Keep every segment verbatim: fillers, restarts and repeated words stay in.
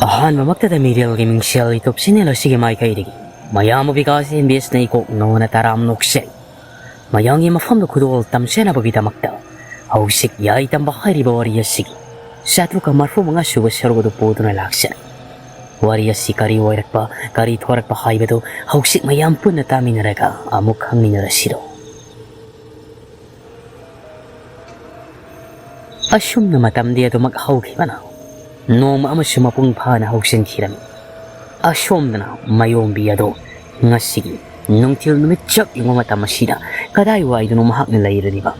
ꯑꯍꯥꯟꯕꯃꯛꯇꯗ ꯃꯤꯔꯦꯜꯒꯤ ꯃꯤꯡꯁꯦꯜ YouTube channel ꯑꯁꯤꯒꯤ ꯃꯥꯏꯀꯩꯗꯒꯤ ꯃꯌꯥꯝꯕꯨ ꯕꯤꯀꯥꯁ ꯑꯦꯝ ꯕꯤ ꯑꯦꯁꯅ ꯏꯀꯣꯛ ꯅꯧꯅ ꯇꯔꯥꯝ ꯅꯣꯛꯆꯔꯤ꯫ ꯃꯌꯥꯝꯒꯤ ꯃꯐꯝꯗ ꯈꯨꯗꯣꯜ ꯇꯝꯖꯅꯕꯒꯤꯗꯃꯛꯇ ꯍꯧꯖꯤꯛ ꯌꯥꯏ ꯇꯝꯕ ꯍꯥꯏꯔꯤꯕ ꯋꯥꯔꯤ ꯑꯁꯤꯒꯤ ꯆꯥꯇ꯭ꯔꯨꯛꯀ ꯃꯔꯐꯨ ꯃꯉꯥ ꯁꯨꯕ ꯁꯔꯨꯛ ꯑꯗꯨ ꯄꯨꯗꯨꯅ ꯂꯥꯛꯆꯔꯤ꯫ ꯋꯥꯔꯤ ꯑꯁꯤ ꯀꯔꯤ ꯑꯣꯏꯔꯛꯄ, ꯀꯔꯤ ꯊꯣꯔꯛꯄ ꯍꯥꯏꯕꯗꯨ ꯍꯧꯖꯤꯛ ꯃꯌꯥꯝ ꯄꯨꯟꯅ ꯇꯥꯃꯤꯟꯅꯔꯒ ꯑꯃꯨꯛ ꯈꯪꯃꯤꯟꯅꯔꯁꯤꯔꯣ꯫ ꯑꯁꯨꯝꯅ ꯃꯇꯝꯗꯤ ꯑꯗꯨꯃꯛ ꯍꯧꯈꯤꯕꯅ ꯅꯣꯡꯃ ꯑꯃꯁꯨ ꯃꯄꯨꯡ ꯐꯥꯅ ꯍꯧꯖꯤꯟꯈꯤꯔꯝꯃꯤ꯫ ꯑꯁꯣꯝꯗꯅ ꯃꯌꯣꯝꯕꯤ ꯑꯗꯣ ꯉꯁꯤꯒꯤ ꯅꯨꯡꯊꯤꯜ ꯅꯨꯃꯤꯠ ꯆꯞ ꯌꯨꯡꯕ ꯃꯇꯝ ꯑꯁꯤꯗ ꯀꯗꯥꯏꯋꯥꯏꯗꯅꯣ ꯃꯍꯥꯛꯅ ꯂꯩꯔꯤꯕ꯫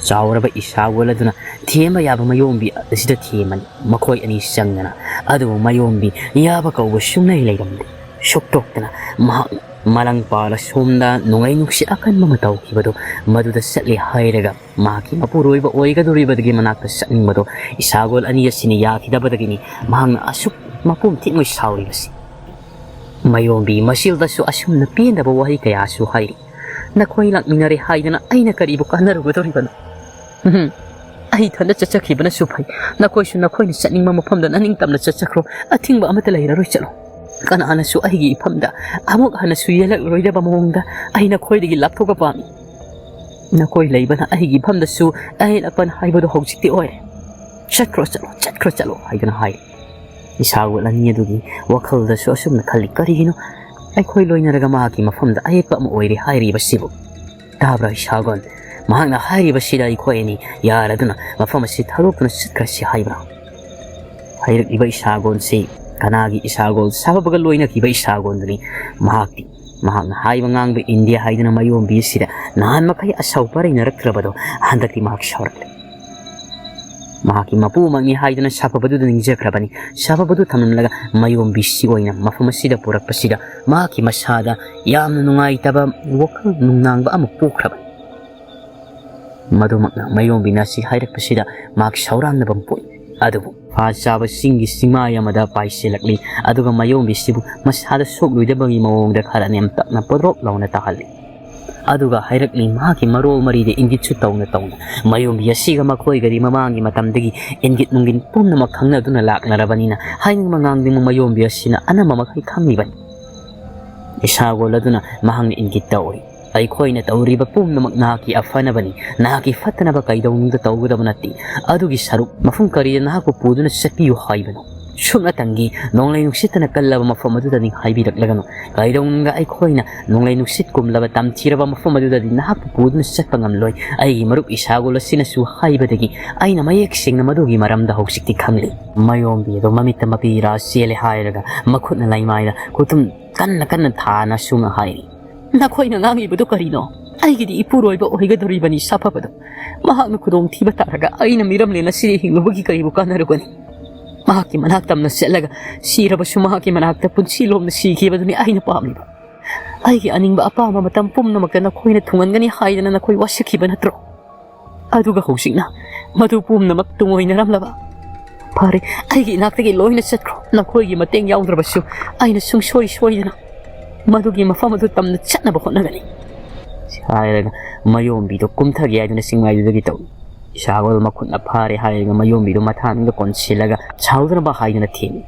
ꯆꯥꯎꯔꯕ ꯏꯁꯥꯒꯣꯜ ꯑꯗꯨꯅ ꯊꯦꯝꯕ ꯌꯥꯕ ꯃꯌꯣꯝꯕꯤ ꯑꯁꯤꯗ ꯊꯦꯝꯃꯅꯤ꯫ ꯃꯈꯣꯏ ꯑꯅꯤ ꯆꯪꯗꯅ ꯑꯗꯨꯕꯨ ꯃꯌꯣꯝꯕꯤ ꯌꯥꯕ ꯀꯧꯕ ꯁꯨꯡꯂꯩ ꯂꯩꯔꯝꯗꯦ꯫ ꯁꯨꯛꯇꯣꯛꯇꯅ ꯃꯍꯥꯛꯅ ꯃꯂꯪ ꯄꯥꯜꯂ ꯁꯣꯝꯗ ꯅꯣꯡꯂꯩ ꯅꯨꯡꯁꯤꯠ ꯑꯀꯟꯕ ꯑꯃ ꯇꯧꯈꯤꯕꯗꯨ ꯃꯗꯨꯗ ꯆꯠꯂꯦ ꯍꯥꯏꯔꯒ ꯃꯍꯥꯛꯀꯤ ꯃꯄꯨꯔꯣꯏꯕ ꯑꯣꯏꯒꯗꯧꯔꯤꯕꯗꯨꯒꯤ ꯃꯅꯥꯛꯇ ꯆꯠꯅꯤꯡꯕꯗꯣ ꯏꯁꯥꯒꯣꯜ ꯑꯅꯤ ꯑꯁꯤꯅ ꯌꯥꯈꯤꯗꯕꯗꯒꯤꯅꯤ ꯃꯍꯥꯛꯅ ꯑꯁꯨꯛ ꯃꯄꯨꯝ ꯊꯤꯠꯃꯣꯏ ꯁꯥꯎꯔꯤꯕꯁꯤ꯫ ꯃꯌꯣꯝꯕꯤ ꯃꯁꯤꯜꯗꯁꯨ ꯑꯁꯨꯝꯅ ꯄꯦꯟꯗꯕ ꯋꯥꯍꯩ ꯀꯌꯥꯁꯨ ꯍꯥꯏꯔꯤ꯫ "ꯅꯈꯣꯏ ꯂꯥꯛꯃꯤꯟꯅꯔꯦ ꯍꯥꯏꯗꯅ ꯑꯩꯅ ꯀꯔꯤꯕꯨ ꯀꯥꯟꯅꯔꯨꯒꯗꯧꯔꯤꯕꯅꯣ? ꯎꯝ, ꯑꯩ ꯏꯊꯟꯗ ꯆꯠꯆꯈꯤꯕꯅꯁꯨ ꯐꯩ꯫ ꯅꯈꯣꯏꯁꯨ ꯅꯈꯣꯏꯅ ꯆꯠꯅꯤꯡꯕ ꯃꯐꯝꯗ ꯅꯅꯤꯡꯇꯝꯅ ꯆꯠꯆꯈ꯭ꯔꯣ꯫ ꯑꯊꯤꯡꯕ ꯑꯃꯠꯇ ꯂꯩꯔꯔꯣꯏ, ꯆꯠꯂꯣ꯫ ꯀꯅꯥꯅꯁꯨ ꯑꯩꯒꯤ ꯏꯐꯝꯗ ꯑꯃꯨꯛ ꯍꯟꯅꯁꯨ ꯌꯦꯜꯂꯛꯂꯔꯣꯏꯗꯕ ꯃꯑꯣꯡꯗ ꯑꯩ ꯅꯈꯣꯏꯗꯒꯤ ꯂꯥꯞꯊꯣꯛꯄ ꯄꯥꯝꯃꯤ꯫ ꯅꯈꯣꯏ ꯂꯩꯕꯅ ꯑꯩꯒꯤ ꯏꯐꯝꯗꯁꯨ ꯑꯍꯦꯟ ꯑꯄꯟ ꯍꯥꯏꯕꯗꯨ ꯍꯧꯖꯤꯛꯇꯤ ꯑꯣꯏꯔꯦ꯫ ꯆꯠꯈ꯭ꯔꯣ, ꯆꯠꯂꯣ, ꯆꯠꯈ꯭ꯔꯣ, ꯆꯠꯂꯣ" ꯍꯥꯏꯗꯨꯅ ꯍꯥꯏ꯫ ꯏꯁꯥꯒꯣꯜ ꯑꯅꯤ ꯑꯗꯨꯒꯤ ꯋꯥꯈꯜꯗꯁꯨ ꯑꯁꯨꯝꯅ ꯈꯜꯂꯤ, "ꯀꯔꯤꯒꯤꯅꯣ ꯑꯩꯈꯣꯏ ꯂꯣꯏꯅꯔꯒ ꯃꯍꯥꯛꯀꯤ ꯃꯐꯝꯗ ꯑꯌꯦꯠꯄ ꯑꯃ ꯑꯣꯏꯔꯦ ꯍꯥꯏꯔꯤꯕꯁꯤꯕꯨ?" "ꯇꯥꯕ꯭ꯔꯥ ꯏꯁꯥꯒꯣꯜ? ꯃꯍꯥꯛꯅ ꯍꯥꯏꯔꯤꯕꯁꯤꯗ ꯑꯩꯈꯣꯏ ꯑꯅꯤ ꯌꯥꯔꯗꯨꯅ ꯃꯐꯝ ꯑꯁꯤ ꯊꯥꯗꯣꯛꯇꯨꯅ ꯆꯠꯈ꯭ꯔꯁꯤ ꯍꯥꯏꯕ꯭ꯔꯥ?" ꯍꯥꯏꯔꯛꯂꯤꯕ ꯏꯁꯥꯒꯣꯜꯁꯤ ꯀꯅꯥꯒꯤ ꯏꯁꯥꯒꯣꯜ? ꯁꯥꯐꯕꯒ ꯂꯣꯏꯅꯈꯤꯕ ꯏꯁꯥꯒꯣꯜꯗꯨꯅꯤ꯫ ꯃꯍꯥꯛꯇꯤ ꯃꯍꯥꯛꯅ ꯍꯥꯏꯕ ꯉꯥꯡꯕ ꯏꯟꯗꯦ ꯍꯥꯏꯗꯨꯅ ꯃꯌꯣꯝꯕꯤ ꯑꯁꯤꯗ ꯅꯍꯥꯟ ꯃꯈꯩ ꯑꯁꯥꯎ ꯄꯔꯩꯅꯔꯛꯇ꯭ꯔꯕꯗꯣ ꯍꯟꯗꯛꯇꯤ ꯃꯍꯥꯛ ꯁꯥꯎꯔꯛꯂꯦ꯫ ꯃꯍꯥꯛꯀꯤ ꯃꯄꯨꯃꯛꯅꯤ ꯍꯥꯏꯗꯨꯅ ꯁꯥꯐꯕꯗꯨꯗ ꯅꯤꯡꯖꯈ꯭ꯔꯕꯅꯤ꯫ ꯁꯥꯐꯕꯗꯨ ꯊꯝꯂꯝꯂꯒ ꯃꯌꯣꯝꯕꯤꯁꯤ ꯑꯣꯏꯅ ꯃꯐꯝ ꯑꯁꯤꯗ ꯄꯨꯔꯛꯄꯁꯤꯗ ꯃꯍꯥꯛꯀꯤ ꯃꯁꯥꯗ ꯌꯥꯝꯅ ꯅꯨꯡꯉꯥꯏꯇꯕ ꯋꯥꯈꯜ ꯅꯨꯡꯅꯥꯡꯕ ꯑꯃ ꯄꯣꯛꯈ꯭ꯔꯕꯅꯤ꯫ ꯃꯗꯨꯃꯛꯅ ꯃꯌꯣꯝꯕꯤꯅ ꯑꯁꯤ ꯍꯥꯏꯔꯛꯄꯁꯤꯗ ꯃꯍꯥꯛ ꯁꯥꯎꯔꯥꯡꯅꯕ ꯑꯃ ꯄꯣꯛꯏ꯫ ꯑꯗꯨꯕꯨ ꯐꯥ ꯆꯥꯕ ꯆꯤꯡꯒꯤ ꯆꯤꯡꯃꯥꯏ ꯑꯃꯗ ꯄꯥꯏꯁꯤꯜꯂꯛꯂꯤ꯫ ꯑꯗꯨꯒ ꯃꯌꯣꯝꯕꯤꯁꯤꯕꯨ ꯃꯁꯥꯗ ꯁꯣꯛꯂꯣꯏꯗꯕꯒꯤ ꯃꯑꯣꯡꯗ ꯈꯔ ꯅꯦꯝꯇꯛꯅ ꯄꯣꯗ꯭ꯔꯣꯛ ꯂꯥꯎꯅ ꯇꯥꯍꯜꯂꯤ꯫ ꯑꯗꯨꯒ ꯍꯥꯏꯔꯛꯂꯤ ꯃꯍꯥꯛꯀꯤ ꯃꯔꯣꯜ ꯃꯔꯤꯗ ꯏꯪꯒꯤꯠꯁꯨ ꯇꯧꯅ ꯇꯧꯅ꯫ ꯃꯌꯣꯝꯕꯤ ꯑꯁꯤꯒ ꯃꯈꯣꯏꯒꯗꯤ ꯃꯃꯥꯡꯒꯤ ꯃꯇꯝꯗꯒꯤ ꯏꯪꯒꯤꯠ ꯅꯨꯡꯒꯤꯠ ꯄꯨꯝꯅꯃꯛ ꯈꯪꯅꯗꯨꯅ ꯂꯥꯛꯅꯔꯕꯅꯤꯅ ꯍꯥꯏꯅꯤꯡꯕ ꯉꯥꯡꯅꯤꯡꯕ ꯃꯌꯣꯝꯕꯤ ꯑꯁꯤꯅ ꯑꯅꯝꯕ ꯃꯈꯩ ꯈꯪꯂꯤꯕꯅꯤ꯫ ꯏꯁꯥꯒꯣꯜ ꯑꯗꯨꯅ ꯃꯍꯥꯛꯅ ꯏꯪꯒꯤꯠ ꯇꯧꯏ꯫ ꯑꯩꯈꯣꯏꯅ ꯇꯧꯔꯤꯕ ꯄꯨꯝꯅꯃꯛ ꯅꯍꯥꯛꯀꯤ ꯑꯐꯅꯕꯅꯤ, ꯅꯍꯥꯛꯀꯤ ꯐꯠꯇꯅꯕ ꯀꯩꯗꯧꯅꯨꯡꯗ ꯇꯧꯒꯗꯕ ꯅꯠꯇꯦ꯫ ꯑꯗꯨꯒꯤ ꯁꯔꯨꯛ ꯃꯐꯝ ꯀꯔꯤꯗ ꯅꯍꯥꯛꯄꯨ ꯄꯨꯗꯨꯅ ꯆꯠꯄꯤꯌꯨ ꯍꯥꯏꯕꯅꯣ? ꯁꯨꯞꯅꯇꯪꯒꯤ ꯅꯣꯡꯂꯩ ꯅꯨꯡꯁꯤꯠꯇꯅ ꯀꯜꯂꯕ ꯃꯐꯝ ꯑꯗꯨꯗꯗꯤ ꯍꯥꯏꯕꯤꯔꯛꯂꯒꯅꯨ꯫ ꯀꯩꯗꯧꯅꯨꯡꯗ ꯑꯩꯈꯣꯏꯅ ꯅꯣꯡꯂꯩ ꯅꯨꯡꯁꯤꯠ ꯀꯨꯝꯂꯕ ꯇꯝꯊꯤꯔꯕ ꯃꯐꯝ ꯑꯗꯨꯗꯗꯤ ꯅꯍꯥꯛꯄꯨ ꯄꯨꯗꯨꯅ ꯆꯠꯄ ꯉꯝꯂꯣꯏ꯫ ꯑꯩꯒꯤ ꯃꯔꯨꯞ ꯏꯁꯥꯒꯣꯜ ꯑꯁꯤꯅꯁꯨ ꯍꯥꯏꯕꯗꯒꯤ ꯑꯩꯅ ꯃꯌꯦꯛ ꯁꯦꯡꯅ ꯃꯗꯨꯒꯤ ꯃꯔꯝꯗ ꯍꯧꯖꯤꯛꯇꯤ ꯈꯪꯂꯦ꯫ ꯃꯌꯣꯝꯕꯤ ꯑꯗꯨ ꯃꯃꯤꯠꯇ ꯃꯄꯤ ꯏꯔꯥ ꯆꯦꯜꯂꯦ ꯍꯥꯏꯔꯒ ꯃꯈꯨꯠꯅ ꯂꯩꯃꯥꯏꯗ ꯈꯨꯇꯨꯝ ꯀꯟꯅ ꯀꯟꯅ ꯊꯥꯅ ꯁꯨꯝꯅ ꯍꯥꯏꯔꯤ꯫ ꯅꯈꯣꯏꯅ ꯉꯥꯡꯉꯤꯕꯗꯨ ꯀꯔꯤꯅꯣ? ꯑꯩꯒꯤꯗꯤ ꯏꯄꯨꯔꯣꯏꯕ ꯑꯣꯏꯒꯗꯧꯔꯤꯕꯅꯤ ꯁꯥꯐꯕꯗꯣ꯫ ꯃꯍꯥꯛꯅ ꯈꯨꯗꯣꯡꯊꯤꯕ ꯇꯥꯔꯒ ꯑꯩꯅ ꯃꯤꯔꯝꯂꯦꯟ ꯑꯁꯤꯗ ꯍꯤꯡꯂꯨꯕꯒꯤ ꯀꯔꯤꯕꯨ ꯀꯥꯟꯅꯔꯨꯒꯅꯤ? ꯃꯍꯥꯛꯀꯤ ꯃꯅꯥꯛ ꯇꯝꯅ ꯆꯠꯂꯒ ꯁꯤꯔꯕꯁꯨ ꯃꯍꯥꯛꯀꯤ ꯃꯅꯥꯛꯇ ꯄꯨꯟꯁꯤ ꯂꯣꯝꯅ ꯁꯤꯈꯤꯕꯗꯨꯅꯤ ꯑꯩꯅ ꯄꯥꯝꯂꯤꯕ꯫ ꯑꯩꯒꯤ ꯑꯅꯤꯡꯕ ꯑꯄꯥꯝꯕ ꯃꯇꯝ ꯄꯨꯝꯅꯃꯛꯇ ꯅꯈꯣꯏꯅ ꯊꯨꯡꯍꯟꯒꯅꯤ ꯍꯥꯏꯗꯅ ꯅꯈꯣꯏ ꯋꯥꯁꯛꯈꯤꯕ ꯅꯠꯇ꯭ꯔꯣ? ꯑꯗꯨꯒ ꯍꯧꯖꯤꯛꯅ ꯃꯗꯨ ꯄꯨꯝꯅꯃꯛ ꯇꯨꯡꯑꯣꯏꯅꯔꯝꯂꯕ? ꯐꯔꯦ, ꯑꯩꯒꯤ ꯏꯅꯥꯛꯇꯒꯤ ꯂꯣꯏꯅ ꯆꯠꯈ꯭ꯔꯣ꯫ ꯅꯈꯣꯏꯒꯤ ꯃꯇꯦꯡ ꯌꯥꯎꯗ꯭ꯔꯕꯁꯨ ꯑꯩꯅ ꯁꯨꯡꯁꯣꯏ ꯁꯣꯏꯗꯅ ꯃꯗꯨꯒꯤ ꯃꯐꯝ ꯑꯗꯨ ꯇꯝꯅ ꯆꯠꯅꯕ ꯍꯣꯠꯅꯒꯅꯤ꯫ ꯍꯥꯏꯔꯒ ꯃꯌꯣꯝꯕꯤꯗꯣ ꯀꯨꯝꯊꯒꯦ ꯍꯥꯏꯗꯨꯅ ꯆꯤꯡꯃꯥꯏꯗꯨꯗꯒꯤ ꯇꯧꯏ꯫ ꯏꯁꯥꯒꯣꯜ ꯃꯈꯨꯠꯅ ꯐꯥꯔꯦ ꯍꯥꯏꯔꯒ ꯃꯌꯣꯝꯕꯤꯗꯣ ꯃꯊꯥꯅꯤꯡꯗ ꯀꯣꯟꯁꯤꯜꯂꯒ ꯁꯥꯎꯗꯅꯕ ꯍꯥꯏꯗꯨꯅ ꯊꯦꯝꯃꯤ꯫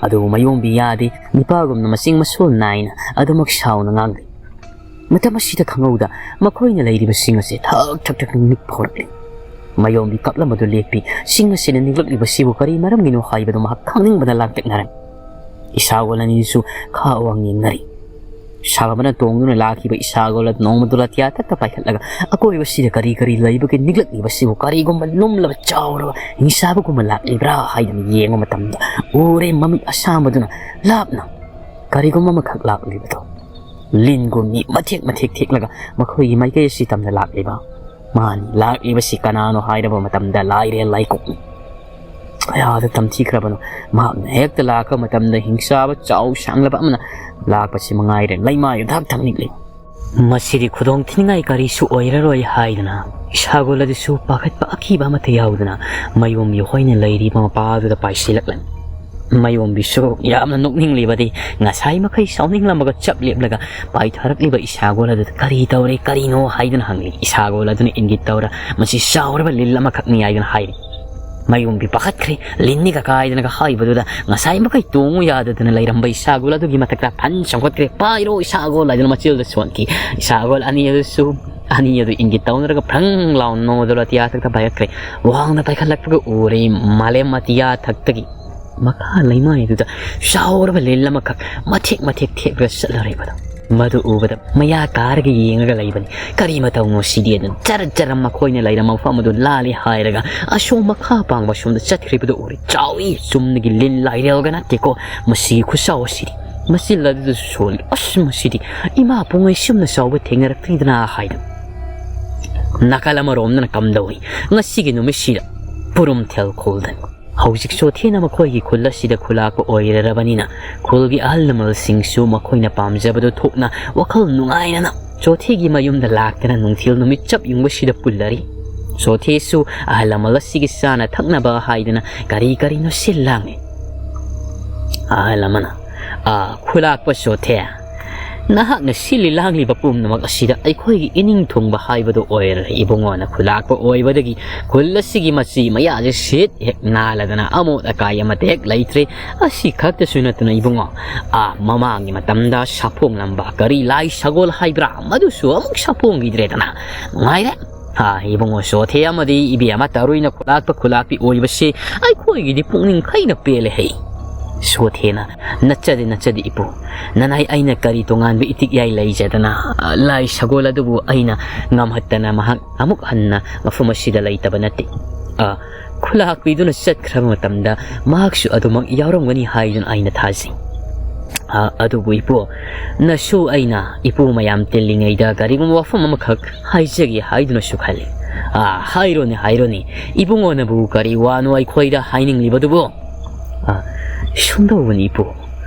ꯑꯗꯨꯕꯨ ꯃꯌꯣꯝꯕꯤ ꯌꯥꯗꯦ꯫ ꯅꯤꯄꯥꯒꯨꯝꯅ ꯃꯆꯤꯡ ꯃꯁꯨ ꯅꯥꯏꯅ ꯑꯗꯨꯃꯛ ꯁꯥꯎꯅ ꯉꯥꯡꯂꯤ꯫ ꯃꯇꯝ ꯑꯁꯤꯗ ꯈꯪꯍꯧꯗ ꯃꯈꯣꯏꯅ ꯂꯩꯔꯤꯕ ꯆꯤꯡ ꯑꯁꯦ ꯊꯛ ꯊꯛ ꯊꯛ ꯅꯤꯛꯄ ꯍꯧꯔꯛꯂꯤ꯫ ꯃꯌꯣꯝꯕꯤ ꯀꯞꯂꯝꯕꯗꯨ ꯂꯦꯞꯄꯤ꯫ ꯆꯤꯡ ꯑꯁꯤꯅ ꯅꯤꯛꯂꯛꯂꯤꯕꯁꯤꯕꯨ ꯀꯔꯤ ꯃꯔꯝꯒꯤꯅꯣ ꯍꯥꯏꯕꯗꯨ ꯃꯍꯥꯛ ꯈꯪꯅꯤꯡꯕꯅ ꯂꯥꯡꯇꯛꯅꯔꯝꯃꯤ꯫ ꯏꯁꯥꯒꯣꯜ ꯑꯅꯤꯁꯨ ꯈꯥ ꯋꯥꯡ ꯌꯦꯡꯅꯔꯤ꯫ ꯁꯥꯕꯅ ꯇꯣꯡꯗꯨꯅ ꯂꯥꯛꯈꯤꯕ ꯏꯁꯥꯒꯣꯜ ꯑꯗꯨ ꯅꯣꯡꯃꯗꯨ ꯂꯥꯇꯤꯌꯥ ꯊꯛꯇ ꯄꯥꯏꯈꯠꯂꯒ ꯑꯀꯣꯏꯕꯁꯤꯗ ꯀꯔꯤ ꯀꯔꯤ ꯂꯩꯕꯒꯦ ꯅꯤꯛꯂꯛꯂꯤꯕꯁꯤꯕꯨ ꯀꯔꯤꯒꯨꯝꯕ ꯂꯨꯝꯂꯕ ꯆꯥꯎꯔꯕ ꯍꯤꯡꯁꯥꯕꯒꯨꯝꯕ ꯂꯥꯛꯂꯤꯕ꯭ꯔꯥ ꯍꯥꯏꯗꯨꯅ ꯌꯦꯡꯕ ꯃꯇꯝꯗ ꯎꯔꯦ ꯃꯃꯤꯠ ꯑꯁꯥꯡꯕꯗꯨꯅ ꯂꯥꯞꯅ ꯀꯔꯤꯒꯨꯝꯕ ꯑꯃꯈꯛ ꯂꯥꯛꯂꯤꯕꯗꯣ꯫ ꯂꯤꯟꯒꯨꯝ ꯃꯤ ꯃꯊꯦꯛ ꯃꯊꯦꯛ ꯊꯦꯛꯂꯒ ꯃꯈꯣꯏꯒꯤ ꯃꯥꯏꯀꯩ ꯑꯁꯤ ꯇꯝꯅ ꯂꯥꯛꯂꯤꯕ꯫ ꯃꯥꯅꯤ, ꯂꯥꯛꯂꯤꯕꯁꯤ ꯀꯅꯥꯅꯣ ꯍꯥꯏꯔꯕ ꯃꯇꯝꯗ ꯂꯥꯏꯔꯦꯜ ꯂꯥꯏꯀꯨꯞꯅꯤ꯫ ꯀꯌꯥꯗ ꯇꯝꯊꯤꯈ꯭ꯔꯕꯅꯣ꯫ ꯃꯍꯥꯛꯅ ꯍꯦꯛꯇ ꯂꯥꯛꯄ ꯃꯇꯝꯗ ꯍꯤꯡꯆꯥꯕ ꯆꯥꯎ ꯁꯥꯡꯂꯕ ꯑꯃꯅ ꯂꯥꯛꯄꯁꯤ ꯃꯉꯥꯏꯔꯦ ꯂꯩꯃꯥꯏ ꯊꯛ ꯊꯛ ꯅꯤꯛꯂꯤ꯫ ꯃꯁꯤꯗꯤ ꯈꯨꯗꯣꯡ ꯊꯤꯅꯤꯡꯉꯥꯏ ꯀꯔꯤꯁꯨ ꯑꯣꯏꯔꯔꯣꯏ ꯍꯥꯏꯗꯨꯅ ꯏꯁꯥꯒꯣꯜ ꯑꯗꯨꯁꯨ ꯄꯥꯈꯠꯄ ꯑꯀꯤꯕ ꯑꯃꯠꯇ ꯌꯥꯎꯗꯅ ꯃꯌꯣꯝꯕꯤ ꯍꯣꯏꯅ ꯂꯩꯔꯤꯕ ꯃꯄꯥ ꯑꯗꯨꯗ ꯄꯥꯏꯁꯤꯜꯂꯛꯂꯝꯃꯤ꯫ ꯃꯌꯣꯝꯕꯤꯁꯨ ꯌꯥꯝꯅ ꯅꯣꯛꯅꯤꯡꯂꯤꯕꯗꯤ ꯉꯁꯥꯏ ꯃꯈꯩ ꯁꯥꯎꯅꯤꯡꯂꯝꯃꯒ ꯆꯞ ꯂꯦꯞꯂꯒ ꯄꯥꯏꯊꯔꯛꯂꯤꯕ ꯏꯁꯥꯒꯣꯜ ꯑꯗꯨꯗ "ꯀꯔꯤ ꯇꯧꯔꯦ, ꯀꯔꯤꯅꯣ?" ꯍꯥꯏꯗꯨꯅ ꯍꯪꯂꯤ꯫ ꯏꯁꯥꯒꯣꯜ ꯑꯗꯨꯅ ꯏꯪꯒꯤꯠ ꯇꯧꯔ "ꯃꯁꯤ ꯆꯥꯎꯔꯕ ꯂꯤꯟ ꯑꯃꯈꯛꯅꯤ" ꯍꯥꯏꯗꯨꯅ ꯍꯥꯏꯔꯤ꯫ ꯃꯌꯣꯝꯕꯤ ꯄꯥꯈꯠꯈ꯭ꯔꯦ꯫ "ꯂꯤꯟꯅꯤꯒ ꯀꯥꯏꯗꯅꯒ ꯍꯥꯏꯕꯗꯨꯗ ꯉꯁꯥꯏ ꯃꯈꯩ ꯇꯣꯡꯉꯨ ꯌꯥꯗꯗꯅ ꯂꯩꯔꯝꯕ ꯏꯁꯥꯒꯣꯜ ꯑꯗꯨꯒꯤ ꯃꯊꯛꯇ ꯐꯟ ꯆꯣꯡꯈꯠꯈ꯭ꯔꯦ꯫ "ꯄꯥꯏꯔꯣ ꯏꯁꯥꯒꯣꯜ" ꯍꯥꯏꯗꯨꯅ ꯃꯆꯤꯜꯗ ꯁꯣꯟꯈꯤ꯫ ꯏꯁꯥꯒꯣꯜ ꯑꯅꯤ ꯑꯗꯨꯁꯨ, ꯑꯅꯤ ꯑꯗꯨ ꯏꯪꯒꯤꯠ ꯇꯧꯅꯔꯒ ꯐ꯭ꯔꯪ ꯂꯥꯎꯅ ꯅꯣꯡꯃꯗꯣꯜ ꯑꯇꯤꯌꯥ ꯊꯛꯇ ꯄꯥꯏꯈꯠꯈ꯭ꯔꯦ꯫ ꯋꯥꯡꯅ ꯄꯥꯏꯈꯠꯂꯛꯄꯒ ꯎꯔꯦ ꯃꯥꯂꯦꯝ ꯑꯇꯤꯌꯥ ꯊꯛꯇꯒꯤ ꯃꯈꯥ ꯂꯩꯃꯥꯏꯗꯨꯗ ꯆꯥꯎꯔꯕ ꯂꯤꯟ ꯑꯃꯈꯛ ꯃꯊꯦꯛ ꯃꯊꯦꯛ ꯊꯦꯛꯂꯒ ꯆꯠꯂꯔꯤꯕꯗꯣ꯫ ꯃꯗꯨ ꯎꯕꯗ ꯃꯌꯥ ꯀꯥꯔꯒ ꯌꯦꯡꯉꯒ ꯂꯩꯕꯅꯤ꯫ "ꯀꯔꯤ ꯃꯇꯧꯅꯣ ꯁꯤꯗꯤ?" ꯑꯗꯨꯅ ꯆꯔꯝ ꯆꯔꯝ ꯃꯈꯣꯏꯅ ꯂꯩꯔꯝꯕ ꯃꯐꯝ ꯑꯗꯨ ꯂꯥꯜꯂꯤ ꯍꯥꯏꯔꯒ ꯑꯁꯣꯝ ꯃꯈꯥ ꯄꯥꯡꯕ ꯑꯁꯣꯝꯗ ꯆꯠꯈ꯭ꯔꯤꯕꯗꯨ ꯎꯔꯦ꯫ ꯆꯥꯎꯏ, ꯆꯨꯝꯅꯒꯤ ꯂꯤꯟ ꯂꯥꯏꯔꯦꯜꯒ ꯅꯠꯇꯦꯀꯣ꯫ ꯃꯁꯤꯒꯤ ꯈꯨꯆꯥꯎ ꯑꯁꯤꯗꯤ꯫ ꯃꯆꯤꯜ ꯑꯗꯨꯗꯁꯨ ꯁꯣꯜꯂꯤ꯫ "ꯑꯁ, ꯃꯁꯤꯗꯤ ꯏꯃꯥ ꯄꯨꯡꯉꯩ ꯁꯨꯝꯅ ꯆꯥꯎꯕ ꯊꯦꯡꯅꯔꯛꯇ꯭ꯔꯤꯗꯅ" ꯍꯥꯏꯗꯨꯅ꯫ ꯅꯥꯀꯜ ꯑꯃꯔꯣꯝꯗꯅ ꯀꯝꯗꯧꯏ? ꯉꯁꯤꯒꯤ ꯅꯨꯃꯤꯠꯁꯤꯗ ꯄꯨꯔꯨꯝꯊꯦꯜ ꯈꯨꯜꯗꯅꯤ꯫ ꯍꯧꯖꯤꯛ ꯆꯣꯊꯦꯅ ꯃꯈꯣꯏꯒꯤ ꯈꯨꯜ ꯑꯁꯤꯗ ꯈꯨꯂꯥꯛꯄ ꯑꯣꯏꯔꯔꯕꯅꯤꯅ, ꯈꯨꯜꯒꯤ ꯑꯍꯜ ꯂꯃꯟꯁꯤꯡꯁꯨ ꯃꯈꯣꯏꯅ ꯄꯥꯝꯖꯕꯗꯨ ꯊꯣꯛꯅ ꯋꯥꯈꯜ ꯅꯨꯡꯉꯥꯏꯅꯅ ꯆꯣꯊꯦꯒꯤ ꯃꯌꯨꯝꯗ ꯂꯥꯛꯇꯅ ꯅꯨꯡꯊꯤꯜ ꯅꯨꯃꯤꯠ ꯆꯞ ꯌꯨꯡꯕꯁꯤꯗ ꯄꯨꯜꯂꯔꯤ꯫ ꯆꯣꯊꯦꯁꯨ ꯑꯍꯜ ꯂꯃꯟ ꯑꯁꯤꯒꯤ ꯆꯥꯅ ꯊꯛꯅꯕ ꯍꯥꯏꯗꯅ ꯀꯔꯤ ꯀꯔꯤꯅꯣ ꯁꯤꯜ ꯂꯥꯡꯂꯤ꯫ ꯑꯍꯜ ꯑꯃꯅ, "ꯑꯥ, ꯈꯨꯂꯥꯛꯄ ꯆꯣꯊꯦ, ꯅꯍꯥꯛꯅ ꯁꯤꯜꯂꯤ ꯂꯥꯡꯂꯤꯕ ꯄꯨꯝꯅꯃꯛ ꯑꯁꯤꯗ ꯑꯩꯈꯣꯏꯒꯤ ꯏꯅꯤꯡ ꯊꯨꯡꯕ ꯍꯥꯏꯕꯗꯨ ꯑꯣꯏꯔꯦ꯫ ꯏꯕꯨꯡꯉꯣꯅ ꯈꯨꯂꯥꯛꯄ ꯑꯣꯏꯕꯗꯒꯤ ꯈꯨꯜ ꯑꯁꯤꯒꯤ ꯃꯆꯤ ꯃꯌꯥꯁꯦ ꯁꯤꯠ ꯍꯦꯛ ꯅꯥꯜꯂꯗꯅ ꯑꯃꯣꯠ ꯑꯀꯥꯏ ꯑꯃꯠꯇ ꯍꯦꯛ ꯂꯩꯇ꯭ꯔꯦ꯫ ꯑꯁꯤ ꯈꯛꯇꯁꯨ ꯅꯠꯇꯅ ꯏꯕꯨꯡꯉꯣ, ꯑꯥ, ꯃꯃꯥꯡꯒꯤ ꯃꯇꯝꯗ ꯁꯥꯐꯣꯡꯂꯝꯕ ꯀꯔꯤ ꯂꯥꯏ ꯁꯒꯣꯜ ꯍꯥꯏꯕ꯭ꯔꯥ, ꯃꯗꯨꯁꯨ ꯑꯃꯨꯛ ꯁꯥꯐꯣꯡꯈꯤꯗ꯭ꯔꯦꯗꯅ꯫ ꯅꯨꯡꯉꯥꯏꯔꯦ꯫ ꯑꯥ, ꯏꯕꯨꯡꯉꯣ ꯆꯣꯊꯦ ꯑꯃꯗꯤ ꯏꯕꯦꯝꯃ ꯇꯔꯨꯏꯅ ꯈꯨꯂꯥꯛꯄ ꯈꯨꯂꯥꯛꯄꯤ ꯑꯣꯏꯕꯁꯤ ꯑꯩꯈꯣꯏꯒꯤꯗꯤ ꯄꯨꯛꯅꯤꯡ ꯈꯩꯅ ꯄꯦꯜꯂꯦ ꯍꯩ꯫" ꯆꯣꯊꯦꯅ, "ꯅꯠꯆꯗꯦ, ꯅꯠꯆꯗꯦ ꯏꯄꯨ꯫ ꯅꯅꯥꯏ ꯑꯩꯅ ꯀꯔꯤ ꯇꯣꯉꯥꯟꯕ ꯏꯇꯤꯛ ꯏꯌꯥꯏ ꯂꯩꯖꯗꯅ, ꯑ, ꯂꯥꯏ ꯁꯒꯣꯜ ꯑꯗꯨꯕꯨ ꯑꯩꯅ ꯉꯝꯍꯠꯇꯅ ꯃꯍꯥꯛ ꯑꯃꯨꯛ ꯍꯟꯅ ꯃꯐꯝ ꯑꯁꯤꯗ ꯂꯩꯇꯕ ꯅꯠꯇꯦ꯫ ꯑ, ꯈꯨꯂꯥꯛꯄꯤꯗꯨꯅ ꯆꯠꯈ꯭ꯔꯕ ꯃꯇꯝꯗ ꯃꯍꯥꯛꯁꯨ ꯑꯗꯨꯃꯛ ꯌꯥꯎꯔꯝꯒꯅꯤ ꯍꯥꯏꯗꯨꯅ ꯑꯩꯅ ꯊꯥꯖꯩ꯫ ꯑ, ꯑꯗꯨꯕꯨ ꯏꯄꯨ, ꯅꯁꯨ ꯑꯩꯅ ꯏꯄꯨ ꯃꯌꯥꯝ ꯇꯤꯜꯂꯤꯉꯩꯗ ꯀꯔꯤꯒꯨꯝꯕ ꯋꯥꯐꯝ ꯑꯃꯈꯛ ꯍꯥꯏꯖꯒꯦ ꯍꯥꯏꯗꯨꯅꯁꯨ ꯈꯜꯂꯤ꯫" "ꯑ, ꯍꯥꯏꯔꯣꯅꯦ, ꯍꯥꯏꯔꯣꯅꯦ꯫ ꯏꯕꯨꯡꯉꯣꯅꯕꯨ ꯀꯔꯤ ꯋꯥꯅꯣ ꯑꯩꯈꯣꯏꯗ ꯍꯥꯏꯅꯤꯡꯂꯤꯕꯗꯨꯕꯨ?" "ꯑ, ꯁꯨꯝꯗꯧꯕꯅꯤ ꯏꯄꯨ,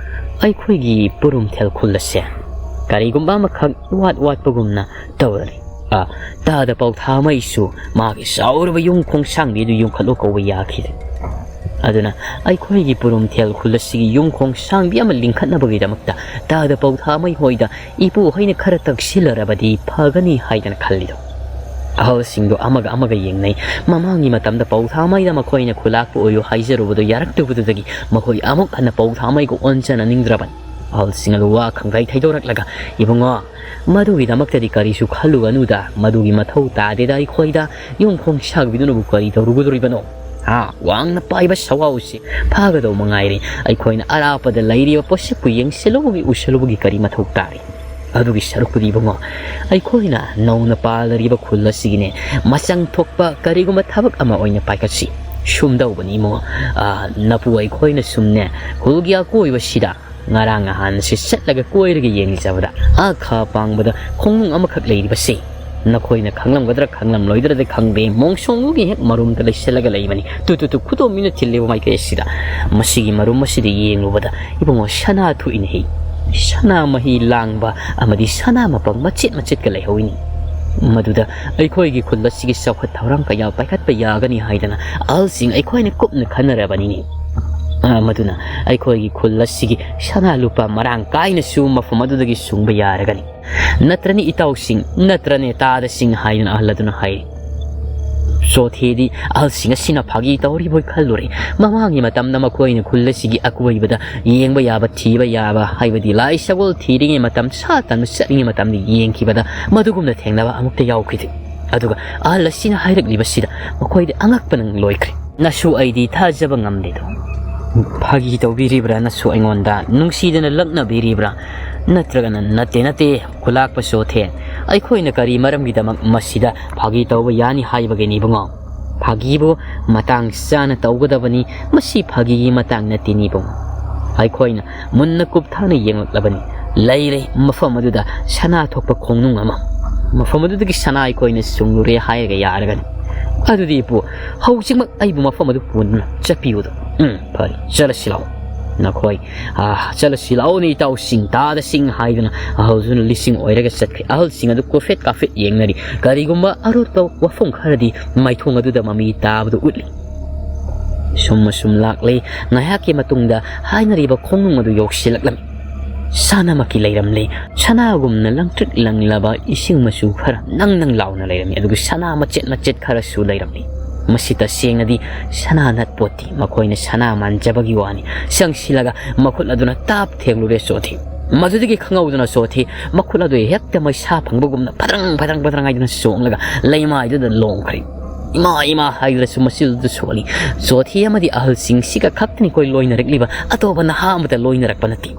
ꯑꯩꯈꯣꯏꯒꯤ ꯄꯨꯔꯨꯝꯊꯦꯜ ꯈꯨꯜ ꯑꯁꯦ ꯀꯔꯤꯒꯨꯝꯕ ꯑꯃꯈꯛ ꯋꯥꯠ ꯋꯥꯠꯄꯒꯨꯝꯅ ꯇꯧꯔꯦ꯫ ꯑ, ꯇꯥꯗ ꯄꯥꯎꯊꯥꯃꯩꯁꯨ ꯃꯥꯒꯤ ꯆꯥꯎꯔꯕ ꯌꯨꯝ ꯈꯣꯡꯁꯥꯡꯕꯤ ꯑꯗꯨ ꯌꯨꯝꯈꯠꯂꯨ ꯀꯧꯕ ꯌꯥꯈꯤꯗꯦ꯫ ꯑꯗꯨꯅ ꯑꯩꯈꯣꯏꯒꯤ ꯄꯨꯔꯨꯝꯊꯦꯜ ꯈꯨꯜ ꯑꯁꯤꯒꯤ ꯌꯨꯝ ꯈꯣꯡꯁꯥꯡꯕꯤ ꯑꯃ ꯂꯤꯡꯈꯠꯅꯕꯒꯤꯗꯃꯛꯇ ꯇꯥꯗ ꯄꯧꯊꯥꯃꯩ ꯍꯣꯏꯗ ꯏꯄꯨ ꯍꯣꯏꯅ ꯈꯔ ꯇꯛꯁꯤꯜꯂꯔꯕꯗꯤ ꯐꯒꯅꯤ ꯍꯥꯏꯗꯅ ꯈꯜꯂꯤꯗꯣ꯫ ꯑꯍꯜꯁꯤꯡꯗꯣ ꯑꯃꯒ ꯑꯃꯒ ꯌꯦꯡꯅꯩ꯫ ꯃꯃꯥꯡꯒꯤ ꯃꯇꯝꯗ ꯄꯧꯊꯥꯃꯩꯗ ꯃꯈꯣꯏꯅ ꯈꯨꯂꯥꯛꯄ ꯑꯣꯏꯌꯨ ꯍꯥꯏꯖꯔꯨꯕꯗꯣ ꯌꯥꯔꯛꯇꯕꯗꯨꯗꯒꯤ ꯃꯈꯣꯏ ꯑꯃꯨꯛ ꯍꯟꯅ ꯄꯧꯊꯥꯃꯩꯒ ꯑꯣꯟꯖꯅꯅꯤꯡꯗ꯭ꯔꯕꯅꯤ꯫ ꯑꯍꯜꯁꯤꯡ ꯑꯗꯨ ꯋꯥ ꯈꯪꯒꯥꯏ ꯊꯩꯗꯣꯔꯛꯂꯒ, "ꯏꯕꯨꯡꯉꯣ, ꯃꯗꯨꯒꯤꯗꯃꯛꯇꯗꯤ ꯀꯔꯤꯁꯨ ꯈꯜꯂꯨꯒꯅꯨꯗ, ꯃꯗꯨꯒꯤ ꯃꯊꯧ ꯇꯥꯗꯦꯗ ꯑꯩꯈꯣꯏꯗ꯫ ꯌꯨꯝ ꯈꯣꯡꯁꯥꯡꯕꯤꯗꯨꯅꯕꯨ ꯀꯔꯤ ꯇꯧꯔꯨꯒꯗꯧꯔꯤꯕꯅꯣ? ꯍꯥ, ꯋꯥꯡꯅ ꯄꯥꯏꯕ ꯁꯋꯥꯎꯁꯤ ꯐꯥꯒꯗꯧ ꯃꯉꯥꯏꯔꯦ꯫ ꯑꯩꯈꯣꯏꯅ ꯑꯔꯥꯞꯄꯗ ꯂꯩꯔꯤꯕ ꯄꯣꯠꯁꯛꯄꯨ ꯌꯦꯡꯁꯤꯜꯂꯨꯕꯒꯤ ꯎꯁꯤꯜꯂꯨꯕꯒꯤ ꯀꯔꯤ ꯃꯊꯧ ꯇꯥꯔꯤ? ꯑꯗꯨꯒꯤ ꯁꯔꯨꯛꯄꯨꯗꯤ ꯏꯕꯨꯡꯉꯣ, ꯑꯩꯈꯣꯏꯅ ꯅꯧꯅ ꯄꯥꯜꯂꯔꯤꯕ ꯈꯨꯜ ꯑꯁꯤꯒꯤꯅꯦ, ꯃꯆꯪ ꯊꯣꯛꯄ ꯀꯔꯤꯒꯨꯝꯕ ꯊꯕꯛ ꯑꯃ ꯑꯣꯏꯅ ꯄꯥꯏꯈꯠꯁꯤ꯫ ꯁꯨꯝꯗꯧꯕꯅꯤ ꯏꯕꯨꯡꯉꯣ, ꯑꯥ, ꯅꯄꯨ ꯑꯩꯈꯣꯏꯅ ꯁꯨꯝꯅꯦ, ꯈꯨꯜꯒꯤ ꯑꯀꯣꯏꯕꯁꯤꯗ ꯉꯔꯥꯡ ꯅꯍꯥꯟꯁꯤ ꯆꯠꯂꯒ ꯀꯣꯏꯔꯒ ꯌꯦꯡꯖꯕꯗ, ꯑꯥ ꯈꯥ ꯄꯥꯡꯕꯗ ꯈꯣꯡꯅꯨꯡ ꯑꯃꯈꯛ ꯂꯩꯔꯤꯕꯁꯦ, ꯅꯈꯣꯏꯅ ꯈꯪꯂꯝꯒꯗ꯭ꯔꯥ ꯈꯪꯂꯝꯂꯣꯏꯗ꯭ꯔꯗꯤ ꯈꯪꯗꯦ, ꯃꯣꯡꯁꯣꯡꯗꯨꯒꯤ ꯍꯦꯛ ꯃꯔꯨꯝꯗ ꯂꯩꯁꯤꯜꯂꯒ ꯂꯩꯕꯅꯤ꯫ ꯇꯨ, ꯇꯨ, ꯇꯨ, ꯈꯨꯗꯣꯝ ꯃꯤꯅ ꯊꯤꯜꯂꯤꯕ ꯃꯥꯏꯀꯩ ꯑꯁꯤꯗ꯫ ꯃꯁꯤꯒꯤ ꯃꯔꯨꯝ ꯑꯁꯤꯗ ꯌꯦꯡꯂꯨꯕꯗ ꯏꯕꯨꯡꯉꯣ, ꯁꯅꯥ ꯊꯣꯛꯏꯅꯦꯍꯦ꯫ ꯁꯅꯥ ꯃꯍꯤ ꯂꯥꯡꯕ ꯑꯃꯗꯤ ꯁꯅꯥ ꯃꯄꯪ ꯃꯆꯦꯠ ꯃꯆꯦꯠꯀ ꯂꯩꯍꯧꯏꯅꯤ꯫ ꯃꯗꯨꯗ ꯑꯩꯈꯣꯏꯒꯤ ꯈꯨꯜ ꯑꯁꯤꯒꯤ ꯆꯥꯎꯈꯠ ꯊꯧꯔꯥꯡ ꯀꯌꯥ ꯄꯥꯏꯈꯠꯄ ꯌꯥꯒꯅꯤ ꯍꯥꯏꯗꯅ ꯑꯍꯜꯁꯤꯡ ꯑꯩꯈꯣꯏꯅ ꯀꯨꯞꯅ ꯈꯟꯅꯔꯕꯅꯤꯅꯦ꯫ ꯑ, ꯃꯗꯨꯅ ꯑꯩꯈꯣꯏꯒꯤ ꯈꯨꯜ ꯑꯁꯤꯒꯤ ꯁꯅꯥ ꯂꯨꯄꯥ ꯃꯔꯥꯡ ꯀꯥꯏꯅꯁꯨ ꯃꯐꯝ ꯑꯗꯨꯗꯒꯤ ꯁꯨꯡꯕ ꯌꯥꯔꯒꯅꯤ꯫ ꯅꯠꯇ꯭ꯔꯅꯤ ꯏꯇꯥꯎꯁꯤꯡ, ꯅꯠꯇ꯭ꯔꯅꯦ ꯇꯥꯗꯁꯤꯡ ꯍꯥꯏꯗꯨꯅ ꯑꯍꯜ ꯑꯗꯨꯅ ꯍꯥꯏꯔꯤ꯫ ꯆꯣꯊꯦꯗꯤ ꯑꯍꯜꯁꯤꯡ ꯑꯁꯤꯅ ꯐꯥꯒꯤ ꯇꯧꯔꯤꯕꯣꯏ ꯈꯜꯂꯨꯔꯦ꯫ ꯃꯃꯥꯡꯒꯤ ꯃꯇꯝꯗ ꯃꯈꯣꯏꯅ ꯈꯨꯜ ꯑꯁꯤꯒꯤ ꯑꯀꯣꯏꯕꯗ ꯌꯦꯡꯕ ꯌꯥꯕ, ꯊꯤꯕ ꯌꯥꯕ, ꯍꯥꯏꯕꯗꯤ ꯂꯥꯏ ꯁꯒꯣꯜ ꯊꯤꯔꯤꯉꯩ ꯃꯇꯝ, ꯁꯥ ꯇꯥꯟꯕ ꯆꯠꯂꯤꯉꯩ ꯃꯇꯝꯗ ꯌꯦꯡꯈꯤꯕꯗ ꯃꯗꯨꯒꯨꯝꯅ ꯊꯦꯡꯅꯕ ꯑꯃꯨꯛꯇ ꯌꯥꯎꯈꯤꯗꯦ꯫ ꯑꯗꯨꯒ ꯑꯍꯜ ꯑꯁꯤꯅ ꯍꯥꯏꯔꯛꯂꯤꯕꯁꯤꯗ ꯃꯈꯣꯏꯗꯤ ꯑꯉꯛꯄꯅ ꯂꯣꯏꯈ꯭ꯔꯦ꯫ ꯅꯁꯨ ꯑꯩꯗꯤ ꯊꯥꯖꯕ ꯉꯝꯗꯦꯗꯣ꯫ ꯐꯥꯒꯤ ꯇꯧꯕꯤꯔꯤꯕ꯭ꯔꯥ? ꯅꯁꯨ ꯑꯩꯉꯣꯟꯗ ꯅꯨꯡꯁꯤꯗꯅ ꯂꯛꯅꯕꯤꯔꯤꯕ꯭ꯔꯥ? ꯅꯠꯇ꯭ꯔꯒꯅ ꯅꯠꯇꯦ, ꯅꯠꯇꯦ, ꯈꯨꯂꯥꯛꯄ ꯆꯣꯊꯦ, ꯑꯩꯈꯣꯏꯅ ꯀꯔꯤ ꯃꯔꯝꯒꯤꯗꯃꯛ ꯃꯁꯤꯗ ꯐꯥꯒꯤ ꯇꯧꯕ ꯌꯥꯅꯤ ꯍꯥꯏꯕꯒꯤꯅꯤ ꯏꯕꯨꯡꯉꯣ? ꯐꯥꯒꯤꯕꯨ ꯃꯇꯥꯡ ꯆꯥꯅ ꯇꯧꯒꯗꯕꯅꯤ꯫ ꯃꯁꯤ ꯐꯥꯒꯤꯒꯤ ꯃꯇꯥꯡ ꯅꯠꯇꯦꯅꯦ ꯏꯕꯨꯡꯉꯣ꯫ ꯑꯩꯈꯣꯏꯅ ꯃꯨꯟꯅ ꯀꯨꯞꯊꯥꯅ ꯌꯦꯡꯂꯛꯂꯕꯅꯤ꯫ ꯂꯩꯔꯦ ꯃꯐꯝ ꯑꯗꯨꯗ ꯁꯅꯥ ꯊꯣꯛꯄ ꯈꯣꯡꯅꯨꯡ ꯑꯃ꯫ ꯃꯐꯝ ꯑꯗꯨꯗꯒꯤ ꯁꯅꯥ ꯑꯩꯈꯣꯏꯅ ꯁꯨꯡꯂꯨꯔꯦ ꯍꯥꯏꯔꯒ ꯌꯥꯔꯒꯅꯤ꯫ ꯑꯗꯨꯗꯤ ꯏꯄꯨ, ꯍꯧꯖꯤꯛꯃꯛ ꯑꯩꯕꯨ ꯃꯐꯝ ꯑꯗꯨ ꯄꯨꯗꯨꯅ ꯆꯠꯄꯤꯌꯨꯗ꯫ ꯎꯝ, ꯐꯔꯦ, ꯆꯠꯂꯁꯤ ꯂꯥꯛꯑꯣ꯫ ꯅꯈꯣꯏ, ꯑꯥ, ꯆꯠꯂꯁꯤ ꯂꯥꯛꯑꯣꯅꯦ ꯏꯇꯥꯎꯁꯤꯡ, ꯇꯥꯗꯁꯤꯡ ꯍꯥꯏꯗꯨꯅ ꯑꯍꯜꯗꯨꯅ ꯂꯤꯁꯤꯡ ꯑꯣꯏꯔꯒ ꯆꯠꯈ꯭ꯔꯦ꯫ ꯑꯍꯜꯁꯤꯡ ꯑꯗꯨ ꯀꯣꯐꯦꯠ ꯀꯥꯐꯦꯠ ꯌꯦꯡꯅꯔꯤ꯫ ꯀꯔꯤꯒꯨꯝꯕ ꯑꯔꯣꯠꯄ ꯋꯥꯐꯝ ꯈꯔꯗꯤ ꯃꯥꯏꯊꯣꯡ ꯑꯗꯨꯗ ꯃꯃꯤ ꯇꯥꯕꯗꯨ ꯎꯠꯂꯤ꯫ ꯑꯃꯁꯨꯡ ꯂꯥꯛꯂꯦ꯫ ꯉꯥꯏꯍꯥꯛꯀꯤ ꯃꯇꯨꯡꯗ ꯍꯥꯏꯅꯔꯤꯕ ꯈꯣꯡꯅꯨꯡ ꯑꯗꯨ ꯌꯧꯁꯤꯜꯂꯛꯂꯝꯃꯤ꯫ ꯁꯅꯥꯃꯛꯀꯤ ꯂꯩꯔꯝꯂꯦ꯫ ꯁꯅꯥꯒꯨꯝꯅ ꯂꯪꯇ꯭ꯔꯤꯛ ꯂꯪꯂꯕ ꯏꯁꯤꯡ ꯃꯆꯨ ꯈꯔ ꯅꯪ ꯅꯪ ꯂꯥꯎꯅ ꯂꯩꯔꯝꯃꯤ, ꯑꯗꯨꯒ ꯁꯅꯥ ꯃꯆꯦꯠ ꯃꯆꯦꯠ ꯈꯔꯁꯨ ꯂꯩꯔꯝꯃꯤ꯫ ꯃꯁꯤ ꯇꯁꯦꯡꯅꯗꯤ ꯁꯅꯥ ꯅꯠꯄꯣꯠꯇꯦ, ꯃꯈꯣꯏꯅ ꯁꯅꯥ ꯃꯥꯟꯖꯕꯒꯤ ꯋꯥꯅꯤ꯫ ꯆꯪꯁꯤꯜꯂꯒ ꯃꯈꯨꯠ ꯑꯗꯨꯅ ꯇꯥꯞ ꯊꯦꯡꯂꯨꯔꯦ ꯆꯣꯊꯦ꯫ ꯃꯗꯨꯗꯒꯤ ꯈꯪꯍꯧꯗꯅ ꯆꯣꯊꯦ ꯃꯈꯨꯠ ꯑꯗꯨ ꯍꯦꯛꯇ ꯃꯩꯁꯥ ꯐꯪꯕꯒꯨꯝꯅ ꯐꯗ꯭ꯔꯪ ꯐꯗ꯭ꯔꯪ ꯐꯗ꯭ꯔꯪ ꯍꯥꯏꯗꯨꯅ ꯆꯣꯡꯂꯒ ꯂꯩꯃꯥꯏꯗꯨꯗ ꯂꯣꯡꯈ꯭ꯔꯦ꯫ ꯏꯃꯥ ꯏꯃꯥ ꯍꯥꯏꯗꯨꯅꯁꯨ ꯃꯁꯤꯗꯨꯗ ꯁꯣꯜꯂꯤ꯫ ꯆꯣꯊꯦ ꯑꯃꯗꯤ ꯑꯍꯜꯁꯤꯡꯁꯤꯒ ꯈꯛꯇꯅꯤ ꯑꯩꯈꯣꯏ ꯂꯣꯏꯅꯔꯛꯂꯤꯕ, ꯑꯇꯣꯞꯄ ꯅꯍꯥ ꯑꯃꯇ ꯂꯣꯏꯅꯔꯛꯄ ꯅꯠꯇꯦ꯫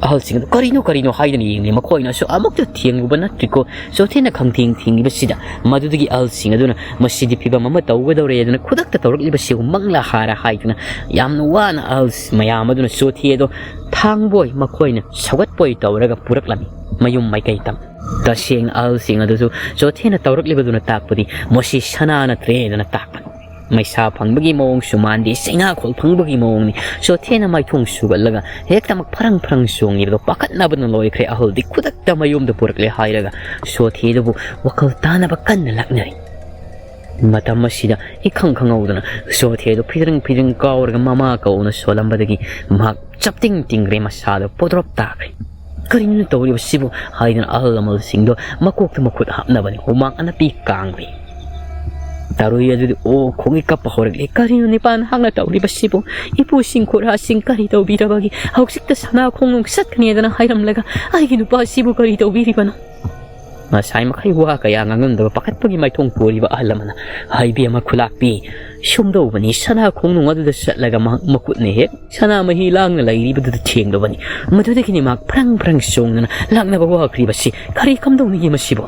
ꯑꯍꯜꯁꯤꯡ ꯑꯗꯨ ꯀꯔꯤꯅꯣ ꯀꯔꯤꯅꯣ ꯍꯥꯏꯗꯨꯅ ꯌꯦꯡꯂꯤ꯫ ꯃꯈꯣꯏꯅꯁꯨ ꯑꯃꯨꯛꯇ ꯊꯦꯡꯂꯨꯕ ꯅꯠꯇ꯭ꯔꯤꯀꯣ꯫ ꯆꯣꯊꯦꯅ ꯈꯪꯊꯦꯡ ꯊꯦꯡꯂꯤꯕꯁꯤꯗ ꯃꯗꯨꯗꯒꯤ ꯑꯍꯜꯁꯤꯡ ꯑꯗꯨꯅ ꯃꯁꯤꯗꯤ ꯐꯤꯕꯝ ꯑꯃ ꯇꯧꯒꯗꯧꯔꯦ ꯑꯗꯨꯅ ꯈꯨꯗꯛꯇ ꯇꯧꯔꯛꯂꯤꯕꯁꯤꯕꯨ ꯃꯪꯂꯥ ꯍꯥꯔ ꯍꯥꯏꯗꯨꯅ ꯌꯥꯝꯅ ꯋꯥꯅ ꯑꯍꯜ ꯃꯌꯥꯝ ꯑꯗꯨꯅ ꯆꯣꯊꯦ ꯑꯗꯣ ꯊꯥꯡꯕꯣꯏ ꯃꯈꯣꯏꯅ ꯁꯧꯒꯠꯄꯣꯏ ꯇꯧꯔꯒ ꯄꯨꯔꯛꯂꯝꯃꯤ ꯃꯌꯨꯝ ꯃꯥꯏꯀꯩ ꯇꯝ꯫ ꯇꯁꯦꯡꯅ ꯑꯍꯜꯁꯤꯡ ꯑꯗꯨꯁꯨ ꯆꯣꯊꯦꯅ ꯇꯧꯔꯛꯂꯤꯕꯗꯨꯅ ꯇꯥꯛꯄꯗꯤ ꯃꯁꯤ ꯁꯅꯥ ꯅꯠꯇ꯭ꯔꯦ ꯑꯗꯨꯅ ꯇꯥꯛꯄꯅꯤ꯫ ꯃꯩꯁꯥ ꯐꯪꯕꯒꯤ ꯃꯑꯣꯡꯁꯨ ꯃꯥꯟꯗꯦ, ꯆꯩꯅꯥꯈꯣꯜ ꯐꯪꯕꯒꯤ ꯃꯑꯣꯡꯅꯤ꯫ ꯆꯣꯊꯦꯅ ꯃꯥꯏꯊꯣꯡ ꯁꯨꯒꯠꯂꯒ ꯍꯦꯛꯇꯃꯛ ꯐꯔꯪ ꯐꯔꯪ ꯆꯣꯡꯉꯤꯕꯗꯣ ꯄꯥꯈꯠꯅꯕꯅ ꯂꯣꯏꯈ꯭ꯔꯦ꯫ ꯑꯍꯜꯗꯤ ꯈꯨꯗꯛꯇ ꯃꯌꯨꯝꯗ ꯄꯨꯔꯛꯂꯦ ꯍꯥꯏꯔꯒ ꯆꯣꯊꯦꯗꯨꯕꯨ ꯋꯥꯈꯜ ꯇꯥꯅꯕ ꯀꯟꯅ ꯂꯥꯛꯅꯔꯤ꯫ ꯃꯇꯝ ꯑꯁꯤꯗ ꯏꯈꯪ ꯈꯪꯍꯧꯗꯅ ꯆꯣꯊꯦꯗꯨ ꯐꯤꯗ꯭ꯔꯤꯡ ꯐꯤꯗ꯭ꯔꯤꯡ ꯀꯥꯎꯔꯒ ꯃꯃꯥ ꯀꯧꯅ ꯁꯣꯜꯂꯝꯕꯗꯒꯤ ꯃꯍꯥꯛ ꯆꯞꯇꯤꯡ ꯇꯤꯡꯈ꯭ꯔꯦ, ꯃꯁꯥꯗꯣ ꯄꯣꯗ꯭ꯔꯣꯞ ꯇꯥꯈ꯭ꯔꯦ꯫ "ꯀꯔꯤꯅꯣ ꯇꯧꯔꯤꯕꯁꯤꯕꯨ?" ꯍꯥꯏꯗꯨꯅ ꯑꯍꯜ ꯂꯃꯟꯁꯤꯡꯗꯣ ꯃꯀꯣꯛꯇ ꯃꯈꯨꯠ ꯍꯥꯞꯅꯕꯅꯤ, ꯍꯨꯃꯥꯡ ꯑꯅꯞꯄꯤ ꯀꯥꯡꯂꯤ꯫ ꯇꯔꯨꯏ ꯑꯗꯨꯗꯤ ꯑꯣ ꯈꯣꯡꯒꯤ ꯀꯞꯄ ꯍꯧꯔꯛꯂꯤ꯫ "ꯀꯔꯤꯅꯣ ꯅꯤꯄꯥ ꯅꯍꯥꯛꯅ ꯇꯧꯔꯤꯕꯁꯤꯕꯨ? ꯏꯄꯨꯁꯤꯡ ꯈꯨꯔꯥꯁꯤꯡ ꯀꯔꯤ ꯇꯧꯕꯤꯔꯕꯒꯤ ꯍꯧꯖꯤꯛꯇ ꯁꯅꯥ ꯈꯣꯡꯎꯞ ꯆꯠꯀꯅꯤ ꯍꯥꯏꯗꯅ ꯍꯥꯏꯔꯝꯂꯒ ꯑꯩꯒꯤ ꯅꯨꯄꯥꯁꯤꯕꯨ ꯀꯔꯤ ꯇꯧꯕꯤꯔꯤꯕꯅꯣ?" ꯉꯁꯥꯏ ꯃꯈꯩ ꯋꯥ ꯀꯌꯥ ꯉꯥꯡꯂꯝꯗꯕ ꯄꯥꯈꯠꯄꯒꯤ ꯃꯥꯏꯊꯣꯡ ꯄꯣꯔꯤꯕ ꯑꯍꯜ ꯑꯃꯅ, "ꯍꯥꯏꯕꯦꯝꯃ ꯈꯨꯂꯥꯛꯄꯤ, ꯁꯨꯝꯗꯧꯕꯅꯤ, ꯁꯅꯥ ꯈꯣꯡꯅꯨꯡ ꯑꯗꯨꯗ ꯆꯠꯂꯒ ꯃꯍꯥꯛ ꯃꯈꯨꯠꯅ ꯍꯦꯛ ꯁꯅꯥ ꯃꯍꯤ ꯂꯥꯡꯅ ꯂꯩꯔꯤꯕꯗꯨꯗ ꯊꯦꯡꯂꯨꯕꯅꯤ꯫ ꯃꯗꯨꯗꯒꯤꯅꯤ ꯃꯍꯥꯛ ꯐ꯭ꯔꯪ ꯐ꯭ꯔꯪ ꯆꯣꯡꯗꯅ ꯂꯥꯛꯅꯕ ꯍꯧꯈ꯭ꯔꯤꯕꯁꯤ꯫ ꯀꯔꯤ ꯀꯝꯗꯧꯅꯤꯒꯦ ꯃꯁꯤꯕꯨ?"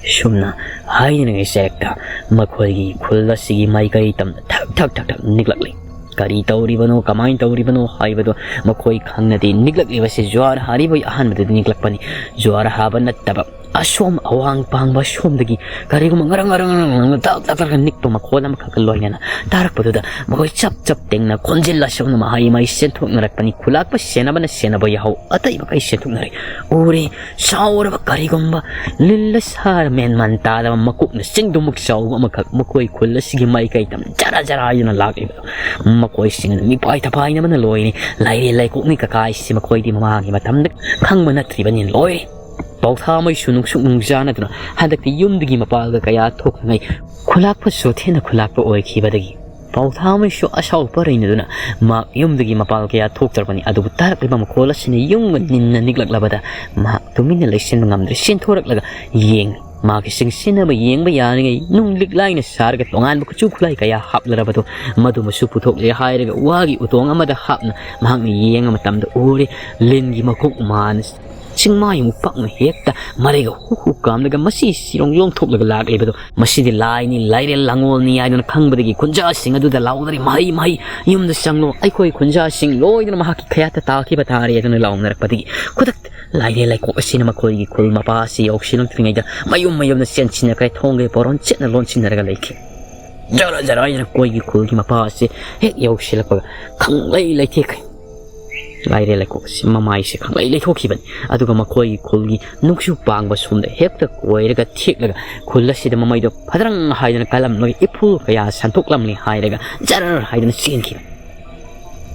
ꯁꯨꯝꯅ ꯍꯥꯏꯅꯔꯤꯉꯩ ꯆꯔꯛꯇ ꯃꯈꯣꯏꯒꯤ ꯈꯨꯜ ꯑꯁꯤꯒꯤ ꯃꯥꯏꯀꯩ ꯇꯝꯅ ꯊꯛ ꯊꯛ ꯊꯛ ꯊꯛ ꯅꯤꯛꯂꯛꯂꯤ꯫ ꯀꯔꯤ ꯇꯧꯔꯤꯕꯅꯣ, ꯀꯃꯥꯏꯅ ꯇꯧꯔꯤꯕꯅꯣ ꯍꯥꯏꯕꯗꯨ ꯃꯈꯣꯏ ꯈꯪꯅꯗꯦ꯫ ꯅꯤꯛꯂꯛꯂꯤꯕꯁꯤ ꯖ꯭ꯋꯥꯔ ꯍꯥꯔꯤꯕꯒꯤ ꯑꯍꯥꯟꯕꯗ ꯅꯤꯛꯂꯛꯄꯅꯤ꯫ ꯖ꯭ꯋꯥꯔ ꯍꯥꯕ ꯅꯠꯇꯕ ꯑꯁꯣꯝ ꯑꯋꯥꯡ ꯄꯥꯡꯕ ꯁꯣꯝꯗꯒꯤ ꯀꯔꯤꯒꯨꯝꯕ ꯉꯔꯪ ꯉꯔꯪ ꯉꯔꯪ ꯉꯔꯪ ꯇꯛ ꯇꯛ ꯇꯛ ꯅꯤꯛꯄ ꯃꯈꯣꯜ ꯑꯃꯈꯛꯀ ꯂꯣꯏꯅꯅ ꯇꯥꯔꯛꯄꯗꯨꯗ ꯃꯈꯣꯏ ꯆꯞ ꯆꯞ ꯇꯦꯡꯅ ꯈꯣꯟꯖꯤꯜ ꯑꯁꯨꯝꯅ ꯃꯍꯩ ꯃꯍꯩ ꯁꯦꯟꯊꯣꯛꯅꯔꯛꯄꯅꯤ꯫ ꯈꯨꯂꯥꯛꯄ ꯁꯦꯟꯅꯕꯅ ꯁꯦꯟꯅꯕ ꯌꯥꯍꯧ ꯑꯇꯩ ꯃꯈꯩ ꯁꯦꯟꯊꯣꯛꯅꯔꯦ꯫ ꯎꯔꯦ, ꯆꯥꯎꯔꯕ ꯀꯔꯤꯒꯨꯝꯕ ꯂꯤꯜꯂ ꯁꯥꯔ ꯃꯦꯟ ꯃꯥꯟ ꯇꯥꯗꯕ ꯃꯀꯣꯛꯅ ꯆꯤꯡꯗꯨꯃꯨꯛ ꯆꯥꯎꯕ ꯑꯃꯈꯛ ꯃꯈꯣꯏ ꯈꯨꯜ ꯑꯁꯤꯒꯤ ꯃꯥꯏꯀꯩꯗ ꯖꯔ ꯖꯔ ꯍꯥꯏꯗꯨꯅ ꯂꯥꯛꯂꯤꯕꯗꯣ ꯃꯈꯣꯏꯁꯤꯡ ꯑꯗꯨ ꯃꯤꯄꯥꯏ ꯊꯄꯥꯏꯅꯕꯅ ꯂꯣꯏꯔꯦ꯫ ꯂꯥꯏꯔꯦ ꯂꯥꯏꯀꯣꯛꯅꯤ ꯀꯀꯥ ꯍꯥꯏꯁꯤ ꯃꯈꯣꯏꯗꯤ ꯃꯃꯥꯡꯒꯤ ꯃꯇꯝꯗ ꯈꯪꯕ ꯅꯠꯇ꯭ꯔꯤꯕꯅꯤ꯫ ꯂꯣꯏꯔꯦ꯫ ꯄꯥꯎꯊꯥꯃꯩꯁꯨ ꯅꯨꯡꯁꯨꯛ ꯅꯨꯡꯖꯥꯅꯗꯨꯅ ꯍꯟꯗꯛꯇꯤ ꯌꯨꯝꯗꯒꯤ ꯃꯄꯥꯜꯒ ꯀꯌꯥ ꯊꯣꯛꯇ꯭ꯔꯤꯉꯩ ꯈꯨꯂꯥꯛꯄꯁꯨ ꯊꯦꯡꯅ ꯈꯨꯂꯥꯛꯄ ꯑꯣꯏꯈꯤꯕꯗꯒꯤ ꯄꯥꯎꯊꯥꯃꯩꯁꯨ ꯑꯁꯥꯎ ꯄꯔꯩꯅꯗꯨꯅ ꯃꯍꯥꯛ ꯌꯨꯝꯗꯒꯤ ꯃꯄꯥꯜ ꯀꯌꯥ ꯊꯣꯛꯇ꯭ꯔꯕꯅꯤ꯫ ꯑꯗꯨꯕꯨ ꯇꯥꯔꯛꯂꯤꯕ ꯃꯈꯣꯜ ꯑꯁꯤꯅ ꯌꯨꯝꯒ ꯅꯤꯟꯅ ꯅꯤꯛꯂꯛꯂꯕꯗ ꯃꯍꯥꯛ ꯇꯨꯃꯤꯟꯅ ꯂꯩꯁꯤꯟꯕ ꯉꯝꯗ꯭ꯔꯦ꯫ ꯆꯦꯟꯊꯣꯔꯛꯂꯒ ꯌꯦꯡꯂꯤ꯫ ꯃꯍꯥꯛꯀꯤ ꯆꯤꯡꯁꯤꯟꯅꯕ ꯌꯦꯡꯕ ꯌꯥꯔꯤꯉꯩ ꯅꯨꯡ ꯂꯤꯛ ꯂꯥꯏꯅ ꯁꯥꯔꯒ ꯇꯣꯉꯥꯟꯕ ꯈꯨꯠꯁꯨ ꯈꯨꯠꯂꯥꯏ ꯀꯌꯥ ꯍꯥꯞꯂꯔꯕꯗꯣ ꯃꯗꯨꯃꯁꯨ ꯄꯨꯊꯣꯛꯂꯦ ꯍꯥꯏꯔꯒ ꯋꯥꯒꯤ ꯎꯇꯣꯡ ꯑꯃꯗ ꯍꯥꯞꯅ ꯃꯍꯥꯛꯅ ꯌꯦꯡꯕ ꯃꯇꯝꯗ ꯎꯔꯦ ꯂꯤꯟꯒꯤ ꯃꯀꯣꯛ ꯃꯥꯅ ꯆꯤꯡꯃꯥꯏ ꯑꯃꯨꯛ ꯄꯥꯛꯅ ꯍꯦꯛꯇ ꯃꯔꯩꯒ ꯍꯨ ꯍꯨ ꯀꯥꯝꯂꯒ ꯃꯁꯤ ꯁꯤꯔꯣꯡ ꯌꯣꯡꯊꯣꯛꯂꯒ ꯂꯥꯛꯂꯤꯕꯗꯣ ꯃꯁꯤꯗꯤ ꯂꯥꯏꯅꯤ, ꯂꯥꯏꯔꯦꯜ ꯂꯥꯡꯒꯣꯜꯅꯤ ꯍꯥꯏꯗꯨꯅ ꯈꯪꯕꯗꯒꯤ ꯈꯨꯟꯖꯥꯁꯤꯡ ꯑꯗꯨꯗ ꯂꯥꯎꯗꯔꯤ, "ꯃꯍꯩ, ꯃꯍꯩ, ꯌꯨꯝꯗ ꯆꯪꯂꯣ, ꯑꯩꯈꯣꯏ ꯈꯨꯟꯖꯥꯁꯤꯡ ꯂꯣꯏꯗꯅ ꯃꯍꯥꯛꯀꯤ ꯈꯌꯥꯠꯇ ꯇꯥꯈꯤꯕ ꯇꯥꯔꯦ" ꯍꯥꯏꯗꯨꯅ ꯂꯥꯎꯅꯔꯛꯄꯗꯒꯤ ꯈꯨꯗꯛꯇ ꯂꯥꯏꯔꯦꯜ ꯂꯩꯀꯣꯛ ꯑꯁꯤꯅ ꯃꯈꯣꯏꯒꯤ ꯈꯨꯜ ꯃꯄꯥ ꯑꯁꯤ ꯌꯧꯁꯤꯜꯂꯛꯇ꯭ꯔꯤꯉꯩꯗ ꯃꯌꯨꯝ ꯃꯌꯨꯝꯗ ꯆꯦꯟꯁꯤꯟꯅꯈ꯭ꯔꯦ, ꯊꯣꯡꯒꯤ ꯄꯣꯔꯣꯟ ꯆꯦꯠꯅ ꯂꯣꯟꯁꯤꯟꯅꯔꯒ ꯂꯩꯈꯤ꯫ ꯖꯔ ꯖꯔ ꯍꯥꯏꯗꯨꯅ ꯃꯈꯣꯏꯒꯤ ꯈꯨꯜꯒꯤ ꯃꯄꯥ ꯑꯁꯤ ꯍꯦꯛ ꯌꯧꯁꯤꯜꯂꯛꯄꯒ ꯈꯪꯂꯩ ꯂꯩꯊꯦꯛꯈ꯭ꯔꯦ꯫ ꯂꯥꯏꯔꯦꯜ ꯂꯩꯀꯣꯛ ꯑꯁꯤ ꯃꯃꯥꯏꯁꯦ ꯈꯪꯂꯩ ꯂꯩꯊꯣꯛꯈꯤꯕꯅꯤ꯫ ꯑꯗꯨꯒ ꯃꯈꯣꯏꯒꯤ ꯈꯨꯜꯒꯤ ꯅꯨꯡꯁꯨ ꯄꯥꯡꯕ ꯁꯣꯝꯗ ꯍꯦꯛꯇ ꯀꯣꯏꯔꯒ ꯊꯦꯛꯂꯒ ꯈꯨꯜ ꯑꯁꯤꯗ ꯃꯃꯩꯗꯣ ꯐꯗ꯭ꯔꯪ ꯍꯥꯏꯗꯅ ꯀꯜꯂꯝꯂꯒ ꯏꯐꯨꯜ ꯀꯌꯥ ꯁꯟꯊꯣꯛꯂꯝꯂꯤ ꯍꯥꯏꯔꯒ ꯖꯔ ꯍꯥꯏꯗꯨꯅ ꯆꯦꯟꯈꯤꯕꯅꯤ꯫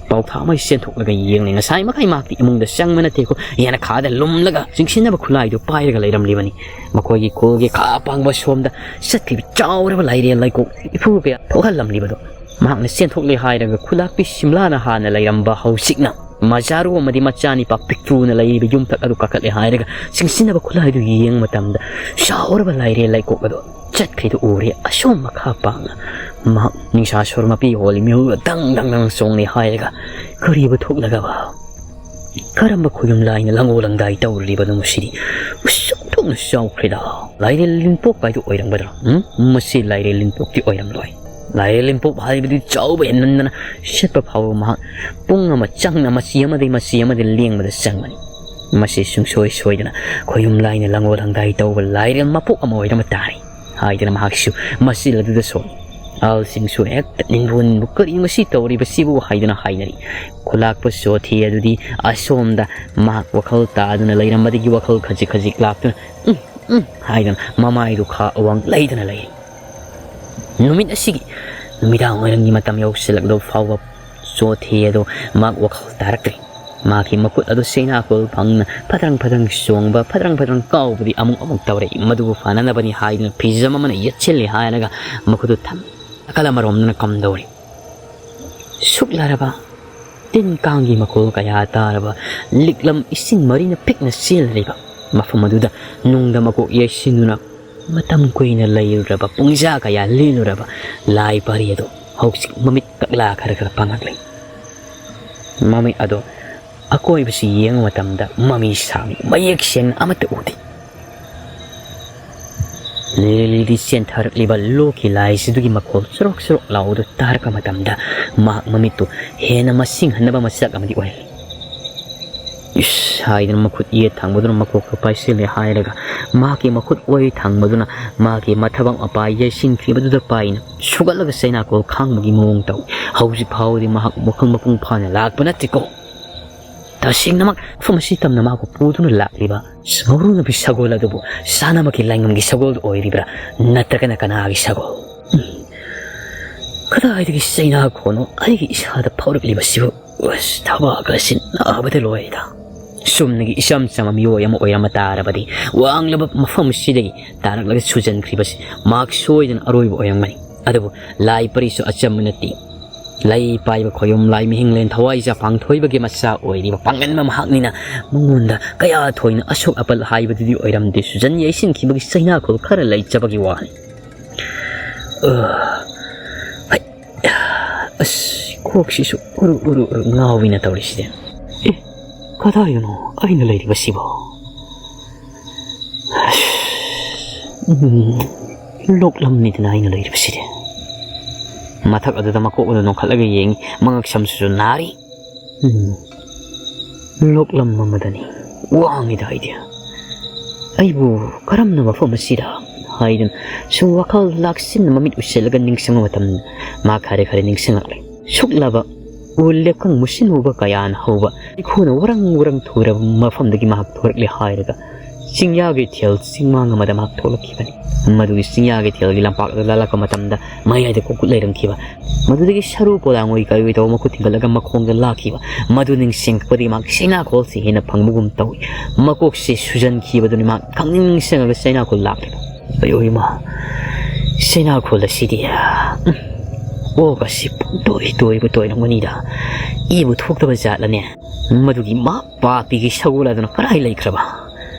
ꯄꯥꯎꯊꯥꯃꯩ ꯆꯦꯟꯊꯣꯛꯂꯒ ꯌꯦꯡꯂꯤ꯫ ꯉꯁꯥꯏ ꯃꯈꯩ ꯃꯍꯥꯛꯇꯤ ꯏꯃꯨꯡꯗ ꯆꯪꯕ ꯅꯠꯇꯦꯀꯣ, ꯌꯦꯅꯈꯥꯗ ꯂꯨꯝꯂꯒ ꯆꯤꯡꯁꯤꯟꯅꯕ ꯈꯨꯠꯂꯥꯏꯗꯨ ꯄꯥꯏꯔꯒ ꯂꯩꯔꯝꯂꯤꯕꯅꯤ꯫ ꯃꯈꯣꯏꯒꯤ ꯈꯨꯜꯒꯤ ꯈꯥ ꯄꯥꯡꯕ ꯁꯣꯝꯗ ꯆꯠꯈ꯭ꯔꯤꯕ ꯆꯥꯎꯔꯕ ꯂꯥꯏꯔꯦꯜ ꯂꯩꯀꯣꯛ ꯏꯐꯨ ꯀꯌꯥ ꯊꯣꯛꯍꯜꯂꯝꯂꯤꯕꯗꯣ ꯃꯍꯥꯛꯅ ꯆꯦꯟꯊꯣꯛꯂꯦ ꯍꯥꯏꯔꯒ ꯈꯨꯂꯥꯛꯄꯤ ꯁꯤꯝꯂꯥꯅ ꯍꯥꯟꯅ ꯂꯩꯔꯝꯕ ꯍꯧꯖꯤꯛꯅ ꯃꯖꯥꯔꯨ ꯑꯃꯗꯤ ꯃꯆꯥꯅꯤꯄꯥ ꯄꯤꯛꯇ꯭ꯔꯨꯅ ꯂꯩꯔꯤꯕ ꯌꯨꯝꯊꯛ ꯑꯗꯨ ꯀꯥꯈꯠꯂꯦ ꯍꯥꯏꯔꯒ ꯆꯤꯡꯁꯤꯟꯅꯕ ꯈꯨꯠꯂꯥꯏꯗꯨ ꯌꯦꯡꯕ ꯃꯇꯝꯗ ꯆꯥꯎꯔꯕ ꯂꯥꯏꯔꯦꯜ ꯂꯩꯀꯣꯛ ꯑꯗꯨ ꯆꯠꯈ꯭ꯔꯤꯗꯨ ꯎꯔꯦ꯫ ꯑꯁꯣꯝ ꯃꯈꯥ ꯄꯥꯡꯅ ꯃꯍꯥꯛ ꯅꯤꯡꯁꯥ ꯁꯣꯔ ꯃꯄꯤ ꯍꯣꯜꯂꯤ ꯃꯤꯍꯨꯜꯒ ꯗꯪ ꯗꯪ ꯗꯪ ꯆꯣꯡꯂꯦ ꯍꯥꯏꯔꯒ ꯀꯔꯤꯕꯨ ꯊꯣꯛꯂꯒꯕ ꯀꯔꯝꯕ ꯈꯨꯌꯨꯝ ꯂꯥꯏꯅ ꯂꯪꯒꯣ ꯂꯪꯗꯥꯏ ꯇꯧꯔꯤꯕꯅꯣ ꯃꯁꯤꯗꯤ? ꯃꯁꯛ ꯊꯣꯛꯅ ꯆꯥꯎꯈ꯭ꯔꯦꯗ꯫ ꯂꯥꯏꯔꯦꯜ ꯂꯤꯟꯄꯣꯛ ꯍꯥꯏꯗꯨ ꯑꯣꯏꯔꯝꯒꯗ꯭ꯔꯥ? ꯎꯝ? ꯃꯁꯤ ꯂꯥꯏꯔꯦꯜ ꯂꯤꯟꯄꯣꯛꯇꯤ ꯑꯣꯏꯔꯝꯂꯣꯏ꯫ ꯂꯥꯏꯔꯦꯜ ꯂꯤꯟꯄꯣꯛ ꯍꯥꯏꯕꯗꯤ ꯆꯥꯎꯕ ꯍꯦꯟꯃꯟꯗꯅ ꯁꯦꯠꯄ ꯐꯥꯎꯕ ꯃꯍꯥꯛ ꯄꯨꯡ ꯑꯃ ꯆꯪꯅ ꯃꯆꯤ ꯑꯃꯗꯒꯤ ꯃꯆꯤ ꯑꯃꯗ ꯂꯦꯡꯕꯗ ꯆꯪꯕꯅꯤ꯫ "ꯃꯁꯤ ꯁꯨꯡꯁꯣꯏ ꯁꯣꯏꯗꯅ ꯈꯣꯌꯨꯝ ꯂꯥꯏꯅ ꯂꯪꯒꯣꯜ ꯂꯪꯗꯥꯏ ꯇꯧꯕ ꯂꯥꯏꯔꯦꯝ ꯃꯄꯣꯛ ꯑꯃ ꯑꯣꯏꯔꯝꯕ ꯇꯥꯔꯦ" ꯍꯥꯏꯗꯨꯅ ꯃꯍꯥꯛꯁꯨ ꯃꯆꯤꯜ ꯑꯗꯨꯗ ꯁꯣꯛꯏ꯫ ꯑꯍꯜꯁꯤꯡꯁꯨ ꯍꯦꯛꯇ ꯅꯤꯡꯕꯨ ꯅꯤꯡꯕꯨ, "ꯀꯔꯤꯅꯣ ꯃꯁꯤ ꯇꯧꯔꯤꯕꯁꯤꯕꯨ?" ꯍꯥꯏꯗꯨꯅ ꯍꯥꯏꯅꯔꯤ꯫ ꯈꯨꯂꯥꯛꯄ ꯆꯣꯊꯦ ꯑꯗꯨꯗꯤ ꯑꯁꯣꯝꯗ ꯃꯍꯥꯛ ꯋꯥꯈꯜ ꯇꯥꯗꯨꯅ ꯂꯩꯔꯝꯕꯗꯒꯤ ꯋꯥꯈꯜ ꯈꯖꯤꯛ ꯈꯖꯤꯛ ꯂꯥꯛꯇꯨꯅ "ꯎꯝ, ꯎꯝ" ꯍꯥꯏꯗꯨꯅ ꯃꯃꯥꯏꯗꯨ ꯈꯥ ꯑꯋꯥꯡ ꯂꯩꯗꯨꯅ ꯂꯩꯔꯤ꯫ ꯅꯨꯃꯤꯠ ꯑꯁꯤꯒꯤ ꯅꯨꯃꯤꯗꯥꯡ ꯋꯥꯏꯔꯝꯒꯤ ꯃꯇꯝ ꯌꯧꯁꯤꯜꯂꯛꯂꯕ ꯐꯥꯎꯕ ꯆꯣꯊꯦ ꯑꯗꯣ ꯃꯍꯥꯛ ꯋꯥꯈꯜ ꯇꯥꯔꯛꯇ꯭ꯔꯤ꯫ ꯃꯍꯥꯛꯀꯤ ꯃꯈꯨꯠ ꯑꯗꯨ ꯆꯩꯅꯥꯀꯣꯜ ꯐꯪꯅ ꯐꯗ꯭ꯔꯪ ꯐꯗ꯭ꯔꯪ ꯆꯣꯡꯕ, ꯐꯗ꯭ꯔꯪ ꯐꯗ꯭ꯔꯪ ꯀꯥꯎꯕꯗꯤ ꯑꯃꯨꯛ ꯑꯃꯨꯛ ꯇꯧꯔꯛꯏ꯫ ꯃꯗꯨꯕꯨ ꯐꯅꯅꯕꯅꯤ ꯍꯥꯏꯗꯨꯅ ꯐꯤꯖꯝ ꯑꯃꯅ ꯌꯦꯠꯁꯤꯜꯂꯤ ꯍꯥꯏꯔꯒ ꯃꯈꯨꯠꯇꯨ ꯊꯝ ꯅꯥꯀꯜ ꯑꯃꯔꯣꯝꯗꯅ ꯀꯝꯗꯧꯔꯤ꯫ ꯁꯨꯛꯂꯔꯕ ꯇꯤꯟ ꯀꯥꯡꯒꯤ ꯃꯈꯣꯜ ꯀꯌꯥ ꯇꯥꯔꯕ, ꯂꯤꯛꯂꯝ ꯏꯁꯤꯡ ꯃꯔꯤꯅ ꯄꯤꯛꯅ ꯆꯦꯜꯂꯤꯕ ꯃꯐꯝ ꯑꯗꯨꯗ ꯅꯨꯡꯗ ꯃꯀꯣꯛ ꯌꯩꯁꯤꯟꯗꯨꯅ ꯃꯇꯝ ꯀꯨꯏꯅ ꯂꯩꯔꯨꯔꯕ, ꯄꯨꯡꯖꯥ ꯀꯌꯥ ꯂꯦꯜꯂꯨꯔꯕ ꯂꯥꯏ ꯄꯔꯤ ꯑꯗꯨ ꯍꯧꯖꯤꯛ ꯃꯃꯤꯠ ꯀꯛꯂꯥ ꯈꯔ ꯈꯔ ꯄꯥꯡꯂꯛꯂꯤ꯫ ꯃꯃꯤꯠ ꯑꯗꯣ ꯑꯀꯣꯏꯕꯁꯤ ꯌꯦꯡꯕ ꯃꯇꯝꯗ ꯃꯃꯤ ꯁꯥꯃꯤ ꯃꯌꯦꯛ ꯁꯦꯡꯅ ꯑꯃꯠꯇ ꯎꯗꯦ꯫ ꯂꯤꯂꯤꯗꯤ ꯆꯦꯟꯊꯔꯛꯂꯤꯕ ꯂꯣꯛꯀꯤ ꯂꯥꯏꯁꯤꯗꯨꯒꯤ ꯃꯈꯣꯜ ꯆꯨꯔꯣꯛ ꯆꯨꯔꯣꯛ ꯂꯥꯎꯕꯗꯨ ꯇꯥꯔꯛꯄ ꯃꯇꯝꯗ ꯃꯍꯥꯛ ꯃꯃꯤꯠꯇꯨ ꯍꯦꯟꯅ ꯃꯁꯤꯡ ꯍꯟꯅꯕ ꯃꯆꯥꯛ ꯑꯃꯗꯤ ꯑꯣꯏꯍꯜꯂꯤ꯫ "ꯏꯁ" ꯍꯥꯏꯗꯨꯅ ꯃꯈꯨꯠ ꯌꯦꯠ ꯊꯪꯕꯗꯨꯅ ꯃꯀꯣꯛꯇ ꯄꯥꯏꯁꯤꯜꯂꯦ ꯍꯥꯏꯔꯒ ꯃꯍꯥꯛꯀꯤ ꯃꯈꯨꯠ ꯑꯣꯏ ꯊꯪꯕꯗꯨꯅ ꯃꯍꯥꯛꯀꯤ ꯃꯊꯕꯥꯛ ꯃꯄꯥ ꯌꯩꯁꯤꯟꯈꯤꯕꯗꯨꯗ ꯄꯥꯏꯅ ꯁꯨꯒꯠꯂꯒ ꯆꯩꯅꯥꯀꯣꯜ ꯈꯥꯡꯕꯒꯤ ꯃꯑꯣꯡ ꯇꯧꯏ꯫ ꯍꯧꯖꯤꯛ ꯐꯥꯎꯕꯗꯤ ꯃꯍꯥꯛ ꯋꯥꯈꯜ ꯃꯄꯨꯡ ꯐꯥꯅ ꯂꯥꯛꯄ ꯅꯠꯇꯦꯀꯣ꯫ ꯇꯁꯦꯡꯅꯃꯛ ꯃꯐꯝ ꯑꯁꯤ ꯇꯝꯅ ꯃꯍꯥꯛꯄꯨ ꯄꯨꯗꯨꯅ ꯂꯥꯛꯂꯤꯕ ꯉꯧꯔꯨꯅꯕꯤ ꯁꯒꯣꯜ ꯑꯗꯨꯕꯨ ꯆꯥꯅꯕꯒꯤ ꯂꯥꯏꯉꯝꯒꯤ ꯁꯒꯣꯜ ꯑꯣꯏꯔꯤꯕ꯭ꯔꯥ, ꯅꯠꯇ꯭ꯔꯒꯅ ꯀꯅꯥꯒꯤ ꯁꯒꯣꯜ? ꯎꯝ꯫ ꯀꯗꯥꯏꯗꯒꯤ ꯆꯩꯅꯥꯈꯣꯟꯅꯣ ꯑꯩꯒꯤ ꯏꯁꯥꯗ ꯐꯥꯎꯔꯛꯂꯤꯕꯁꯤꯕꯨ? ꯑꯁ, ꯊꯕꯥꯛ ꯑꯁꯤ ꯅꯥꯕꯗ ꯂꯣꯏꯔꯦꯗ꯫ ꯆꯨꯝꯅꯒꯤ ꯏꯆꯝ ꯆꯝꯕ ꯃꯤꯑꯣꯏ ꯑꯃ ꯑꯣꯏꯔꯝꯕ ꯇꯥꯔꯕꯗꯤ ꯋꯥꯡꯂꯕ ꯃꯐꯝꯁꯤꯗꯒꯤ ꯇꯥꯔꯛꯂꯒ ꯁꯨꯖꯟꯈ꯭ꯔꯤꯕꯁꯤ ꯃꯍꯥꯛ ꯁꯣꯏꯗꯅ ꯑꯔꯣꯏꯕ ꯑꯣꯏꯔꯝꯒꯅꯤ꯫ ꯑꯗꯨꯕꯨ ꯂꯥꯏ ꯄꯔꯤꯁꯨ ꯑꯆꯝꯕ ꯅꯠꯇꯦ꯫ ꯂꯩ ꯄꯥꯏꯕ ꯈꯣꯌꯨꯝ ꯂꯥꯏ ꯃꯤꯍꯤꯡꯂꯦꯟ ꯊꯋꯥꯏꯖꯥ ꯄꯥꯡꯊꯣꯏꯕꯒꯤ ꯃꯆꯥ ꯑꯣꯏꯔꯤꯕ ꯄꯥꯡꯒꯟꯕ ꯃꯍꯥꯛꯅꯤꯅ ꯃꯉꯣꯟꯗ ꯀꯌꯥ ꯊꯣꯏꯅ ꯑꯁꯣꯛ ꯑꯄꯜ ꯍꯥꯏꯕꯗꯨꯗꯤ ꯑꯣꯏꯔꯝꯗꯦ꯫ ꯁꯨꯖꯟ ꯌꯩꯁꯤꯟꯈꯤꯕꯒꯤ ꯆꯩꯅꯥꯈꯣꯜ ꯈꯔ ꯂꯩꯖꯕꯒꯤ ꯋꯥꯅꯤ꯫ ꯑ, ꯍꯩ, ꯑꯁ, ꯀꯣꯛꯁꯤꯁꯨ ꯎꯔꯨ ꯎꯔꯨ ꯎꯔꯨ ꯉꯥꯎꯋꯤꯅ ꯇꯧꯔꯤꯁꯤꯗꯤ꯫ ꯑꯦ, ꯀꯗꯥꯏꯗꯅꯣ ꯑꯩꯅ ꯂꯩꯔꯤꯕꯁꯤꯕꯣ? ꯑꯁ, ꯎꯝ, ꯂꯣꯛꯂꯝꯅꯤꯗꯅ ꯑꯩꯅ ꯂꯩꯔꯤꯕꯁꯤꯗꯤ꯫ ꯃꯊꯛ ꯑꯗꯨꯗ ꯃꯀꯣꯛ ꯑꯗꯨ ꯅꯣꯡꯈꯠꯂꯒ ꯌꯦꯡꯉꯤ, ꯃꯉꯛ ꯁꯝꯁꯤꯁꯨ ꯅꯥꯔꯤ꯫ ꯎꯝ, ꯂꯣꯛꯂꯝ ꯑꯃꯗꯅꯤ꯫ ꯋꯥꯡꯉꯤꯗ ꯑꯩꯗꯤ꯫ ꯑꯩꯕꯨ ꯀꯔꯝꯅ ꯃꯐꯝ ꯑꯁꯤꯗ ꯍꯥꯏꯗꯨꯅ ꯁꯨꯝ ꯋꯥꯈꯜ ꯂꯥꯛꯁꯤꯟꯅ ꯃꯃꯤꯠ ꯎꯏꯁꯤꯜꯂꯒ ꯅꯤꯡꯁꯤꯡꯕ ꯃꯇꯝꯗ ꯃꯥ ꯈꯔ ꯈꯔ ꯅꯤꯡꯁꯤꯡꯂꯛꯂꯦ꯫ ꯁꯨꯛꯂꯕ ꯎ ꯂꯦꯞꯈꯪ ꯃꯨꯁꯤꯟ ꯃꯨꯕ ꯀꯌꯥꯅ ꯍꯧꯕ ꯏꯈꯣꯅ ꯋꯥꯔꯪ ꯋꯥꯔꯪ ꯊꯨꯔꯕ ꯃꯐꯝꯗꯒꯤ ꯃꯍꯥꯛ ꯊꯣꯔꯛꯂꯦ ꯍꯥꯏꯔꯒ ꯆꯤꯡꯌꯥꯒꯤ ꯏꯊꯦꯜ ꯆꯤꯡꯃꯥꯡ ꯑꯃꯗ ꯃꯍꯥꯛ ꯊꯣꯛꯂꯛꯈꯤꯕꯅꯤ꯫ ꯃꯗꯨꯒꯤ ꯆꯤꯡꯌꯥꯒꯤ ꯏꯊꯦꯜꯒꯤ ꯂꯝꯄꯥꯛ ꯑꯗꯨ ꯂꯥꯜꯂꯛꯄ ꯃꯇꯝꯗ ꯃꯌꯥꯏꯗ ꯀꯣꯀꯨꯠ ꯂꯩꯔꯝꯈꯤꯕ, ꯃꯗꯨꯗꯒꯤ ꯁꯔꯨ ꯄꯣꯂꯥꯡ ꯑꯣꯏ ꯀꯔꯤ ꯑꯣꯏ ꯇꯧꯕ ꯃꯈꯨꯠ ꯊꯤꯡꯒꯠꯂꯒ ꯃꯈꯣꯡꯗ ꯂꯥꯛꯈꯤꯕ, ꯃꯗꯨ ꯅꯤꯡꯁꯤꯡꯂꯛꯄꯗꯒꯤ ꯃꯍꯥꯛ ꯆꯩꯅꯥꯈꯣꯜꯁꯤ ꯍꯦꯟꯅ ꯐꯪꯕꯒꯨꯝ ꯇꯧꯏ꯫ ꯃꯀꯣꯛꯁꯤ ꯁꯨꯖꯟꯈꯤꯕꯗꯨꯅꯤ ꯃꯍꯥꯛ ꯈꯪꯅꯤꯡ ꯅꯤꯡꯁꯤꯡꯉꯒ ꯆꯩꯅꯥꯈꯣꯜ ꯂꯥꯛꯂꯤꯕ꯫ ꯑꯌꯣ ꯏꯃꯥ, ꯆꯩꯅꯥꯈꯣꯜ ꯑꯁꯤꯗꯤ, ꯎꯝ, ꯑꯣꯛ ꯑꯁꯤ ꯄꯨꯡꯇꯣꯏ ꯇꯣꯏꯕ ꯇꯣꯏꯔꯝꯒꯅꯤꯗ꯫ ꯏꯕꯨ ꯊꯣꯛꯇꯕ ꯖꯥꯠꯂꯅꯦ? ꯃꯗꯨꯒꯤ ꯃꯥ ꯄꯥꯄꯤꯒꯤ ꯁꯒꯣꯜ ꯑꯗꯨꯅ ꯀꯗꯥꯏ ꯂꯩꯈ꯭ꯔꯕ?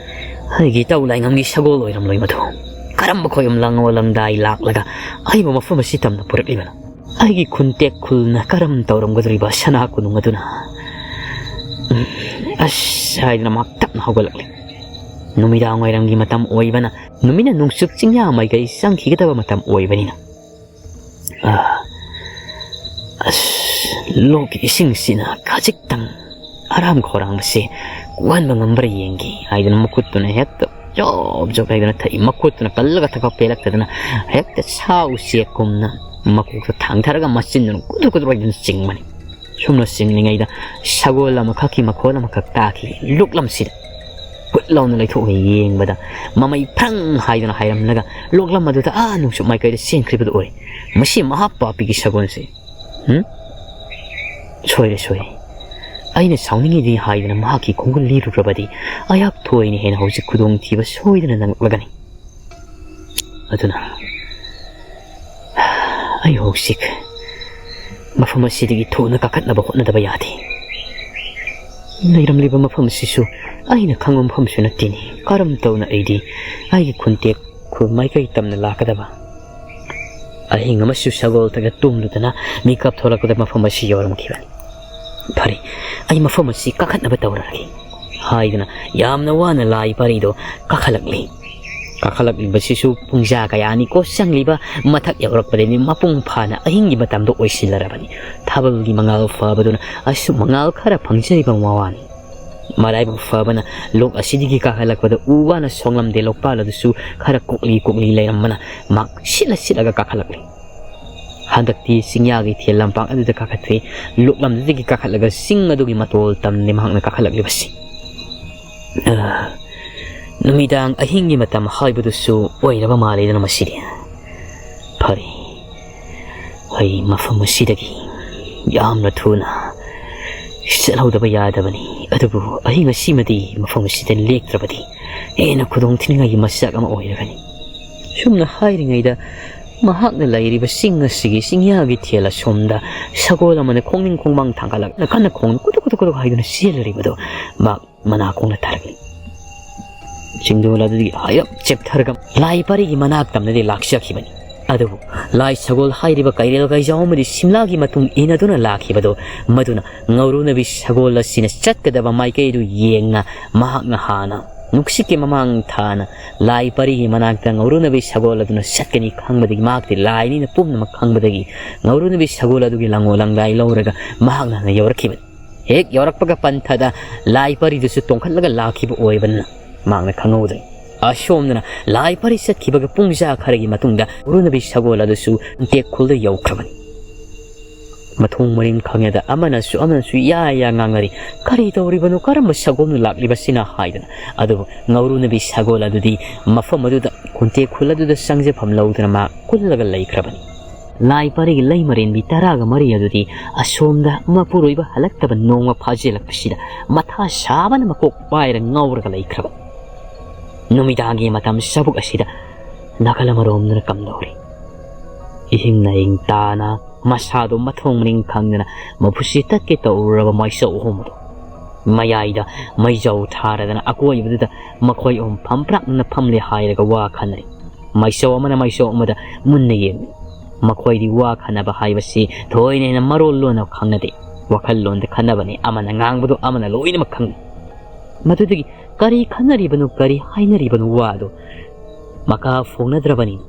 ꯑꯩꯒꯤ ꯏꯇꯧ ꯂꯥꯏꯉꯝꯒꯤ ꯁꯒꯣꯜ ꯑꯣꯏꯔꯝꯂꯣꯏ ꯃꯗꯨ꯫ ꯀꯔꯝꯕ ꯈꯣꯏꯔꯝ ꯂꯪꯉꯣ ꯂꯪꯗꯥꯏ ꯂꯥꯛꯂꯒ ꯑꯩꯕꯨ ꯃꯐꯝ ꯑꯁꯤ ꯇꯝꯅ ꯄꯨꯔꯛꯂꯤꯕꯅꯣ? ꯑꯩꯒꯤ ꯈꯨꯟꯇꯦꯛ ꯈꯨꯜꯅ ꯀꯔꯝ ꯇꯧꯔꯝꯒꯗꯧꯔꯤꯕ ꯁꯅꯥ ꯀꯣꯅꯨꯡ ꯑꯗꯨꯅ? ꯎꯝ, ꯑꯁ ꯍꯥꯏꯗꯨꯅ ꯃꯍꯥꯛ ꯇꯞꯅ ꯍꯧꯒꯠꯂꯛꯂꯦ꯫ ꯅꯨꯃꯤꯗꯥꯡ ꯋꯥꯏꯔꯝꯒꯤ ꯃꯇꯝ ꯑꯣꯏꯕꯅ, ꯅꯨꯃꯤꯠꯅ ꯅꯨꯡꯁꯨꯛ ꯆꯤꯡꯌꯥ ꯃꯥꯏꯀꯩ ꯆꯪꯈꯤꯒꯗꯕ ꯃꯇꯝ ꯑꯣꯏꯕꯅꯤꯅ꯫ ꯑꯥ, ꯑꯁ, ꯂꯣꯛꯀꯤ ꯏꯁꯤꯡꯁꯤꯅ ꯈꯖꯤꯛꯇꯪ ꯑꯔꯥꯝ ꯈꯧꯔꯥꯡꯕꯁꯦ ꯀꯣꯛꯍꯟꯕ ꯉꯝꯕ꯭ꯔꯥ ꯌꯦꯡꯒꯦ ꯍꯥꯏꯗꯨꯅ ꯃꯈꯨꯠꯇꯨꯅ ꯍꯦꯛꯇ ꯖꯣꯞ ꯖꯣꯞ ꯍꯥꯏꯗꯨꯅ ꯊꯛꯏ꯫ ꯃꯈꯨꯠꯇꯨꯅ ꯀꯜꯂꯒ ꯊꯛꯄ ꯄꯦꯜꯂꯛꯇꯗꯅ ꯍꯦꯛꯇ ꯁꯥ ꯎꯆꯦꯛꯀꯨꯝꯅ ꯃꯀꯣꯛꯇ ꯊꯥꯡꯊꯔꯒ ꯃꯆꯤꯟꯗꯨꯅ ꯀꯨꯗ꯭ꯔꯨꯛ ꯀꯨꯗ꯭ꯔꯨꯛ ꯍꯥꯏꯗꯨꯅ ꯆꯤꯡꯕꯅꯤ꯫ ꯁꯨꯝꯅ ꯆꯤꯡꯂꯤꯉꯩꯗ ꯁꯒꯣꯜ ꯑꯃꯈꯛꯀꯤ ꯃꯈꯣꯜ ꯑꯃꯈꯛ ꯇꯥꯈꯤ꯫ ꯂꯣꯛꯂꯝꯁꯤꯗ ꯀꯨꯠ ꯂꯥꯎꯅ ꯂꯩꯊꯣꯛꯂꯒ ꯌꯦꯡꯕꯗ ꯃꯃꯩ ꯐ꯭ꯔꯪ ꯍꯥꯏꯗꯨꯅ ꯍꯥꯏꯔꯝꯂꯒ ꯂꯣꯛꯂꯝ ꯑꯗꯨꯗ ꯑꯥ ꯅꯣꯡꯆꯨꯞ ꯃꯥꯏꯀꯩꯗ ꯆꯦꯟꯈ꯭ꯔꯤꯕꯗꯨ ꯑꯣꯏ꯫ ꯃꯁꯤ ꯃꯍꯥ ꯄꯥꯄꯤꯒꯤ ꯁꯒꯣꯜꯁꯦ꯫ ꯎꯝ? ꯁꯣꯏꯔꯦ, ꯁꯣꯏꯔꯦ꯫ ꯑꯩꯅ ꯁꯥꯎꯅꯤꯡꯉꯤꯗꯤ ꯍꯥꯏꯗꯅ ꯃꯍꯥꯛꯀꯤ ꯈꯣꯡꯒꯨꯜ ꯂꯤꯔꯨꯔꯕꯗꯤ ꯑꯩꯍꯥꯛ ꯊꯣꯏꯅ ꯍꯦꯟꯅ ꯍꯧꯖꯤꯛ ꯈꯨꯗꯣꯡꯊꯤꯕ ꯁꯣꯏꯗꯅ ꯅꯪꯂꯛꯂꯒꯅꯤ꯫ ꯑꯗꯨꯅ ꯑꯩ ꯍꯧꯖꯤꯛ ꯃꯐꯝ ꯑꯁꯤꯗꯒꯤ ꯊꯨꯅ ꯀꯥꯈꯠꯅꯕ ꯍꯣꯠꯅꯗꯕ ꯌꯥꯗꯦ꯫ ꯂꯩꯔꯝꯂꯤꯕ ꯃꯐꯝ ꯑꯁꯤꯁꯨ ꯑꯩꯅ ꯈꯪꯕ ꯃꯐꯝꯁꯨ ꯅꯠꯇꯦꯅꯦ꯫ ꯀꯔꯝ ꯇꯧꯅ ꯑꯩꯗꯤ ꯑꯩꯒꯤ ꯈꯨꯟꯇꯦꯛ ꯈꯨꯜ ꯃꯥꯏꯀꯩ ꯇꯝꯅ ꯂꯥꯛꯀꯗꯕ? ꯑꯍꯤꯡ ꯑꯃꯁꯨ ꯁꯒꯣꯜ ꯊꯛꯇ ꯇꯨꯝꯂꯨꯗꯅ ꯃꯤꯀꯞ ꯊꯣꯛꯂꯛꯄꯗ ꯃꯐꯝ ꯑꯁꯤ ꯌꯧꯔꯝꯈꯤꯕꯅꯤ꯫ ꯐꯔꯦ, ꯑꯩ ꯃꯐꯝ ꯑꯁꯤ ꯀꯥꯈꯠꯅꯕ ꯇꯧꯔꯒꯦ ꯍꯥꯏꯗꯨꯅ ꯌꯥꯝꯅ ꯋꯥꯅ ꯂꯥꯏ ꯄꯥꯔꯤꯗꯣ ꯀꯥꯈꯠꯂꯛꯂꯤ꯫ ꯀꯥꯈꯠꯂꯛꯂꯤꯕꯁꯤꯁꯨ ꯄꯨꯡꯖꯥ ꯀꯌꯥꯅꯤꯀꯣ ꯆꯪꯂꯤꯕ, ꯃꯊꯛ ꯌꯧꯔꯛꯄꯗꯗꯤ ꯃꯄꯨꯡ ꯐꯥꯅ ꯑꯍꯤꯡꯒꯤ ꯃꯇꯝꯗꯣ ꯑꯣꯏꯁꯤꯜꯂꯔꯕꯅꯤ꯫ ꯊꯥꯕꯜꯒꯤ ꯃꯉꯥꯜ ꯐꯕꯗꯨꯅ ꯑꯁꯨꯝ ꯃꯉꯥꯜ ꯈꯔ ꯐꯪꯖꯔꯤꯕ ꯋꯥꯅꯤ꯫ ꯃꯔꯥꯏꯕꯛ ꯐꯕꯅ ꯂꯣꯛ ꯑꯁꯤꯗꯒꯤ ꯀꯥꯈꯠꯂꯛꯄꯗ ꯎ ꯋꯥꯅ ꯁꯣꯡꯂꯝꯗꯦ꯫ ꯂꯣꯛꯄꯥꯜ ꯑꯗꯨꯁꯨ ꯈꯔ ꯀꯣꯛꯂꯤ ꯀꯣꯛꯂꯤ ꯂꯩꯔꯝꯕꯅ ꯃꯍꯥꯛ ꯁꯤꯠꯂ ꯁꯤꯠꯂꯒ ꯀꯥꯈꯠꯂꯛꯂꯤ꯫ ꯍꯟꯗꯛꯇꯤ ꯆꯤꯡꯌꯥꯒꯤ ꯊꯦꯜ ꯂꯝꯄꯥꯛ ꯑꯗꯨꯗ ꯀꯥꯈꯠꯈ꯭ꯔꯦ꯫ ꯂꯣꯛꯂꯝꯗꯨꯗꯒꯤ ꯀꯥꯈꯠꯂꯒ ꯆꯤꯡ ꯑꯗꯨꯒꯤ ꯃꯇꯣꯜ ꯇꯝꯅꯤ ꯃꯍꯥꯛꯅ ꯀꯥꯈꯠꯂꯛꯂꯤꯕꯁꯤ꯫ ꯑ, ꯅꯨꯃꯤꯗꯥꯡ ꯑꯍꯤꯡꯒꯤ ꯃꯇꯝ ꯍꯥꯏꯕꯗꯨꯁꯨ ꯑꯣꯏꯔꯕ ꯃꯥꯜꯂꯤꯗꯅ ꯃꯁꯤꯗꯤ꯫ ꯐꯔꯦ, ꯑꯩ ꯃꯐꯝ ꯑꯁꯤꯗꯒꯤ ꯌꯥꯝꯅ ꯊꯨꯅ ꯆꯠꯍꯧꯗꯕ ꯌꯥꯗꯕꯅꯤ꯫ ꯑꯗꯨꯕꯨ ꯑꯍꯤꯡ ꯑꯁꯤꯃꯗꯤ ꯃꯐꯝ ꯑꯁꯤꯗ ꯂꯦꯛꯇ꯭ꯔꯕꯗꯤ ꯍꯦꯟꯅ ꯈꯨꯗꯣꯡ ꯊꯤꯅꯤꯡꯉꯥꯏꯒꯤ ꯃꯆꯥꯛ ꯑꯃ ꯑꯣꯏꯔꯒꯅꯤ꯫ ꯁꯨꯝꯅ ꯍꯥꯏꯔꯤꯉꯩꯗ ꯃꯍꯥꯛꯅ ꯂꯩꯔꯤꯕ ꯆꯤꯡ ꯑꯁꯤꯒꯤ ꯆꯤꯡꯌꯥꯒꯤ ꯊꯦꯜ ꯑꯁꯣꯝꯗ ꯁꯒꯣꯜ ꯑꯃꯅ ꯈꯣꯡꯅꯤꯡ ꯈꯣꯡꯃꯥꯡ ꯊꯥꯡꯒꯠꯂꯛꯅ ꯀꯟꯅ ꯈꯣꯡꯅ ꯀꯨꯇꯨꯛ ꯀꯨꯇꯨꯛ ꯀꯨꯇꯨꯛ ꯍꯥꯏꯗꯨꯅ ꯆꯦꯜꯂꯨꯔꯤꯕꯗꯣ ꯃꯍꯥꯛ ꯃꯅꯥ ꯈꯣꯡꯅ ꯊꯥꯔꯛꯂꯤ꯫ ꯆꯤꯡꯗꯣꯜ ꯑꯗꯨꯗꯒꯤ ꯍꯥꯏꯔꯞ ꯆꯦꯞꯊꯔꯒ ꯂꯥꯏ ꯄꯔꯤꯒꯤ ꯃꯅꯥꯛ ꯇꯝꯅꯗꯤ ꯂꯥꯛꯆꯈꯤꯕꯅꯤ꯫ ꯑꯗꯨꯕꯨ ꯂꯥꯏ ꯁꯒꯣꯜ ꯍꯥꯏꯔꯤꯕ ꯀꯩꯔꯦꯜ ꯀꯩꯖꯥꯎ ꯑꯃꯗꯤ ꯁꯤꯝꯂꯥꯒꯤ ꯃꯇꯨꯡ ꯏꯟꯅꯗꯨꯅ ꯂꯥꯛꯈꯤꯕꯗꯣ ꯃꯗꯨꯅ ꯉꯧꯔꯨꯅꯕꯤ ꯁꯒꯣꯜ ꯑꯁꯤꯅ ꯆꯠꯀꯗꯕ ꯃꯥꯏꯀꯩ ꯑꯗꯨ ꯌꯦꯡꯅ ꯃꯍꯥꯛꯅ ꯍꯥꯟꯅ ꯅꯨꯡꯁꯤꯠꯀꯤ ꯃꯃꯥꯡ ꯊꯥꯅ ꯂꯥꯏ ꯄꯔꯤꯒꯤ ꯃꯅꯥꯛꯇ ꯉꯧꯔꯨꯅꯕꯤ ꯁꯒꯣꯜ ꯑꯗꯨꯅ ꯆꯠꯀꯅꯤ ꯈꯪꯕꯗꯒꯤ ꯃꯍꯥꯛꯇꯤ ꯂꯥꯏꯅꯤꯅ ꯄꯨꯝꯅꯃꯛ ꯈꯪꯕꯗꯒꯤ ꯉꯧꯔꯨꯅꯕꯤ ꯁꯒꯣꯜ ꯑꯗꯨꯒꯤ ꯂꯪꯉꯣ ꯂꯪꯂꯥꯏ ꯂꯧꯔꯒ ꯃꯍꯥꯛꯅ ꯍꯥꯟꯅ ꯌꯧꯔꯛꯈꯤꯕꯅꯤ꯫ ꯍꯦꯛ ꯌꯧꯔꯛꯄꯒ ꯄꯟꯊꯗ ꯂꯥꯏ ꯄꯔꯤꯗꯨꯁꯨ ꯇꯣꯡꯈꯠꯂꯒ ꯂꯥꯛꯈꯤꯕ ꯑꯣꯏꯕꯅ ꯃꯍꯥꯛꯅ ꯈꯪꯍꯧꯗ꯭ꯔꯦ꯫ ꯑꯁꯣꯝꯗꯅ ꯂꯥꯏ ꯄꯔꯤ ꯆꯠꯈꯤꯕꯒ ꯄꯨꯡꯖꯥ ꯈꯔꯒꯤ ꯃꯇꯨꯡꯗ ꯎꯔꯨꯅꯕꯤ ꯁꯒꯣꯜ ꯑꯗꯨꯁꯨ ꯇꯦꯛꯈꯨꯜꯗ ꯌꯧꯈ꯭ꯔꯕꯅꯤ꯫ ꯃꯊꯣꯡ ꯃꯔꯤꯟ ꯈꯪꯌꯥꯗ ꯑꯃꯅꯁꯨ ꯑꯃꯅꯁꯨ ꯌꯥ ꯌꯥ ꯉꯥꯡꯅꯔꯤ꯫ ꯀꯔꯤ ꯇꯧꯔꯤꯕꯅꯣ? ꯀꯔꯝꯕ ꯁꯒꯣꯜꯅ ꯂꯥꯛꯂꯤꯕꯁꯤꯅ ꯍꯥꯏꯗꯅ꯫ ꯑꯗꯨꯕꯨ ꯉꯧꯔꯨꯅꯕꯤ ꯁꯒꯣꯜ ꯑꯗꯨꯗꯤ ꯃꯐꯝ ꯑꯗꯨꯗ ꯈꯨꯟꯇꯦꯛ ꯈꯨꯜ ꯑꯗꯨꯗ ꯆꯪꯖꯐꯝ ꯂꯧꯗꯨꯅ ꯃꯥ ꯀꯨꯜꯂꯒ ꯂꯩꯈ꯭ꯔꯕꯅꯤ꯫ ꯂꯥꯏ ꯄꯔꯤꯒꯤ ꯂꯩ ꯃꯔꯦꯟꯕꯤ ꯇꯔꯥꯒ ꯃꯔꯤ ꯑꯗꯨꯗꯤ ꯑꯁꯣꯝꯗ ꯃꯄꯨꯔꯣꯏꯕ ꯍꯜꯂꯛꯇꯕ ꯅꯣꯡꯃ ꯐꯥꯖꯤꯜꯂꯛꯄꯁꯤꯗ ꯃꯊꯥ ꯁꯥꯕꯅ ꯃꯀꯣꯛ ꯄꯥꯏꯔ ꯉꯥꯎꯔꯒ ꯂꯩꯈ꯭ꯔꯕ꯫ ꯅꯨꯃꯤꯗꯥꯡꯒꯤ ꯃꯇꯝ ꯆꯕꯨꯛ ꯑꯁꯤꯗ ꯅꯥꯀꯜ ꯑꯃꯔꯣꯝꯗꯅ ꯀꯝꯗꯧꯔꯤ? ꯏꯍꯤꯡ ꯅꯥꯍꯤꯡ ꯇꯥꯅ ꯃꯁꯥꯗꯣ ꯃꯊꯣꯡ ꯃꯅꯤꯡ ꯈꯪꯗꯅ ꯃꯐꯨꯁꯤ ꯇꯠꯀꯦ ꯇꯧꯔꯨꯔꯕ ꯃꯥꯏꯆꯧ ꯑꯍꯨꯝ ꯑꯗꯨ ꯃꯌꯥꯏꯗ ꯃꯩꯖꯥꯎ ꯊꯥꯔꯗꯅ ꯑꯀꯣꯏꯕꯗꯨꯗ ꯃꯈꯣꯏ ꯑꯍꯨꯝ ꯐꯝ ꯄ꯭ꯔꯥꯛꯅꯅ ꯐꯝꯂꯦ ꯍꯥꯏꯔꯒ ꯋꯥ ꯈꯟꯅꯩ꯫ ꯃꯥꯏꯆꯧ ꯑꯃꯅ ꯃꯥꯏꯆꯧ ꯑꯃꯗ ꯃꯨꯟꯅ ꯌꯦꯡꯂꯤ꯫ ꯃꯈꯣꯏꯗꯤ ꯋꯥ ꯈꯟꯅꯕ ꯍꯥꯏꯕꯁꯤ ꯊꯣꯏꯅ ꯍꯦꯟꯅ ꯃꯔꯣꯜ ꯂꯣꯟꯅ ꯈꯪꯅꯗꯦ꯫ ꯋꯥꯈꯜꯂꯣꯟꯗ ꯈꯟꯅꯕꯅꯤ꯫ ꯑꯃꯅ ꯉꯥꯡꯕꯗꯨ ꯑꯃꯅ ꯂꯣꯏꯅꯃꯛ ꯈꯪꯏ꯫ ꯃꯗꯨꯗꯒꯤ ꯀꯔꯤ ꯈꯟꯅꯔꯤꯕꯅꯣ, ꯀꯔꯤ ꯍꯥꯏꯅꯔꯤꯕꯅꯣ ꯋꯥꯗꯨ ꯃꯀꯥ ꯐꯣꯡꯅꯗ꯭ꯔꯕꯅꯤ꯫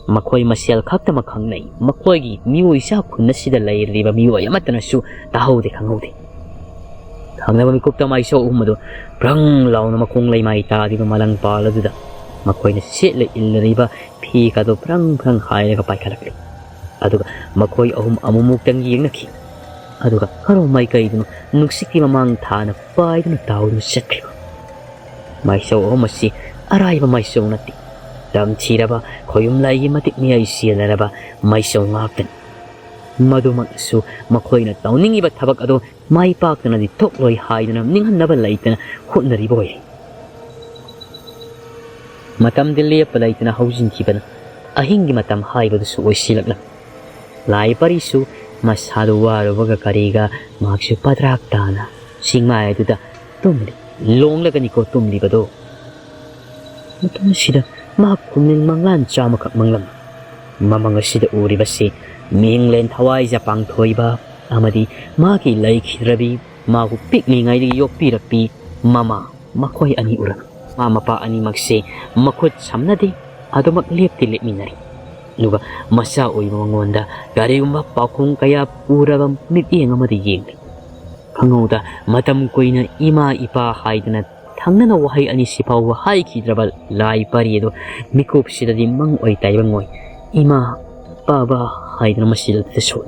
ꯃꯈꯣꯏ ꯃꯁꯦꯜ ꯈꯛꯇꯃꯛ ꯈꯪꯅꯩ꯫ ꯃꯈꯣꯏꯒꯤ ꯃꯤꯑꯣꯏ ꯆꯥ ꯈꯨꯟ ꯑꯁꯤꯗ ꯂꯩꯔꯤꯕ ꯃꯤꯑꯣꯏ ꯑꯃꯠꯇꯅꯁꯨ ꯇꯥꯍꯧꯗꯦ, ꯈꯪꯍꯧꯗꯦ꯫ ꯊꯪꯅꯕ ꯃꯤꯀꯨꯞꯇ ꯃꯥꯏꯁꯧ ꯑꯍꯨꯝ ꯑꯗꯨ ꯄ꯭ꯔꯪ ꯂꯥꯎꯅ ꯃꯈꯣꯡ ꯂꯩꯃꯥꯏ ꯇꯥꯔꯤꯕ ꯃꯂꯪꯄꯥꯜ ꯑꯗꯨꯗ ꯃꯈꯣꯏꯅ ꯁꯦꯠꯂ ꯏꯜꯂꯔꯤꯕ ꯐꯤꯒꯗꯨ ꯄ꯭ꯔꯪ ꯄ꯭ꯔꯪ ꯍꯥꯏꯔꯒ ꯄꯥꯏꯈꯠꯂꯛꯂꯤ꯫ ꯑꯗꯨꯒ ꯃꯈꯣꯏ ꯑꯍꯨꯝ ꯑꯃꯨꯛꯃꯨꯛꯇꯪ ꯌꯦꯡꯅꯈꯤ꯫ ꯑꯗꯨꯒ ꯀꯔꯣ ꯃꯥꯏꯀꯩꯗꯨꯅ ꯅꯨꯡꯁꯤꯠꯀꯤ ꯃꯃꯥꯡ ꯊꯥꯅ ꯄꯥꯏꯗꯨꯅ ꯇꯥꯎꯗꯨꯅ ꯆꯠꯈ꯭ꯔꯤꯕ꯫ ꯃꯥꯏꯁꯧ ꯑꯍꯨꯝ ꯑꯁꯤ ꯑꯔꯥꯏꯕ ꯃꯥꯏꯁꯧ ꯅꯠꯇꯦ꯫ ꯇꯝꯊꯤꯔꯕ ꯈꯣꯌꯨꯝ ꯂꯥꯏꯒꯤ ꯃꯇꯤꯛ ꯃꯌꯥꯏ ꯆꯦꯜꯂꯔꯕ ꯃꯥꯏꯁꯧ ꯉꯥꯛꯇꯅꯤ꯫ ꯃꯗꯨꯃꯛꯁꯨ ꯃꯈꯣꯏꯅ ꯇꯧꯅꯤꯡꯉꯤꯕ ꯊꯕꯛ ꯑꯗꯨ ꯃꯥꯏ ꯄꯥꯛꯇꯅꯗꯤ ꯊꯣꯛꯂꯣꯏ ꯍꯥꯏꯗꯨꯅ ꯅꯤꯡꯍꯟꯅꯕ ꯂꯩꯇꯅ ꯍꯣꯠꯅꯔꯤꯕ ꯑꯣꯏꯔꯤ꯫ ꯃꯇꯝꯗꯤ ꯂꯦꯞꯄ ꯂꯩꯇꯅ ꯍꯧꯖꯤꯟꯈꯤꯕꯅ ꯑꯍꯤꯡꯒꯤ ꯃꯇꯝ ꯍꯥꯏꯕꯗꯨꯁꯨ ꯑꯣꯏꯁꯤꯜꯂꯛꯂꯝꯃꯤ꯫ ꯂꯥꯏ ꯄꯔꯤꯁꯨ ꯃꯁꯥꯗꯨ ꯋꯥꯔꯨꯕꯒ ꯀꯔꯤꯒ ꯃꯍꯥꯛꯁꯨ ꯄꯗ꯭ꯔꯥꯛ ꯇꯥꯅ ꯆꯤꯡꯃꯥꯏ ꯑꯗꯨꯗ ꯇꯨꯝꯂꯤ꯫ ꯂꯣꯡꯂꯒꯅꯤꯀꯣ ꯇꯨꯝꯂꯤꯕꯗꯣ꯫ ꯃꯇꯝ ꯑꯁꯤꯗ ꯃꯍꯥꯛ ꯈꯨꯅꯤꯜ ꯃꯪꯂꯥꯟ ꯆꯥꯝꯃꯈꯛ ꯃꯪꯂꯝꯃꯤ꯫ ꯃꯃꯪ ꯑꯁꯤꯗ ꯎꯔꯤꯕꯁꯤ ꯃꯤꯡꯂꯦꯟ ꯊꯋꯥꯏꯖ ꯄꯥꯡꯊꯣꯏꯕ ꯑꯃꯗꯤ ꯃꯥꯒꯤ ꯂꯩꯈꯤꯗ꯭ꯔꯕꯤ ꯃꯥꯕꯨ ꯄꯤꯛꯂꯤꯉꯩꯗꯒꯤ ꯌꯣꯛꯄꯤꯔꯛꯄꯤ ꯃꯃꯥ, ꯃꯈꯣꯏ ꯑꯅꯤ ꯎꯔꯝꯃꯤ꯫ ꯃꯃꯥ ꯃꯄꯥ ꯑꯅꯤꯃꯛꯁꯦ ꯃꯈꯨꯠ ꯁꯝꯅꯗꯦ, ꯑꯗꯨꯃꯛ ꯂꯦꯞꯇꯤ ꯂꯦꯞꯃꯤꯟꯅꯔꯤ꯫ ꯑꯗꯨꯒ ꯃꯆꯥ ꯑꯣꯏꯕ ꯃꯉꯣꯟꯗ ꯀꯔꯤꯒꯨꯝꯕ ꯄꯥꯎꯈꯨꯝ ꯀꯌꯥ ꯄꯨꯔꯕ ꯃꯤꯠꯌꯦꯡ ꯑꯃꯗ ꯌꯦꯡꯂꯤ꯫ ꯈꯪꯍꯧꯗ ꯃꯇꯝ ꯀꯨꯏꯅ ꯏꯃꯥ ꯏꯄꯥ ꯍꯥꯏꯗꯅ ꯊꯪꯅꯅ ꯋꯥꯍꯩ ꯑꯅꯤꯁꯤ ꯐꯥꯎꯕ ꯍꯥꯏꯈꯤꯗ꯭ꯔꯕ ꯂꯥꯏ ꯄꯔꯤ ꯑꯗꯨ ꯃꯤꯀꯨꯞꯁꯤꯗꯗꯤ ꯃꯪ ꯑꯣꯏ ꯇꯥꯏꯕꯪ ꯑꯣꯏ ꯏꯃꯥ ꯄꯥꯕ ꯍꯥꯏꯗꯨꯅ ꯃꯆꯤꯜ ꯑꯗꯨꯗ ꯁꯣꯟ꯫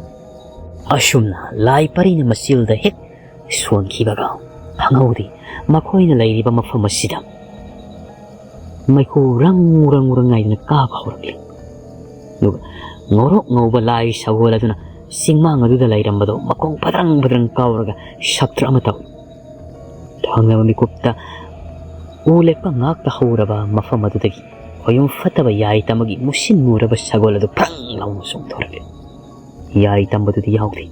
ꯑꯁꯨꯝꯅ ꯂꯥꯏ ꯄꯔꯤꯅ ꯃꯆꯤꯜꯗ ꯍꯦꯛ ꯁꯣꯟꯈꯤꯕꯒ ꯈꯪꯍꯧꯗꯦ ꯃꯈꯣꯏꯅ ꯂꯩꯔꯤꯕ ꯃꯐꯝ ꯑꯁꯤꯗ ꯃꯩꯈꯨ ꯔꯪ ꯔꯪ ꯔꯪ ꯍꯥꯏꯗꯨꯅ ꯀꯥꯕ ꯍꯧꯔꯛꯂꯤ꯫ ꯑꯗꯨꯒ ꯉꯧꯔꯣꯛ ꯉꯧꯕ ꯂꯥꯏ ꯁꯒꯣꯜ ꯑꯗꯨꯅ ꯆꯤꯡꯃꯥꯡ ꯑꯗꯨꯗ ꯂꯩꯔꯝꯕꯗꯨ ꯃꯈꯣꯡ ꯐꯗ꯭ꯔꯪ ꯐꯗ꯭ꯔꯪ ꯀꯥꯎꯔꯒ ꯁꯞꯇ꯭ꯔ ꯑꯃ ꯇꯧꯏ꯫ ꯊꯪꯅꯕ ꯃꯤꯀꯨꯞꯇ ꯎ ꯂꯦꯛꯄ ꯉꯥꯛꯇ ꯍꯧꯔꯕ ꯃꯐꯝ ꯑꯗꯨꯗꯒꯤ ꯈꯣꯌꯨꯝ ꯐꯠꯇꯕ ꯌꯥꯏ ꯇꯝꯕꯒꯤ ꯃꯨꯁꯤꯟ ꯃꯨꯔꯕ ꯁꯒꯣꯜ ꯑꯗꯨ ꯐ꯭ꯔꯪ ꯂꯥꯎꯅ ꯆꯣꯡꯊꯣꯔꯛꯂꯦ꯫ ꯌꯥꯏ ꯇꯝꯕꯗꯨꯗꯤ ꯌꯥꯎꯗꯦ꯫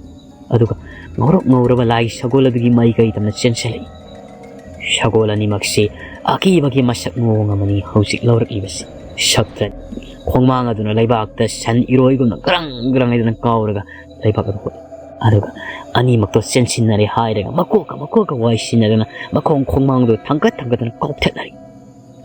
ꯑꯗꯨꯒ ꯉꯧꯔꯣꯛ ꯉꯧꯔꯕ ꯂꯥꯏ ꯁꯒꯣꯜ ꯑꯗꯨꯒꯤ ꯃꯥꯏꯀꯩ ꯇꯝꯅ ꯆꯦꯟꯁꯤꯜꯂꯛꯏ꯫ ꯁꯒꯣꯜ ꯑꯅꯤꯃꯛꯁꯤ ꯑꯀꯤꯕꯒꯤ ꯃꯁꯛ ꯃꯑꯣꯡ ꯑꯃꯅꯤ ꯍꯧꯖꯤꯛ ꯂꯧꯔꯛꯂꯤꯕꯁꯤ꯫ ꯁꯛꯇ꯭ꯔ ꯈꯣꯡꯃꯥꯡ ꯑꯗꯨꯅ ꯂꯩꯕꯥꯛꯇ ꯁꯟ ꯏꯔꯣꯏꯒꯨꯝꯅ ꯒ꯭ꯔꯪ ꯒ꯭ꯔꯪ ꯍꯥꯏꯗꯨꯅ ꯀꯥꯎꯔꯒ ꯂꯩꯕꯥꯛ ꯑꯗꯨ ꯍꯨꯠꯂꯤ꯫ ꯑꯗꯨꯒ ꯑꯅꯤꯃꯛꯇꯣ ꯆꯦꯟꯁꯤꯟꯅꯔꯦ ꯍꯥꯏꯔꯒ ꯃꯀꯣꯛꯀ ꯃꯀꯣꯛꯀ ꯋꯥꯏ ꯁꯤꯟꯅꯗꯨꯅ ꯃꯈꯣꯡ ꯈꯣꯡꯃꯥꯡꯗꯨ ꯊꯥꯡꯒꯠ ꯊꯥꯡꯒꯠꯇꯅ ꯀꯥꯎꯊꯠꯅꯔꯤ꯫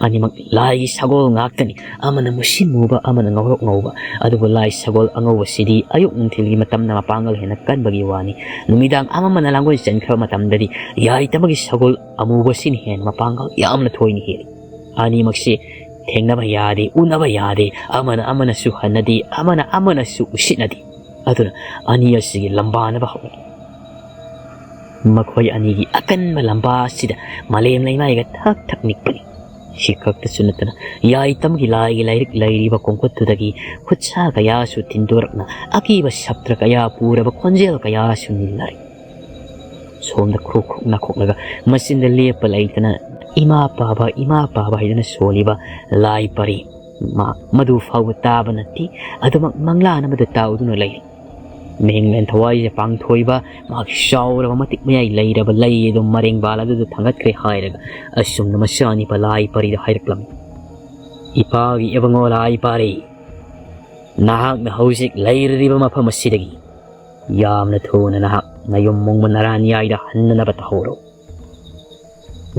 ꯑꯅꯤꯃꯛ ꯂꯥꯏꯒꯤ ꯁꯒꯣꯜ ꯉꯥꯛꯇꯅꯤ꯫ ꯑꯃꯅ ꯃꯨꯁꯤꯟ ꯃꯨꯕ, ꯑꯃꯅ ꯉꯧꯔꯣꯛ ꯉꯧꯕ꯫ ꯑꯗꯨꯕꯨ ꯂꯥꯏ ꯁꯒꯣꯜ ꯑꯉꯧꯕꯁꯤꯗꯤ ꯑꯌꯨꯛ ꯅꯨꯡꯊꯤꯜꯒꯤ ꯃꯇꯝꯗ ꯃꯄꯥꯡꯒꯜ ꯍꯦꯟꯅ ꯀꯟꯕꯒꯤ ꯋꯥꯅꯤ꯫ ꯅꯨꯃꯤꯗꯥꯡ ꯑꯃꯃꯅ ꯂꯥꯡꯒꯣꯜ ꯆꯦꯟꯈ꯭ꯔꯕ ꯃꯇꯝꯗꯗꯤ ꯌꯥꯏꯇꯃꯒꯤ ꯁꯒꯣꯜ ꯑꯃꯨꯕꯁꯤꯅ ꯍꯦꯟꯅ ꯃꯄꯥꯡꯒꯜ ꯌꯥꯝꯅ ꯊꯣꯏꯅ ꯍꯦꯜꯂꯤ꯫ ꯑꯅꯤꯃꯛꯁꯤ ꯊꯦꯡꯅꯕ ꯌꯥꯗꯦ, ꯎꯅꯕ ꯌꯥꯗꯦ, ꯑꯃꯅ ꯑꯃꯅꯁꯨ ꯍꯟꯅꯗꯦ, ꯑꯃꯅ ꯑꯃꯅꯁꯨ ꯎꯁꯤꯠꯅꯗꯦ꯫ ꯑꯗꯨꯅ ꯑꯅꯤ ꯑꯁꯤꯒꯤ ꯂꯝꯕꯥꯅꯕ ꯍꯧꯔꯛꯏ꯫ ꯃꯈꯣꯏ ꯑꯅꯤꯒꯤ ꯑꯀꯟꯕ ꯂꯝꯕꯥ ꯑꯁꯤꯗ ꯃꯥꯂꯦꯝ ꯂꯩꯃꯥꯏꯒ ꯊꯛ ꯊꯛ ꯅꯤꯛꯄꯅꯤ꯫ ꯁꯤ ꯈꯛꯇꯁꯨ ꯅꯠꯇꯅ ꯌꯥꯏꯇꯝꯒꯤ ꯂꯥꯏꯒꯤ ꯂꯥꯏꯔꯤꯛ ꯂꯩꯔꯤꯕ ꯀꯣꯡꯀꯨꯠꯇꯨꯗꯒꯤ ꯈꯨꯠꯁꯥ ꯀꯌꯥꯁꯨ ꯊꯤꯟꯗꯣꯔꯛꯅ ꯑꯀꯤꯕ ꯁꯞꯇ꯭ꯔ ꯀꯌꯥ ꯄꯨꯔꯕ ꯈꯣꯟꯖꯦꯜ ꯀꯌꯥꯁꯨ ꯅꯤꯜꯂꯔꯤ꯫ ꯁꯣꯝꯗ ꯈ꯭ꯔꯣꯛ ꯈ꯭ꯔꯣꯛ ꯅꯥꯈꯣꯛꯂꯒ ꯃꯆꯤꯟꯗ ꯂꯦꯞꯄ ꯂꯩꯇꯅ "ꯏꯃꯥ ꯄꯥꯕ, ꯏꯃꯥ ꯄꯥꯕ" ꯍꯥꯏꯗꯨꯅ ꯁꯣꯜꯂꯤꯕ ꯂꯥꯏ ꯄꯔꯤ ꯃꯥ ꯃꯗꯨ ꯐꯥꯎꯕ ꯇꯥꯕ ꯅꯠꯇꯦ꯫ ꯑꯗꯨꯃꯛ ꯃꯪꯂꯥꯟ ꯑꯃꯗ ꯇꯥꯎꯗꯨꯅ ꯂꯩ꯫ ꯃꯍꯤꯡꯂꯦꯟ ꯊꯋꯥꯏꯁꯦ ꯄꯥꯡꯊꯣꯏꯕ ꯃꯍꯥꯛꯀꯤ ꯆꯥꯎꯔꯕ ꯃꯇꯤꯛ ꯃꯌꯥꯏ ꯂꯩꯔꯕ ꯂꯩ ꯑꯗꯨ ꯃꯔꯦꯡꯕꯥꯜ ꯑꯗꯨꯗ ꯊꯥꯡꯒꯠꯈ꯭ꯔꯦ ꯍꯥꯏꯔꯒ ꯑꯁꯨꯝꯅ ꯃꯆꯥꯅꯤꯄꯥ ꯂꯥꯏ ꯄꯔꯤꯗ ꯍꯥꯏꯔꯛꯂꯝꯃꯤ꯫ "ꯏꯄꯥꯒꯤ ꯏꯕꯨꯡꯉꯣ ꯂꯥꯏ ꯄꯥꯔꯤ, ꯅꯍꯥꯛꯅ ꯍꯧꯖꯤꯛ ꯂꯩꯔꯤꯕ ꯃꯐꯝ ꯑꯁꯤꯗꯒꯤ ꯌꯥꯝꯅ ꯊꯨꯅ ꯅꯍꯥꯛ ꯅꯌꯨꯝ ꯃꯣꯡꯕ ꯅꯔꯥꯟꯌꯥꯏꯗ ꯍꯟꯅꯅꯕ ꯇꯧꯍꯧꯔꯣ꯫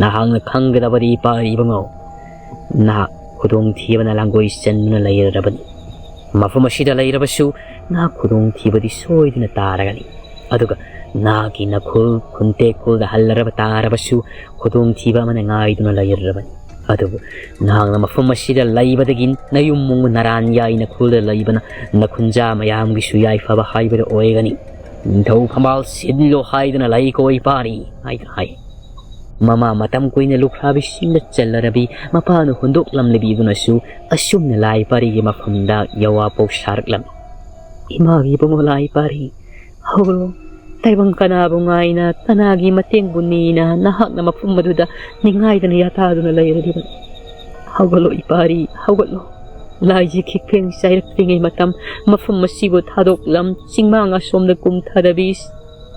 ꯅꯍꯥꯛꯅ ꯈꯪꯒꯗꯕꯗꯤ ꯏꯄꯥ ꯏꯕꯨꯡꯉꯣ, ꯅꯍꯥꯛ ꯈꯨꯗꯣꯡꯊꯤꯕꯅ ꯂꯥꯡꯒꯣꯏ ꯆꯟꯗꯨꯅ ꯂꯩꯔꯔꯕꯅꯤ꯫ ꯃꯐꯝ ꯑꯁꯤꯗ ꯂꯩꯔꯕꯁꯨ ꯅꯍꯥꯛ ꯈꯨꯗꯣꯡꯊꯤꯕꯗꯤ ꯁꯣꯏꯗꯅ ꯇꯥꯔꯒꯅꯤ꯫ ꯑꯗꯨꯒ ꯅꯍꯥꯛꯀꯤ ꯅꯈꯨꯜ ꯈꯨꯟꯇꯦꯛ ꯈꯨꯜꯗ ꯍꯜꯂꯔꯕ ꯇꯥꯔꯕꯁꯨ ꯈꯨꯗꯣꯡꯊꯤꯕ ꯑꯃꯅ ꯉꯥꯏꯗꯨꯅ ꯂꯩꯔꯔꯕꯅꯤ꯫ ꯑꯗꯨꯕꯨ ꯅꯍꯥꯛꯅ ꯃꯐꯝ ꯑꯁꯤꯗ ꯂꯩꯕꯗꯒꯤ ꯅꯌꯨꯝ ꯃꯣꯡꯕ ꯅꯔꯥꯟ ꯌꯥꯏꯅ ꯈꯨꯜꯗ ꯂꯩꯕꯅ ꯅꯈꯨꯟꯖꯥ ꯃꯌꯥꯝꯒꯤꯁꯨ ꯌꯥꯏꯐꯕ ꯍꯥꯏꯕꯗꯨ ꯑꯣꯏꯒꯅꯤ꯫ ꯅꯤꯡꯊꯧ ꯐꯝꯕꯥꯜ ꯁꯤꯜꯂꯣ ꯍꯥꯏꯗꯨꯅ ꯂꯩꯀꯣ ꯏꯄꯥꯔꯤ" ꯍꯥꯏꯗꯨꯅ ꯍꯥꯏ꯫ ꯃꯃꯥ ꯃꯇꯝ ꯀꯨꯏꯅ ꯂꯨꯈ꯭ꯔꯥꯕꯤꯁꯤꯡꯗ ꯆꯜꯂꯔꯕꯤ ꯃꯄꯥꯅ ꯍꯨꯟꯗꯣꯛꯂꯝꯂꯕꯤ ꯑꯗꯨꯅꯁꯨ ꯑꯁꯨꯝꯅ ꯂꯥꯏ ꯄꯥꯔꯤꯒꯤ ꯃꯐꯝꯗ ꯌꯋꯥꯄꯧ ꯁꯥꯔꯛꯂꯝꯃꯤ꯫ "ꯏꯃꯥꯒꯤ ꯏꯕꯨꯡꯉꯣ ꯂꯥꯏ ꯄꯥꯔꯤ, ꯍꯧꯒꯠꯂꯣ꯫ ꯇꯥꯏꯕꯪ ꯀꯅꯥꯕꯨ ꯉꯥꯏꯅ, ꯀꯅꯥꯒꯤ ꯃꯇꯦꯡꯕꯨ ꯅꯤꯅ ꯅꯍꯥꯛꯅ ꯃꯐꯝ ꯑꯗꯨꯗ ꯅꯤꯡꯉꯥꯏꯗꯅ ꯌꯥꯇꯥꯗꯨꯅ ꯂꯩꯔꯤꯕꯅꯣ? ꯍꯧꯒꯠꯂꯣ ꯏꯄꯥꯔꯤ, ꯍꯧꯒꯠꯂꯣ꯫ ꯂꯥꯏꯒꯤ ꯈꯤꯛꯐꯦꯡ ꯆꯥꯏꯔꯛꯇ꯭ꯔꯤꯉꯩ ꯃꯇꯝ, ꯃꯐꯝ ꯑꯁꯤꯕꯨ ꯊꯥꯗꯣꯛꯂꯝ, ꯆꯤꯡꯃꯥꯡ ꯑꯁꯣꯝꯗ ꯀꯨꯝꯊꯔꯕꯤ,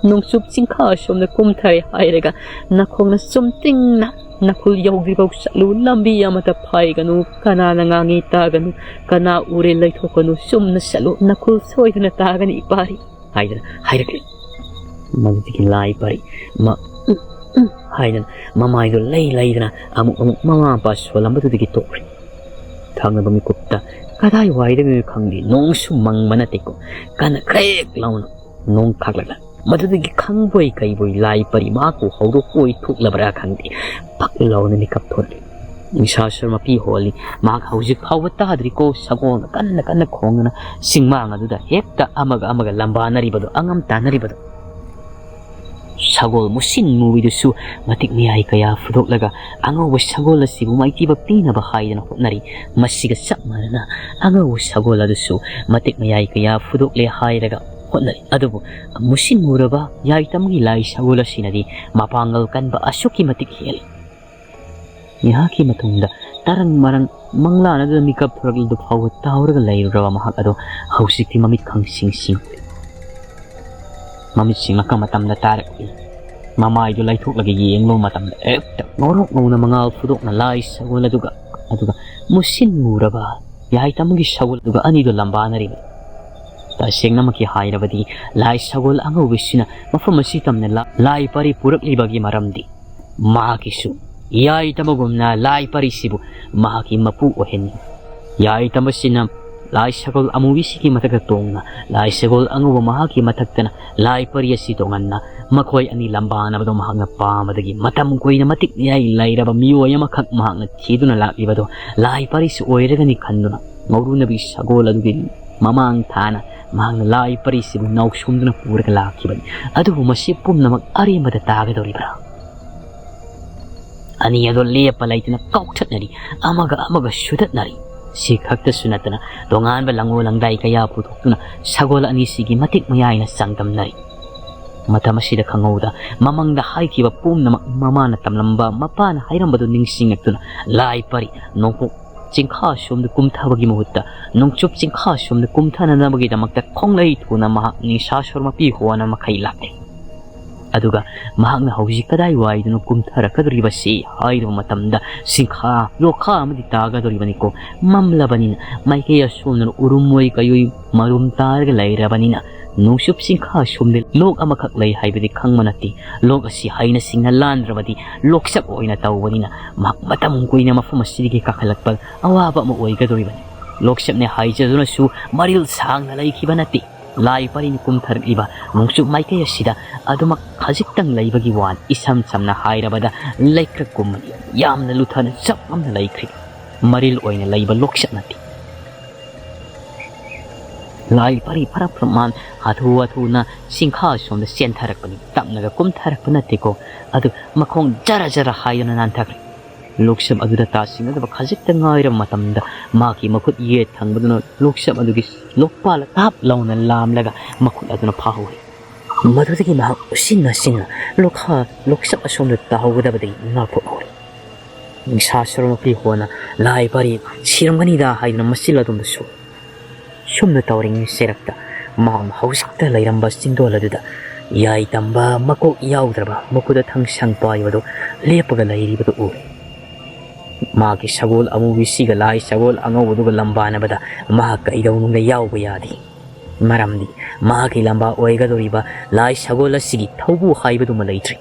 ꯅꯣꯡꯆꯨꯞ ꯆꯤꯡꯈꯥ ꯑꯁꯣꯝꯗ ꯀꯨꯝꯊꯔꯦ ꯍꯥꯏꯔꯒ ꯅꯈꯣꯡꯅ ꯆꯨꯝꯇꯤꯡꯅ ꯅꯈꯨꯜ ꯌꯧꯗ꯭ꯔꯤꯐꯥꯎ ꯆꯠꯂꯨ꯫ ꯂꯝꯕꯤ ꯑꯃꯠꯇ ꯐꯥꯏꯒꯅꯨ꯫ ꯀꯅꯥꯅ ꯉꯥꯡꯉꯤ ꯇꯥꯒꯅꯨ꯫ ꯀꯅꯥ ꯎꯔꯦ ꯂꯩꯊꯣꯛꯀꯅꯨ꯫ ꯆꯨꯝꯅ ꯆꯠꯂꯨ꯫ ꯅꯈꯨꯜ ꯁꯣꯏꯗꯅ ꯇꯥꯒꯅꯤ ꯏꯄꯥꯔꯤ" ꯍꯥꯏꯗꯅ ꯍꯥꯏꯔꯛꯂꯤ꯫ ꯃꯗꯨꯗꯒꯤ ꯂꯥꯏ ꯄꯥꯔꯤ ꯃꯥ "ꯎꯝ, ꯎꯝ" ꯍꯥꯏꯗꯅ ꯃꯃꯥꯏꯗꯣ ꯂꯩ ꯂꯩꯗꯅ ꯑꯃꯨꯛ ꯑꯃꯨꯛ ꯃꯃꯥ ꯃꯄꯥ ꯁꯣꯜꯂꯝꯕꯗꯨꯗꯒꯤ ꯇꯣꯛꯈ꯭ꯔꯦ꯫ ꯊꯪꯅꯕ ꯃꯤꯀꯨꯞꯇ ꯀꯗꯥꯏꯋꯥꯏꯗꯒꯤꯅꯣ ꯈꯪꯗꯦ, ꯅꯣꯡꯁꯨ ꯃꯪꯕ ꯅꯠꯇꯦꯀꯣ, ꯀꯟꯅ ꯈ꯭ꯔꯦꯛ ꯂꯥꯎꯅ ꯅꯣꯡ ꯈꯥꯛꯂꯛꯂ, ꯃꯗꯨꯗꯒꯤ ꯈꯪꯕꯣꯏ ꯀꯩꯕꯣꯏ ꯂꯥꯏ ꯄꯔꯤ ꯃꯍꯥꯛꯄꯨ ꯍꯧꯗꯣꯛꯄꯣꯏ ꯊꯣꯛꯂꯕ꯭ꯔꯥ ꯈꯪꯗꯦ, ꯄꯛ ꯂꯥꯎꯅ ꯃꯤꯀꯞ ꯊꯣꯛꯂꯛꯂꯦ꯫ ꯅꯤꯡꯁꯥ ꯁꯣꯔ ꯃꯄꯤ ꯍꯣꯜꯂꯤ꯫ ꯃꯍꯥꯛ ꯍꯧꯖꯤꯛ ꯐꯥꯎꯕ ꯇꯥꯗ꯭ꯔꯤꯀꯣ, ꯁꯒꯣꯜꯅ ꯀꯟꯅ ꯀꯟꯅ ꯈꯣꯡꯗꯨꯅ ꯆꯤꯡꯃꯥꯡ ꯑꯗꯨꯗ ꯍꯦꯛꯇ ꯑꯃꯒ ꯑꯃꯒ ꯂꯝꯕꯥꯅꯔꯤꯕꯗꯣ, ꯑꯉꯝ ꯇꯥꯅꯔꯤꯕꯗꯣ꯫ ꯁꯒꯣꯜ ꯃꯨꯁꯤꯟ ꯃꯨꯕꯤꯗꯨꯁꯨ ꯃꯇꯤꯛ ꯃꯌꯥꯏ ꯀꯌꯥ ꯐꯨꯗꯣꯛꯂꯒ ꯑꯉꯧꯕ ꯁꯒꯣꯜ ꯑꯁꯤꯕꯨ ꯃꯥꯏꯊꯤꯕ ꯄꯤꯅꯕ ꯍꯥꯏꯗꯅ ꯍꯣꯠꯅꯔꯤ꯫ ꯃꯁꯤꯒ ꯆꯞ ꯃꯥꯟꯅꯅ ꯑꯉꯧꯕ ꯁꯒꯣꯜ ꯑꯗꯨꯁꯨ ꯃꯇꯤꯛ ꯃꯌꯥꯏ ꯀꯌꯥ ꯐꯨꯗꯣꯛꯂꯦ ꯍꯥꯏꯔꯒ ꯍꯣꯠꯅꯔꯤ꯫ ꯑꯗꯨꯕꯨ ꯃꯨꯁꯤꯟ ꯃꯨꯔꯕ ꯌꯥꯏꯇꯝꯒꯤ ꯂꯥꯏ ꯁꯒꯣꯜ ꯑꯁꯤꯅꯗꯤ ꯃꯄꯥꯡꯒꯜ ꯀꯟꯕ ꯑꯁꯨꯛꯀꯤ ꯃꯇꯤꯛ ꯍꯦꯜꯂꯤ꯫ ꯃꯍꯥꯛꯀꯤ ꯃꯇꯨꯡꯗ ꯇꯔꯪ ꯃꯔꯪ ꯃꯪꯂꯥꯟ ꯑꯗꯨꯗ ꯃꯤꯀꯞ ꯊꯣꯔꯛꯂꯗꯨ ꯐꯥꯎꯕ ꯇꯥꯎꯔꯒ ꯂꯩꯔꯨꯔꯕ ꯃꯍꯥꯛ ꯑꯗꯣ ꯍꯧꯖꯤꯛꯇꯤ ꯃꯃꯤꯠ ꯈꯪꯁꯤꯡ ꯁꯤꯡ꯫ ꯃꯃꯤꯠ ꯁꯤꯡꯂꯛꯄ ꯃꯇꯝꯗ ꯇꯥꯔꯛꯏ꯫ ꯃꯃꯥꯏꯗꯨ ꯂꯩꯊꯣꯛꯂꯒ ꯌꯦꯡꯂꯨꯕ ꯃꯇꯝꯗ ꯍꯦꯛꯇ ꯉꯧꯔꯣꯛ ꯉꯧꯅ ꯃꯉꯥꯜ ꯐꯨꯗꯣꯛꯅ ꯂꯥꯏ ꯁꯒꯣꯜ ꯑꯗꯨꯒ, ꯑꯗꯨꯒ ꯃꯨꯁꯤꯟ ꯃꯨꯔꯕ ꯌꯥꯏꯇꯝꯒꯤ ꯁꯒꯣꯜ ꯑꯗꯨꯒ ꯑꯅꯤꯗꯨ ꯂꯝꯕꯥꯅꯔꯤꯕ꯫ ꯇꯁꯦꯡꯅꯃꯛꯀꯤ ꯍꯥꯏꯔꯕꯗꯤ ꯂꯥꯏ ꯁꯒꯣꯜ ꯑꯉꯧꯕꯁꯤꯅ ꯃꯐꯝ ꯑꯁꯤ ꯇꯝꯅ ꯂꯥ-, ꯂꯥꯏ ꯄꯔꯤ ꯄꯨꯔꯛꯂꯤꯕꯒꯤ ꯃꯔꯝꯗꯤ ꯃꯍꯥꯛꯀꯤꯁꯨ ꯌꯥꯏꯇꯝꯒꯨꯝꯅ ꯂꯥꯏ ꯄꯔꯤꯁꯤꯕꯨ ꯃꯍꯥꯛꯀꯤ ꯃꯄꯨ ꯑꯣꯏꯍꯟꯅꯤꯡꯏ꯫ ꯌꯥꯏꯇꯝ ꯑꯁꯤꯅ ꯂꯥꯏ ꯁꯒꯣꯜ ꯑꯃꯨꯕꯤꯁꯤꯒꯤ ꯃꯊꯛꯇ ꯇꯣꯡꯅ ꯂꯥꯏ ꯁꯒꯣꯜ ꯑꯉꯧꯕ ꯃꯍꯥꯛꯀꯤ ꯃꯊꯛꯇꯅ ꯂꯥꯏ ꯄꯔꯤ ꯑꯁꯤ ꯇꯣꯡꯍꯟꯅ ꯃꯈꯣꯏ ꯑꯅꯤ ꯂꯝꯕꯥꯅꯕꯗꯣ ꯃꯍꯥꯛꯅ ꯄꯥꯝꯕꯗꯒꯤ ꯃꯇꯝ ꯀꯨꯏꯅ ꯃꯇꯤꯛ ꯃꯌꯥꯏ ꯂꯩꯔꯕ ꯃꯤꯑꯣꯏ ꯑꯃꯈꯛ ꯃꯍꯥꯛꯅ ꯊꯤꯗꯨꯅ ꯂꯥꯛꯂꯤꯕꯗꯣ ꯂꯥꯏ ꯄꯔꯤꯁꯤ ꯑꯣꯏꯔꯒꯅꯤ ꯈꯟꯗꯨꯅ ꯉꯧꯔꯨꯅꯕꯤ ꯁꯒꯣꯜ ꯑꯗꯨꯒꯤ ꯃꯃꯥꯡ ꯊꯥꯅ ꯃꯍꯥꯛꯅ ꯂꯥꯏ ꯄꯔꯤꯁꯤꯕꯨ ꯅꯥꯎꯁꯣꯝꯗꯨꯅ ꯄꯨꯔꯒ ꯂꯥꯛꯈꯤꯕꯅꯤ꯫ ꯑꯗꯨꯕꯨ ꯃꯁꯤ ꯄꯨꯝꯅꯃꯛ ꯑꯔꯦꯝꯕꯗ ꯇꯥꯒꯗꯧꯔꯤꯕ꯭ꯔꯥ? ꯑꯅꯤ ꯑꯗꯣ ꯂꯦꯞꯄ ꯂꯩꯇꯅ ꯀꯥꯎꯊꯠꯅꯔꯤ, ꯑꯃꯒ ꯑꯃꯒ ꯁꯨꯗꯠꯅꯔꯤ꯫ ꯁꯤ ꯈꯛꯇꯁꯨ ꯅꯠꯇꯅ ꯇꯣꯉꯥꯟꯕ ꯂꯪꯉꯣ ꯂꯪꯗꯥꯏ ꯀꯌꯥ ꯄꯨꯊꯣꯛꯇꯨꯅ ꯁꯒꯣꯜ ꯑꯅꯤꯁꯤꯒꯤ ꯃꯇꯤꯛ ꯃꯌꯥꯏꯅ ꯆꯥꯡꯗꯝꯅꯔꯤ꯫ ꯃꯇꯝ ꯑꯁꯤꯗ ꯈꯪꯍꯧꯗ ꯃꯃꯥꯡꯗ ꯍꯥꯏꯈꯤꯕ ꯄꯨꯝꯅꯃꯛ ꯃꯃꯥꯅ ꯇꯝꯂꯝꯕ, ꯃꯄꯥꯅ ꯍꯥꯏꯔꯝꯕꯗꯨ ꯅꯤꯡꯁꯤꯡꯂꯛꯇꯨꯅ ꯂꯥꯏ ꯄꯔꯤ ꯅꯣꯡꯄꯣꯛ ꯆꯤꯡꯈꯥ ꯁꯣꯝꯗ ꯀꯨꯝꯊꯕꯒꯤ ꯃꯍꯨꯠꯇ ꯅꯣꯡꯆꯨꯞ ꯆꯤꯡꯈꯥ ꯁꯣꯝꯗ ꯀꯨꯝꯊꯅꯅꯕꯒꯤꯗꯃꯛꯇ ꯈꯣꯡꯂꯩ ꯊꯨꯅ ꯃꯍꯥꯛ ꯅꯤꯡꯁꯥ ꯁꯣꯔ ꯃꯄꯤ ꯍꯣꯅ ꯃꯈꯩ ꯂꯥꯛꯂꯦ꯫ ꯑꯗꯨꯒ ꯃꯍꯥꯛꯅ ꯍꯧꯖꯤꯛ ꯀꯗꯥꯏꯋꯥꯏꯗꯅꯣ ꯀꯨꯝꯊꯔꯛꯀꯗꯧꯔꯤꯕꯁꯤ ꯍꯥꯏꯔꯨꯕ ꯃꯇꯝꯗ, ꯁꯤꯡꯈꯥ ꯂꯣꯛꯈꯥ ꯑꯃꯗꯤ ꯇꯥꯒꯗꯧꯔꯤꯕꯅꯤꯀꯣ꯫ ꯃꯝꯂꯕꯅꯤꯅ ꯃꯥꯏꯀꯩ ꯑꯁꯣꯝꯗꯅ ꯎꯔꯨꯝ ꯑꯣꯏ ꯀꯩꯑꯣꯏ ꯃꯔꯨꯝ ꯇꯥꯔꯒ ꯂꯩꯔꯕꯅꯤꯅ, ꯅꯣꯡꯆꯨꯞ ꯁꯤꯡꯈꯥ ꯑꯁꯣꯝꯗ ꯂꯣꯛ ꯑꯃꯈꯛ ꯂꯩ ꯍꯥꯏꯕꯗꯤ ꯈꯪꯕ ꯅꯠꯇꯦ꯫ ꯂꯣꯛ ꯑꯁꯤ ꯍꯩꯅ ꯁꯤꯡꯅ ꯂꯥꯟꯗ꯭ꯔꯕꯗꯤ ꯂꯣꯛꯆꯞ ꯑꯣꯏꯅ ꯇꯧꯕꯅꯤꯅ, ꯃꯍꯥꯛ ꯃꯇꯝ ꯀꯨꯏꯅ ꯃꯐꯝ ꯑꯁꯤꯗꯒꯤ ꯀꯥꯈꯠꯂꯛꯄ ꯑꯋꯥꯕ ꯑꯃ ꯑꯣꯏꯒꯗꯧꯔꯤꯕꯅꯤ꯫ ꯂꯣꯛꯆꯞꯅꯦ ꯍꯥꯏꯖꯗꯨꯅꯁꯨ ꯃꯔꯤꯜ ꯁꯥꯡꯅ ꯂꯩꯈꯤꯕ ꯅꯠꯇꯦ꯫ ꯂꯥꯏ ꯄꯔꯤꯅ ꯀꯨꯝꯊꯔꯛꯂꯤꯕ ꯅꯣꯡꯆꯨꯞ ꯃꯥꯏꯀꯩ ꯑꯁꯤꯗ ꯑꯗꯨꯃꯛ ꯈꯖꯤꯛꯇꯪ ꯂꯩꯕꯒꯤ ꯋꯥꯅꯤ꯫ ꯏꯁꯝ ꯁꯝꯅ ꯍꯥꯏꯔꯕꯗ, ꯂꯩꯀ꯭ꯔꯛꯀꯨꯝꯕꯅꯤ꯫ ꯌꯥꯝꯅ ꯂꯨꯊꯅ ꯆꯞ ꯑꯃꯅ ꯂꯩꯈ꯭ꯔꯦ꯫ ꯃꯔꯤꯜ ꯑꯣꯏꯅ ꯂꯩꯕ ꯂꯣꯛꯆꯠ ꯅꯠꯇꯦ꯫ ꯂꯥꯏ ꯄꯔꯤ ꯐꯔꯞ ꯐꯔꯞ ꯃꯥꯟ ꯍꯥꯊꯨ ꯍꯥꯊꯨꯅ ꯁꯤꯡꯈꯥ ꯑꯁꯣꯝꯗ ꯆꯦꯟꯊꯔꯛꯄꯅꯤ꯫ ꯇꯞꯅꯒ ꯀꯨꯝꯊꯔꯛꯄ ꯅꯠꯇꯦꯀꯣ, ꯑꯗꯨ ꯃꯈꯣꯡ ꯖꯔ ꯖꯔ ꯍꯥꯏꯗꯨꯅ ꯅꯥꯟꯊꯈ꯭ꯔꯦ꯫ ꯂꯣꯛꯆꯞ ꯑꯗꯨꯗ ꯇꯥꯁꯤꯟꯅꯗꯕ ꯈꯖꯤꯛꯇ ꯉꯥꯏꯔꯕ ꯃꯇꯝꯗ, ꯃꯍꯥꯛꯀꯤ ꯃꯈꯨꯠ ꯌꯦꯠ ꯊꯪꯕꯗꯨꯅ ꯂꯣꯛꯆꯞ ꯑꯗꯨꯒꯤ ꯂꯣꯛꯄꯥꯜ ꯇꯥꯞ ꯂꯥꯎꯅ ꯂꯥꯝꯂꯒ ꯃꯈꯨꯠ ꯑꯗꯨꯅ ꯐꯥꯍꯧꯏ꯫ ꯃꯗꯨꯗꯒꯤ ꯃꯍꯥꯛ ꯎꯁꯤꯟ ꯅꯥꯁꯤꯟꯅ ꯂꯣꯛꯈꯥ ꯂꯣꯛꯆꯞ ꯑꯁꯣꯝꯗ ꯇꯥꯍꯧꯒꯗꯕꯗꯒꯤ ꯉꯥꯛꯊꯣꯛꯍꯧꯔꯦ꯫ ꯅꯤꯡꯁꯥ ꯁꯣꯔ ꯃꯄꯤ ꯍꯣꯅ ꯂꯥꯏ ꯄꯔꯤ ꯁꯤꯔꯝꯒꯅꯤꯗ ꯍꯥꯏꯗꯨꯅ ꯃꯆꯤꯜ ꯑꯗꯣꯝꯗ ꯁꯣꯛꯏ꯫ ꯁꯨꯝꯅ ꯇꯧꯔꯤꯉꯩ ꯆꯩꯔꯛꯇ ꯃꯍꯥꯛꯅ ꯍꯧꯖꯤꯛꯇ ꯂꯩꯔꯝꯕ ꯆꯤꯡꯗꯣꯜ ꯑꯗꯨꯗ ꯌꯥꯏ ꯇꯝꯕ ꯃꯀꯣꯛ ꯌꯥꯎꯗ꯭ꯔꯕ ꯃꯈꯨꯠꯇ ꯊꯥꯡꯁꯥꯡ ꯄꯥꯏꯕꯗꯨ ꯂꯦꯞꯄꯒ ꯂꯩꯔꯤꯕꯗꯨ ꯎꯔꯦ꯫ ꯃꯍꯥꯛꯀꯤ ꯁꯒꯣꯜ ꯑꯃꯨꯕꯤꯁꯤꯒ ꯂꯥꯏ ꯁꯒꯣꯜ ꯑꯉꯧꯕꯗꯨꯒ ꯂꯝꯕꯥꯅꯕꯗ ꯃꯍꯥꯛ ꯀꯩꯗꯧꯅꯨꯡꯗ ꯌꯥꯎꯕ ꯌꯥꯗꯦ꯫ ꯃꯔꯝꯗꯤ ꯃꯍꯥꯛꯀꯤ ꯂꯝꯕꯥ ꯑꯣꯏꯒꯗꯧꯔꯤꯕ ꯂꯥꯏ ꯁꯒꯣꯜ ꯑꯁꯤꯒꯤ ꯊꯧꯕꯨ ꯍꯥꯏꯕꯗꯨꯃ ꯂꯩꯇ꯭ꯔꯤ꯫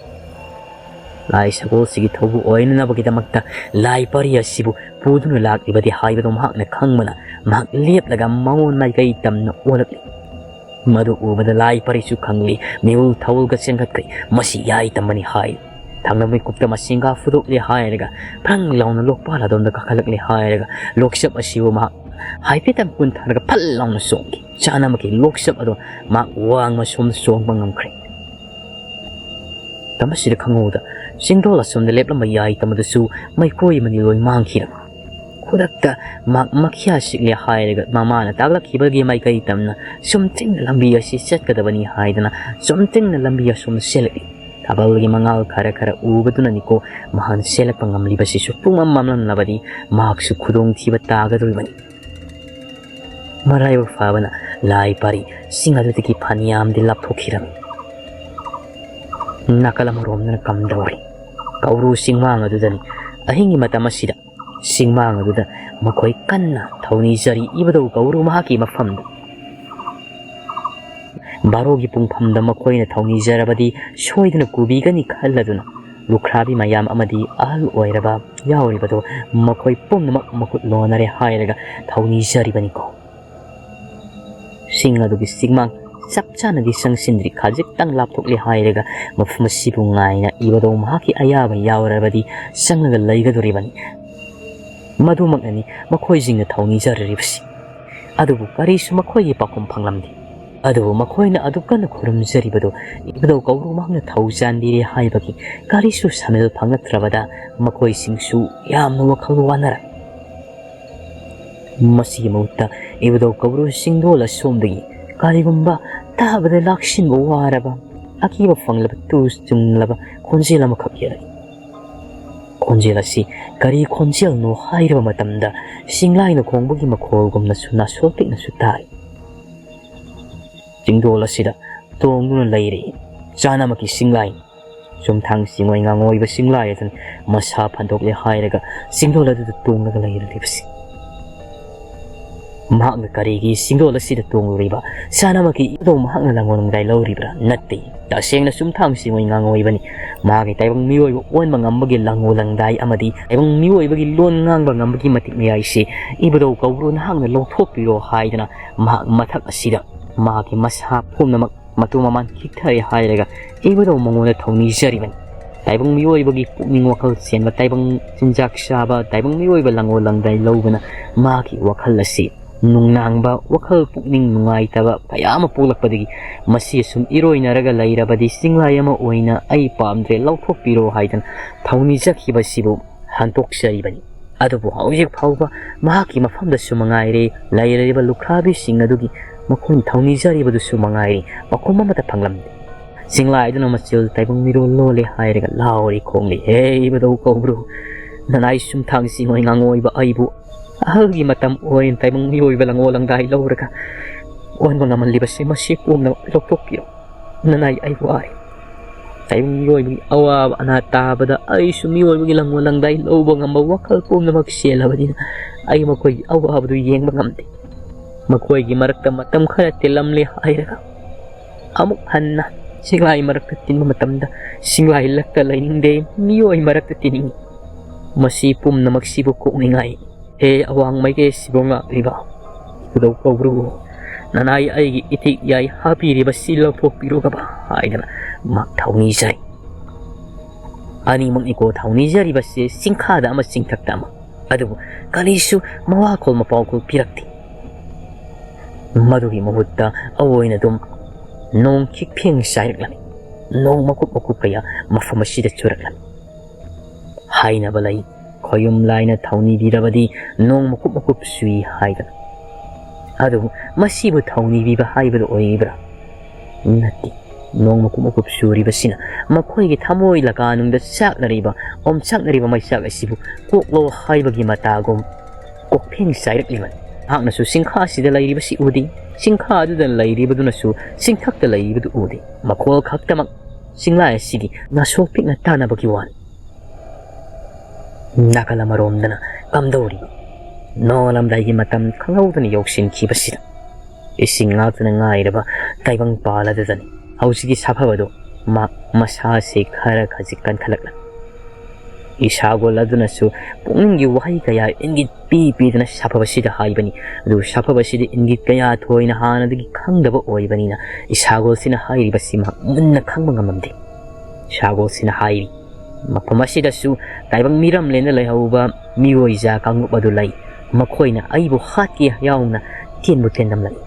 ꯂꯥꯏ ꯁꯒꯣꯜꯁꯤꯒꯤ ꯊꯧꯕꯨ ꯑꯣꯏꯅꯅꯕꯒꯤꯗꯃꯛꯇ ꯂꯥꯏ ꯄꯔꯤ ꯑꯁꯤꯕꯨ ꯄꯨꯗꯨꯅ ꯂꯥꯛꯂꯤꯕꯗꯤ ꯍꯥꯏꯕꯗꯨ ꯃꯍꯥꯛꯅ ꯈꯪꯕꯅ, ꯃꯍꯥꯛ ꯂꯦꯞꯂꯒ ꯃꯉꯣꯟ ꯃꯥꯏꯀꯩ ꯇꯝꯅ ꯑꯣꯜꯂꯛꯂꯤ꯫ ꯃꯗꯨ ꯎꯕꯗ ꯂꯥꯏ ꯄꯔꯤꯁꯨ ꯈꯪꯂꯤ, ꯃꯤꯍꯨꯜ ꯊꯧꯍꯨꯜꯒ ꯆꯦꯟꯈꯠꯈ꯭ꯔꯦ꯫ ꯃꯁꯤ ꯌꯥꯏ ꯇꯝꯕꯅꯤ ꯍꯥꯏ꯫ ꯊꯪꯅꯕ ꯃꯤꯀꯨꯞꯇ ꯃꯁꯤꯡꯒꯥ ꯐꯨꯗꯣꯛꯂꯦ ꯍꯥꯏꯔꯒ ꯐ꯭ꯔꯪ ꯂꯥꯎꯅ ꯂꯣꯛꯄꯥꯜ ꯑꯗꯣꯝꯗ ꯀꯥꯈꯠꯂꯛꯂꯦ ꯍꯥꯏꯔꯒ ꯂꯣꯛꯆꯞ ꯑꯁꯤꯕꯨ ꯃꯍꯥꯛ ꯍꯥꯏꯐꯦꯠꯇꯪ ꯀꯨꯟꯊꯔꯒ ꯐꯠ ꯂꯥꯎꯅ ꯆꯣꯡꯈꯤ꯫ ꯆꯥꯅꯕꯒꯤ ꯂꯣꯛꯆꯞ ꯑꯗꯣ ꯃꯍꯥꯛ ꯋꯥꯡꯃ ꯁꯣꯝꯗ ꯆꯣꯡꯕ ꯉꯝꯈ꯭ꯔꯦ꯫ ꯇꯝꯕꯁꯤꯗ ꯈꯪꯍꯧꯗ ꯆꯤꯡꯗꯣꯜ ꯑꯁꯣꯝꯗ ꯂꯦꯞꯂꯝꯕ ꯌꯥꯏ ꯇꯝꯕꯗꯁꯨ ꯃꯩꯈꯣꯏ ꯑꯃꯗꯤ ꯂꯣꯏ ꯃꯥꯡꯈꯤꯔꯝꯃꯤ꯫ ꯈꯨꯗꯛꯇ ꯃꯍꯥꯛ ꯃꯈꯤꯌꯥ ꯁꯤꯛꯂꯦ ꯍꯥꯏꯔꯒ ꯃꯃꯥꯅ ꯇꯥꯛꯂꯛꯈꯤꯕꯒꯤ ꯃꯥꯏꯀꯩ ꯇꯝꯅ ꯆꯨꯝꯇ꯭ꯔꯤꯡꯅ ꯂꯝꯕꯤ ꯑꯁꯤ ꯆꯠꯀꯗꯕꯅꯤ ꯍꯥꯏꯗꯅ ꯆꯨꯝꯇ꯭ꯔꯤꯡꯅ ꯂꯝꯕꯤ ꯑꯁꯣꯝꯗ ꯆꯦꯜꯂꯛꯏ꯫ ꯊꯥꯕꯜꯒꯤ ꯃꯉꯥꯜ ꯈꯔ ꯈꯔ ꯎꯕꯗꯨꯅꯅꯤꯀꯣ ꯃꯍꯥꯛꯅ ꯆꯦꯜꯂꯛꯄ ꯉꯝꯂꯤꯕꯁꯤꯁꯨ꯫ ꯄꯨꯡꯃꯝ ꯃꯝꯂꯝꯂꯕꯗꯤ ꯃꯍꯥꯛꯁꯨ ꯈꯨꯗꯣꯡꯊꯤꯕ ꯇꯥꯒꯗꯧꯔꯤꯕꯅꯤ꯫ ꯃꯔꯥꯏꯕꯛ ꯐꯕꯅ ꯂꯥꯏ ꯄꯥꯔꯤ ꯆꯤꯡ ꯑꯗꯨꯗꯒꯤ ꯐꯅꯌꯥꯝꯗꯤ ꯂꯥꯞꯊꯣꯛꯈꯤꯔꯝꯃꯤ꯫ ꯅꯥꯀꯜ ꯑꯃꯔꯣꯝꯗꯅ ꯀꯝꯗꯧꯔꯤ? ꯀꯧꯕ꯭ꯔꯨ ꯆꯤꯡꯃꯥꯡ ꯑꯗꯨꯗꯅꯤ꯫ ꯑꯍꯤꯡꯒꯤ ꯃꯇꯝ ꯑꯁꯤꯗ ꯆꯤꯡꯃꯥꯡ ꯑꯗꯨꯗ ꯃꯈꯣꯏ ꯀꯟꯅ ꯊꯧꯅꯤꯖꯔꯤ꯫ ꯏꯕꯨꯙꯧ ꯀꯧꯕ꯭ꯔꯨ ꯃꯍꯥꯛꯀꯤ ꯃꯐꯝꯗ꯫ ꯕꯥꯔꯣꯒꯤ ꯄꯨꯡꯐꯝꯗ ꯃꯈꯣꯏꯅ ꯊꯧꯅꯤꯖꯔꯕꯗꯤ ꯁꯣꯏꯗꯅ ꯀꯨꯕꯤꯒꯅꯤ ꯈꯜꯂꯗꯨꯅ ꯂꯨꯈ꯭ꯔꯥꯕꯤ ꯃꯌꯥꯝ ꯑꯃꯗꯤ ꯑꯍꯜ ꯑꯣꯏꯔꯕ ꯌꯥꯎꯔꯤꯕꯗꯣ ꯃꯈꯣꯏ ꯄꯨꯝꯅꯃꯛ ꯃꯈꯨꯠ ꯂꯣꯟꯅꯔꯦ ꯍꯥꯏꯔꯒ ꯊꯧꯅꯤꯖꯔꯤꯕꯅꯤꯀꯣ꯫ ꯆꯤꯡ ꯑꯗꯨꯒꯤ ꯆꯤꯡꯃꯥꯡ ꯆꯞ ꯆꯥꯅꯗꯤ ꯆꯪꯁꯤꯟꯗ꯭ꯔꯤ, ꯈꯖꯤꯛꯇꯪ ꯂꯥꯞꯊꯣꯛꯂꯦ ꯍꯥꯏꯔꯒ ꯃꯐꯝ ꯑꯁꯤꯕꯨ ꯉꯥꯏꯅ ꯏꯕꯨꯙꯧ ꯃꯍꯥꯛꯀꯤ ꯑꯌꯥꯕ ꯌꯥꯎꯔꯕꯗꯤ ꯆꯪꯂꯒ ꯂꯩꯒꯗꯧꯔꯤꯕꯅꯤ꯫ ꯃꯗꯨꯃꯛꯅꯅꯤ ꯃꯈꯣꯏꯁꯤꯡꯅ ꯊꯧꯅꯤꯖꯔꯤꯕꯁꯤ꯫ ꯑꯗꯨꯕꯨ ꯀꯔꯤꯁꯨ ꯃꯈꯣꯏꯒꯤ ꯄꯥꯎꯈꯨꯝ ꯐꯪꯂꯝꯗꯦ꯫ ꯑꯗꯨꯕꯨ ꯃꯈꯣꯏꯅ ꯑꯗꯨꯛ ꯀꯟꯅ ꯈꯨꯔꯨꯝꯖꯔꯤꯕꯗꯨ ꯏꯕꯨꯙꯧ ꯀꯧꯕ꯭ꯔꯨ ꯃꯍꯥꯛꯅ ꯊꯧ ꯆꯥꯟꯕꯤꯔꯦ ꯍꯥꯏꯕꯒꯤ ꯀꯔꯤꯁꯨ ꯁꯥꯃꯤꯜ ꯐꯪꯂꯛꯇ꯭ꯔꯕꯗ ꯃꯈꯣꯏꯁꯤꯡꯁꯨ ꯌꯥꯝꯅ ꯋꯥꯈꯜ ꯋꯥꯅꯔꯦ꯫ ꯃꯁꯤꯒꯤ ꯃꯍꯨꯠꯇ ꯏꯕꯨꯙꯧ ꯀꯧꯕ꯭ꯔꯨ ꯆꯤꯡꯗꯣꯜ ꯑꯁꯣꯝꯗꯒꯤ ꯀꯔꯤꯒꯨꯝꯕ ꯇꯥꯕꯗ ꯂꯥꯛꯁꯤꯟꯕ ꯋꯥꯔꯕ, ꯑꯀꯤꯕ ꯐꯪꯂꯕ ꯇꯨ ꯆꯨꯡꯂꯕ ꯈꯣꯟꯖꯦꯜ ꯑꯃꯈꯛ ꯌꯦꯜꯂꯛꯏ꯫ ꯈꯣꯟꯖꯦꯜ ꯑꯁꯤ ꯀꯔꯤ ꯈꯣꯟꯖꯦꯜꯅꯣ ꯍꯥꯏꯔꯕ ꯃꯇꯝꯗ ꯆꯤꯡꯂꯥꯏꯅ ꯈꯣꯡꯕꯒꯤ ꯃꯈꯣꯜꯒꯨꯝꯅꯁꯨ ꯅꯥꯁꯣꯜ ꯄꯤꯛꯅꯁꯨ ꯇꯥꯏ꯫ ꯆꯤꯡꯗꯣꯜ ꯑꯁꯤꯗ ꯇꯣꯡꯗꯨꯅ ꯂꯩꯔꯤ ꯆꯥꯅꯃꯛꯀꯤ ꯆꯤꯡꯂꯥꯏ꯫ ꯆꯨꯝꯊꯥꯡ ꯆꯤꯡꯑꯣꯏ ꯉꯥꯉꯣꯏꯕ ꯆꯤꯡꯂꯥꯏ ꯑꯗꯨꯅ ꯃꯁꯥ ꯐꯟꯗꯣꯛꯂꯦ ꯍꯥꯏꯔꯒ ꯆꯤꯡꯗꯣꯜ ꯑꯗꯨꯗ ꯇꯣꯡꯂꯒ ꯂꯩꯔꯤꯕꯁꯤ꯫ ꯃꯍꯥꯛꯅ ꯀꯔꯤꯒꯤ ꯆꯤꯡꯗꯣꯜ ꯑꯁꯤꯗ ꯇꯣꯡꯂꯨꯔꯤꯕ? ꯆꯥꯅꯃꯛꯀꯤ ꯏꯕꯨꯙꯧ ꯃꯍꯥꯛꯅ ꯂꯥꯡꯒꯣꯜ ꯂꯣꯡꯗꯥꯏ ꯂꯧꯔꯤꯕ꯭ꯔꯥ? ꯅꯠꯇꯦ꯫ ꯇꯁꯦꯡꯅ ꯆꯨꯝꯊꯥꯡ ꯆꯤꯡꯑꯣꯏ ꯉꯥꯉꯣꯏꯕꯅꯤ꯫ ꯃꯍꯥꯛꯀꯤ ꯇꯥꯏꯕꯪ ꯃꯤꯑꯣꯏꯕ ꯑꯣꯟꯕ ꯉꯝꯕꯒꯤ ꯂꯥꯡꯒꯣꯜ ꯂꯪꯗꯥꯏ ꯑꯃꯗꯤ ꯇꯥꯏꯕꯪ ꯃꯤꯑꯣꯏꯕꯒꯤ ꯂꯣꯟ ꯉꯥꯡꯕ ꯉꯝꯕꯒꯤ ꯃꯇꯤꯛ ꯃꯌꯥꯏꯁꯤ ꯏꯕꯨꯙꯧ ꯀꯧꯕ꯭ꯔꯨ ꯅꯍꯥꯛꯅ ꯂꯧꯊꯣꯛꯄꯤꯔꯣ ꯍꯥꯏꯗꯅ ꯃꯍꯥꯛ ꯃꯊꯛ ꯑꯁꯤꯗ ꯃꯍꯥꯛꯀꯤ ꯃꯁꯥ ꯄꯨꯝꯅꯃꯛ ꯃꯇꯨ ꯃꯃꯥꯟ ꯈꯤꯛꯊꯔꯦ ꯍꯥꯏꯔꯒ ꯏꯕꯨꯙꯧ ꯃꯉꯣꯟꯗ ꯊꯧꯅꯤꯖꯔꯤꯕꯅꯤ꯫ ꯇꯥꯏꯕꯪ ꯃꯤꯑꯣꯏꯕꯒꯤ ꯄꯨꯛꯅꯤꯡ ꯋꯥꯈꯜ ꯆꯦꯟꯕ, ꯇꯥꯏꯕꯪ ꯆꯤꯟꯖꯥꯛ ꯆꯥꯕ, ꯇꯥꯏꯕꯪ ꯃꯤꯑꯣꯏꯕ ꯂꯥꯡꯒꯣꯜ ꯂꯪꯗꯥꯏ ꯂꯧꯕꯅ ꯃꯍꯥꯛꯀꯤ ꯋꯥꯈꯜ ꯑꯁꯤ ꯅꯨꯡꯅꯥꯡꯕ, ꯋꯥꯈꯜ ꯄꯨꯛꯅꯤꯡ ꯅꯨꯡꯉꯥꯏꯇꯕ ꯀꯌꯥ ꯑꯃ ꯄꯣꯛꯂꯛꯄꯗꯒꯤ ꯃꯁꯤ ꯑꯁꯨꯝ ꯏꯔꯣꯏꯅꯔꯒ ꯂꯩꯔꯕꯗꯤ ꯆꯤꯡꯂꯥꯏ ꯑꯃ ꯑꯣꯏꯅ ꯑꯩ ꯄꯥꯝꯗ꯭ꯔꯦ, ꯂꯧꯊꯣꯛꯄꯤꯔꯣ ꯍꯥꯏꯗꯅ ꯊꯧꯅꯤꯖꯈꯤꯕꯁꯤꯕꯨ ꯍꯟꯗꯣꯛꯆꯔꯤꯕꯅꯤ꯫ ꯑꯗꯨꯕꯨ ꯍꯧꯖꯤꯛ ꯐꯥꯎꯕ ꯃꯍꯥꯛꯀꯤ ꯃꯐꯝꯗꯁꯨ ꯃꯉꯥꯏꯔꯦ, ꯂꯩꯔꯤꯕ ꯂꯨꯈ꯭ꯔꯥꯕꯤꯁꯤꯡ ꯑꯗꯨꯒꯤ ꯃꯈꯣꯏꯅ ꯊꯧꯅꯤꯖꯔꯤꯕꯗꯨꯁꯨ ꯃꯉꯥꯏꯔꯦ, ꯃꯈꯣꯝ ꯑꯃꯠꯇ ꯐꯪꯂꯝꯗꯦ꯫ ꯆꯤꯡꯂꯥꯏꯗꯨꯅ ꯃꯆꯤꯜ ꯇꯥꯏꯕꯪ ꯃꯤꯔꯣꯜ ꯂꯣꯜꯂꯦ ꯍꯥꯏꯔꯒ ꯂꯥꯎꯔꯤ ꯈꯣꯡꯂꯤ, "ꯍꯦ ꯏꯕꯨꯙꯧ ꯀꯧꯕ꯭ꯔꯨ, ꯅꯅꯥꯏ ꯆꯨꯝꯊꯥꯡ ꯆꯤꯡꯑꯣꯏ ꯉꯥꯉꯣꯏꯕ ꯑꯩꯕꯨ ꯑꯍꯜꯒꯤ ꯃꯇꯝ ꯑꯣꯏꯅ ꯇꯥꯏꯕꯪ ꯃꯤꯑꯣꯏꯕ ꯂꯥꯡꯒꯣꯜ ꯂꯪꯗꯥꯏ ꯂꯧꯔꯒ ꯑꯣꯟꯕ ꯉꯝꯍꯜꯂꯤꯕꯁꯤ ꯃꯁꯤ ꯄꯨꯝꯅꯃꯛ ꯂꯧꯊꯣꯛꯄꯤꯔꯣ꯫ ꯅꯅꯥꯏ ꯑꯩ ꯋꯥꯔꯦ꯫ ꯇꯥꯏꯕꯪ ꯃꯤꯑꯣꯏꯕꯒꯤ ꯑꯋꯥꯕ ꯑꯅꯥ ꯇꯥꯕꯗ ꯑꯩꯁꯨ ꯃꯤꯑꯣꯏꯕꯒꯤ ꯂꯪꯒꯣꯜ ꯂꯪꯗꯥꯏ ꯂꯧꯕ ꯉꯝꯕ ꯋꯥꯈꯜ ꯄꯨꯝꯅꯃꯛ ꯆꯦꯜꯂꯕꯅꯤꯅ ꯑꯩ ꯃꯈꯣꯏꯒꯤ ꯑꯋꯥꯕꯗꯨ ꯌꯦꯡꯕ ꯉꯝꯗꯦ꯫ ꯃꯈꯣꯏꯒꯤ ꯃꯔꯛꯇ ꯃꯇꯝ ꯈꯔ ꯇꯤꯜꯂꯝꯂꯦ ꯍꯥꯏꯔꯒ ꯑꯃꯨꯛ ꯍꯟꯅ ꯆꯤꯡꯂꯥꯏ ꯃꯔꯛꯇ ꯇꯤꯟꯕ ꯃꯇꯝꯗ ꯆꯤꯡꯂꯥꯏ ꯂꯛꯇ ꯂꯩꯅꯤꯡꯗꯦ, ꯃꯤꯑꯣꯏ ꯃꯔꯛꯇ ꯇꯤꯟꯅꯤꯡꯏ꯫ ꯃꯁꯤ ꯄꯨꯝꯅꯃꯛꯁꯤꯕꯨ ꯀꯣꯛꯅꯤꯡꯉꯥꯏ꯫ ꯍꯦ ꯑꯋꯥꯡ ꯃꯥꯏꯀꯩꯁꯤꯕꯨ ꯉꯥꯛꯂꯤꯕ ꯏꯕꯨꯙꯧ ꯀꯧꯕ꯭ꯔꯨ, ꯅꯅꯥꯏ ꯑꯩꯒꯤ ꯏꯊꯤꯛ ꯌꯥꯏ ꯍꯥꯞꯄꯤꯔꯤꯕꯁꯤ ꯂꯧꯊꯣꯛꯄꯤꯔꯨꯒꯕ ꯍꯥꯏꯗꯅ ꯃꯍꯥꯛ ꯊꯧꯅꯤꯖꯔꯤ꯫ ꯑꯅꯤꯃꯛꯅꯤꯀꯣ ꯊꯧꯅꯤꯖꯔꯤꯕꯁꯤ, ꯆꯤꯡꯈꯥꯗ ꯑꯃ ꯆꯤꯡꯊꯛꯇ ꯑꯃ꯫ ꯑꯗꯨꯕꯨ ꯀꯔꯤꯁꯨ ꯃꯋꯥꯈꯣꯜ ꯃꯄꯥꯎꯈꯣꯜ ꯄꯤꯔꯛꯇꯦ꯫ ꯃꯗꯨꯒꯤ ꯃꯍꯨꯠꯇ ꯑꯑꯣꯏꯅ ꯑꯗꯨꯝ ꯅꯣꯡ ꯈꯤꯛꯐꯦꯡ ꯆꯥꯏꯔꯛꯂꯝꯃꯤ꯫ ꯅꯣꯡ ꯃꯀꯨꯞ ꯃꯀꯨꯞ ꯀꯌꯥ ꯃꯐꯝ ꯑꯁꯤꯗ ꯆꯨꯔꯛꯂꯝꯃꯤ꯫ ꯍꯥꯏꯅꯕ ꯂꯩ, ꯈꯣꯌꯨꯝ ꯂꯥꯏꯅ ꯊꯧꯅꯤꯕꯤꯔꯕꯗꯤ ꯅꯣꯡ ꯃꯀꯨꯞ ꯃꯀꯨꯞ ꯆꯨꯏ ꯍꯥꯏꯗꯅ꯫ ꯑꯗꯨꯕꯨ ꯃꯁꯤꯕꯨ ꯊꯧꯅꯤꯕꯤꯕ ꯍꯥꯏꯕꯗꯨ ꯑꯣꯏꯔꯤꯕ꯭ꯔꯥ? ꯅꯠꯇꯦ꯫ ꯅꯣꯡ ꯃꯀꯨꯞ ꯃꯀꯨꯞ ꯆꯨꯔꯤꯕꯁꯤꯅ ꯃꯈꯣꯏꯒꯤ ꯊꯃꯣꯏ ꯂꯀꯥꯅꯨꯡꯗ ꯆꯥꯛꯅꯔꯤꯕ, ꯑꯣꯝꯆꯥꯛꯅꯔꯤꯕ ꯃꯩꯆꯥꯛ ꯑꯁꯤꯕꯨ ꯀꯣꯛꯂꯣ ꯍꯥꯏꯕꯒꯤ ꯃꯇꯥꯒꯨꯝ ꯀꯣꯛꯐꯦꯡ ꯆꯥꯏꯔꯛꯂꯤꯕꯅꯤ꯫ ꯃꯍꯥꯛꯅꯁꯨ ꯆꯤꯡꯈꯥꯁꯤꯗ ꯂꯩꯔꯤꯕꯁꯤ ꯎꯗꯦ, ꯆꯤꯡꯈꯥ ꯑꯗꯨꯗ ꯂꯩꯔꯤꯕꯗꯨꯅꯁꯨ ꯆꯤꯡꯊꯛꯇ ꯂꯩꯔꯤꯕꯗꯨ ꯎꯗꯦ꯫ ꯃꯈꯣꯜ ꯈꯛꯇꯃꯛ ꯆꯤꯡꯂꯥꯏ ꯑꯁꯤꯒꯤ ꯅꯥꯁꯣꯛ ꯄꯤꯛꯅ ꯇꯥꯟꯅꯕꯒꯤ ꯋꯥꯅꯤ꯫ ꯅꯥꯀꯜ ꯑꯃꯔꯣꯝꯗꯅ ꯀꯝꯗꯧꯔꯤ? ꯅꯣꯡꯉꯥꯜꯂꯝꯗꯥꯏꯒꯤ ꯃꯇꯝ ꯈꯪꯍꯧꯗꯅ ꯌꯧꯁꯤꯟꯈꯤꯕꯁꯤꯗ ꯏꯁꯤꯡ ꯉꯥꯛꯇꯅ ꯉꯥꯏꯔꯕ ꯇꯥꯏꯕꯪ ꯄꯥꯜ ꯑꯗꯨꯗꯅꯤ ꯍꯧꯖꯤꯛꯀꯤ ꯁꯥꯐꯕꯗꯨ ꯃꯍꯥꯛ ꯃꯁꯥꯁꯤ ꯈꯔ ꯈꯖꯤꯛ ꯀꯟꯈꯠꯂꯛꯂꯝꯃꯤ꯫ ꯏꯁꯥꯒꯣꯜ ꯑꯗꯨꯅꯁꯨ ꯄꯨꯛꯅꯤꯡꯒꯤ ꯋꯥꯍꯩ ꯀꯌꯥ ꯏꯪꯒꯤꯠ ꯄꯤ ꯄꯤꯗꯨꯅ ꯁꯥꯐꯕꯁꯤꯗ ꯍꯥꯏꯕꯅꯤ꯫ ꯑꯗꯨꯕꯨ ꯁꯥꯐꯕꯁꯤꯗ ꯏꯪꯒꯤꯠ ꯀꯌꯥ ꯊꯣꯏꯅ ꯍꯥꯟꯅꯗꯒꯤ ꯈꯪꯗꯕ ꯑꯣꯏꯕꯅꯤꯅ ꯏꯁꯥꯒꯣꯜꯁꯤꯅ ꯍꯥꯏꯔꯤꯕꯁꯤ ꯃꯍꯥꯛ ꯃꯨꯟꯅ ꯈꯪꯕ ꯉꯝꯂꯝꯗꯦ꯫ ꯏꯁꯥꯒꯣꯜꯁꯤꯅ ꯍꯥꯏꯔꯤ, ꯃꯐꯝ ꯑꯁꯤꯗꯁꯨ ꯇꯥꯏꯕꯪ ꯃꯤꯔꯝꯂꯦꯟꯗ ꯂꯩꯍꯧꯕ ꯃꯤꯑꯣꯏꯖꯥ ꯀꯥꯡꯂꯨꯞ ꯑꯗꯨ ꯂꯩ꯫ ꯃꯈꯣꯏꯅ ꯑꯩꯕꯨ ꯍꯥꯠꯀꯦ ꯌꯥꯎꯅ ꯇꯦꯟꯕꯨ ꯇꯦꯟꯗꯝꯂꯛꯏ꯫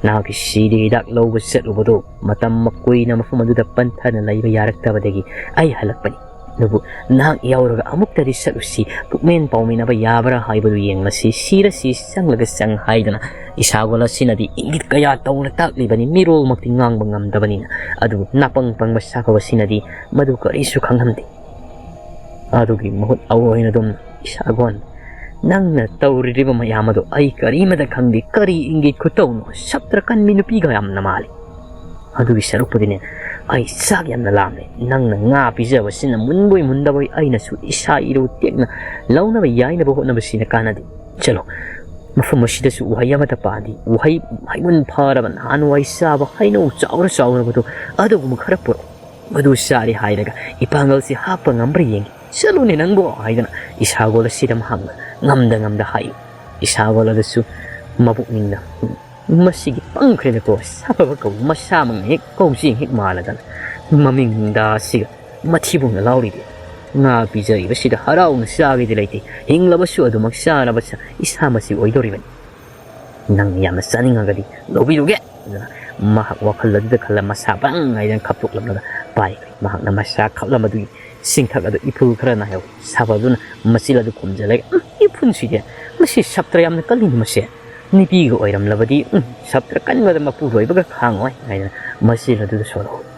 ꯅꯍꯥꯛꯀꯤ ꯁꯤꯗꯤ ꯍꯤꯗꯥꯛ ꯂꯧꯕ ꯆꯠꯂꯨꯕꯗꯨ ꯃꯇꯝ ꯃꯀꯨꯏꯅ ꯃꯐꯝ ꯑꯗꯨꯗ ꯄꯟꯊꯅ ꯂꯩꯕ ꯌꯥꯔꯛꯇꯕꯗꯒꯤ ꯑꯩ ꯍꯜꯂꯛꯄꯅꯤ꯫ ꯑꯗꯨꯕꯨ ꯅꯍꯥꯛ ꯌꯥꯎꯔꯒ ꯑꯃꯨꯛꯇꯗꯤ ꯆꯠꯂꯨꯁꯤ, ꯄꯨꯛꯃꯦꯟ ꯄꯥꯎꯃꯤꯟꯅꯕ ꯌꯥꯕ꯭ꯔꯥ ꯍꯥꯏꯕꯗꯨ ꯌꯦꯡꯂꯁꯤ, ꯁꯤꯔꯁꯤ ꯆꯪꯂꯒ ꯆꯪ ꯍꯥꯏꯗꯅ ꯏꯁꯥꯒꯣꯜ ꯑꯁꯤꯅꯗꯤ ꯏꯪꯒꯤꯠ ꯀꯌꯥ ꯇꯧꯅ ꯇꯥꯛꯂꯤꯕꯅꯤ, ꯃꯤꯔꯣꯜꯃꯛꯇꯤ ꯉꯥꯡꯕ ꯉꯝꯗꯕꯅꯤꯅ꯫ ꯑꯗꯨꯕꯨ ꯅꯥꯄꯪ ꯄꯪꯕ ꯁꯥꯐꯕ ꯑꯁꯤꯅꯗꯤ ꯃꯗꯨ ꯀꯔꯤꯁꯨ ꯈꯪꯍꯟꯗꯦ꯫ ꯑꯗꯨꯒꯤ ꯃꯍꯨꯠ ꯑꯣꯏꯅ ꯑꯗꯨꯝ ꯏꯁꯥꯒꯣꯟ, ꯅꯪꯅ ꯇꯧꯔꯤꯕ ꯃꯌꯥꯝ ꯑꯗꯣ ꯑꯩ ꯀꯔꯤꯃꯇ ꯈꯪꯗꯦ꯫ ꯀꯔꯤ ꯏꯪꯒꯤꯠ ꯈꯨꯇꯧꯅꯣ? ꯁꯞꯇ꯭ꯔ ꯀꯟꯕꯤ ꯅꯨꯄꯤꯒ ꯌꯥꯝꯅ ꯃꯥꯜꯂꯤ꯫ ꯑꯗꯨꯒꯤ ꯁꯔꯨꯛꯄꯨꯗꯤꯅꯦ, ꯑꯩ ꯆꯥꯛ ꯌꯥꯝꯅ ꯂꯥꯝꯃꯦ꯫ ꯅꯪꯅ ꯉꯥ ꯄꯤꯖꯕꯁꯤꯅ ꯃꯨꯟꯕꯣꯏ ꯃꯨꯟꯗꯕꯣꯏ ꯑꯩꯅꯁꯨ ꯏꯁꯥ ꯏꯔꯨ ꯇꯦꯛꯅ ꯂꯧꯅꯕ ꯌꯥꯏꯅꯕ ꯍꯣꯠꯅꯕꯁꯤꯅ ꯀꯥꯟꯅꯗꯦ꯫ ꯆꯠꯂꯣ, ꯃꯐꯝ ꯑꯁꯤꯗꯁꯨ ꯎꯍꯩ ꯑꯃꯠꯇ ꯄꯥꯟꯗꯦ꯫ ꯎꯍꯩ ꯍꯩꯃꯟ ꯐꯔꯕ ꯅꯍꯥꯟꯋꯥꯏ ꯆꯥꯕ ꯍꯩꯅꯧ ꯆꯥꯎꯔ ꯆꯥꯎꯔꯕꯗꯣ ꯑꯗꯨꯒꯨꯝꯕ ꯈꯔ ꯄꯨꯔꯛꯎ꯫ ꯃꯗꯨ ꯆꯥꯔꯦ ꯍꯥꯏꯔꯒ ꯏꯄꯥꯡꯒꯜꯁꯤ ꯍꯥꯞꯄ ꯉꯝꯕ꯭ꯔꯥ ꯌꯦꯡꯒꯦ꯫ "ꯆꯠꯂꯨꯅꯦ ꯅꯪꯕꯣ" ꯍꯥꯏꯗꯅ ꯏꯁꯥꯒꯣꯜ ꯑꯁꯤꯗ ꯃꯍꯥꯛꯅ ꯉꯝꯗ ꯉꯝꯗ ꯍꯥꯏ꯫ ꯏꯁꯥꯒꯣꯜ ꯑꯗꯨꯁꯨ ꯃꯕꯨꯛꯅꯤꯡꯅ, "ꯃꯁꯤꯒꯤ ꯄꯪꯈ꯭ꯔꯦꯗꯀꯣ, ꯁꯥꯐꯕ ꯀꯧꯕ ꯃꯁꯥꯃꯛꯅ ꯍꯦꯛ ꯀꯧꯖꯦꯡ ꯍꯦꯛ ꯃꯥꯜꯂꯗꯅ ꯃꯃꯤꯡꯗ ꯑꯁꯤꯒ ꯃꯊꯤꯕꯣꯡꯅ ꯂꯥꯎꯔꯤꯗꯤ꯫ ꯉꯥ ꯄꯤꯖꯔꯤꯕꯁꯤꯗ ꯍꯔꯥꯎꯅ ꯆꯥꯒꯦꯗꯤ ꯂꯩꯇꯦ, ꯍꯤꯡꯂꯕꯁꯨ ꯑꯗꯨꯃꯛ ꯆꯥꯅꯕ ꯁ-, ꯏꯁꯥ ꯃꯁꯤ ꯑꯣꯏꯗꯧꯔꯤꯕꯅꯤ꯫ ꯅꯪ ꯌꯥꯝꯅ ꯆꯥꯅꯤꯡꯉꯒꯗꯤ ꯂꯧꯕꯤꯔꯨꯒꯦ"꯫ ꯑꯗꯨꯅ ꯃꯍꯥꯛ ꯋꯥꯈꯜ ꯑꯗꯨꯗ ꯈꯜꯂ ꯃꯁꯥ ꯕꯪ ꯍꯥꯏꯗꯅ ꯈꯞꯇꯣꯛꯂꯝꯂꯒ ꯄꯥꯏꯈ꯭ꯔꯦ꯫ ꯃꯍꯥꯛꯅ ꯃꯁꯥ ꯈꯞꯂꯝꯕꯗꯨꯒꯤ ꯆꯤꯡꯊꯛ ꯑꯗꯨ ꯏꯐꯨꯜ ꯈꯔ ꯅꯥꯏꯍꯧꯏ꯫ ꯁꯥꯐꯕꯗꯨꯅ ꯃꯆꯤꯜ ꯑꯗꯨ ꯈꯨꯝꯖꯤꯜꯂꯒ, "ꯎꯝ, ꯏꯐꯨꯟꯁꯤꯗꯤ, ꯃꯁꯤ ꯁꯞꯇ꯭ꯔ ꯌꯥꯝꯅ ꯀꯜꯂꯤꯅꯤ ꯃꯁꯦ꯫ ꯅꯨꯄꯤꯒ ꯑꯣꯏꯔꯝꯂꯕꯗꯤ, ꯎꯝ, ꯁꯞꯇ꯭ꯔ ꯀꯟꯕꯗ ꯃꯄꯨꯔꯣꯏꯕꯒ ꯈꯥꯡꯉꯣꯏ" ꯍꯥꯏꯗꯅ ꯃꯆꯤꯜ ꯑꯗꯨꯗ ꯁꯣꯜꯍꯧꯏ꯫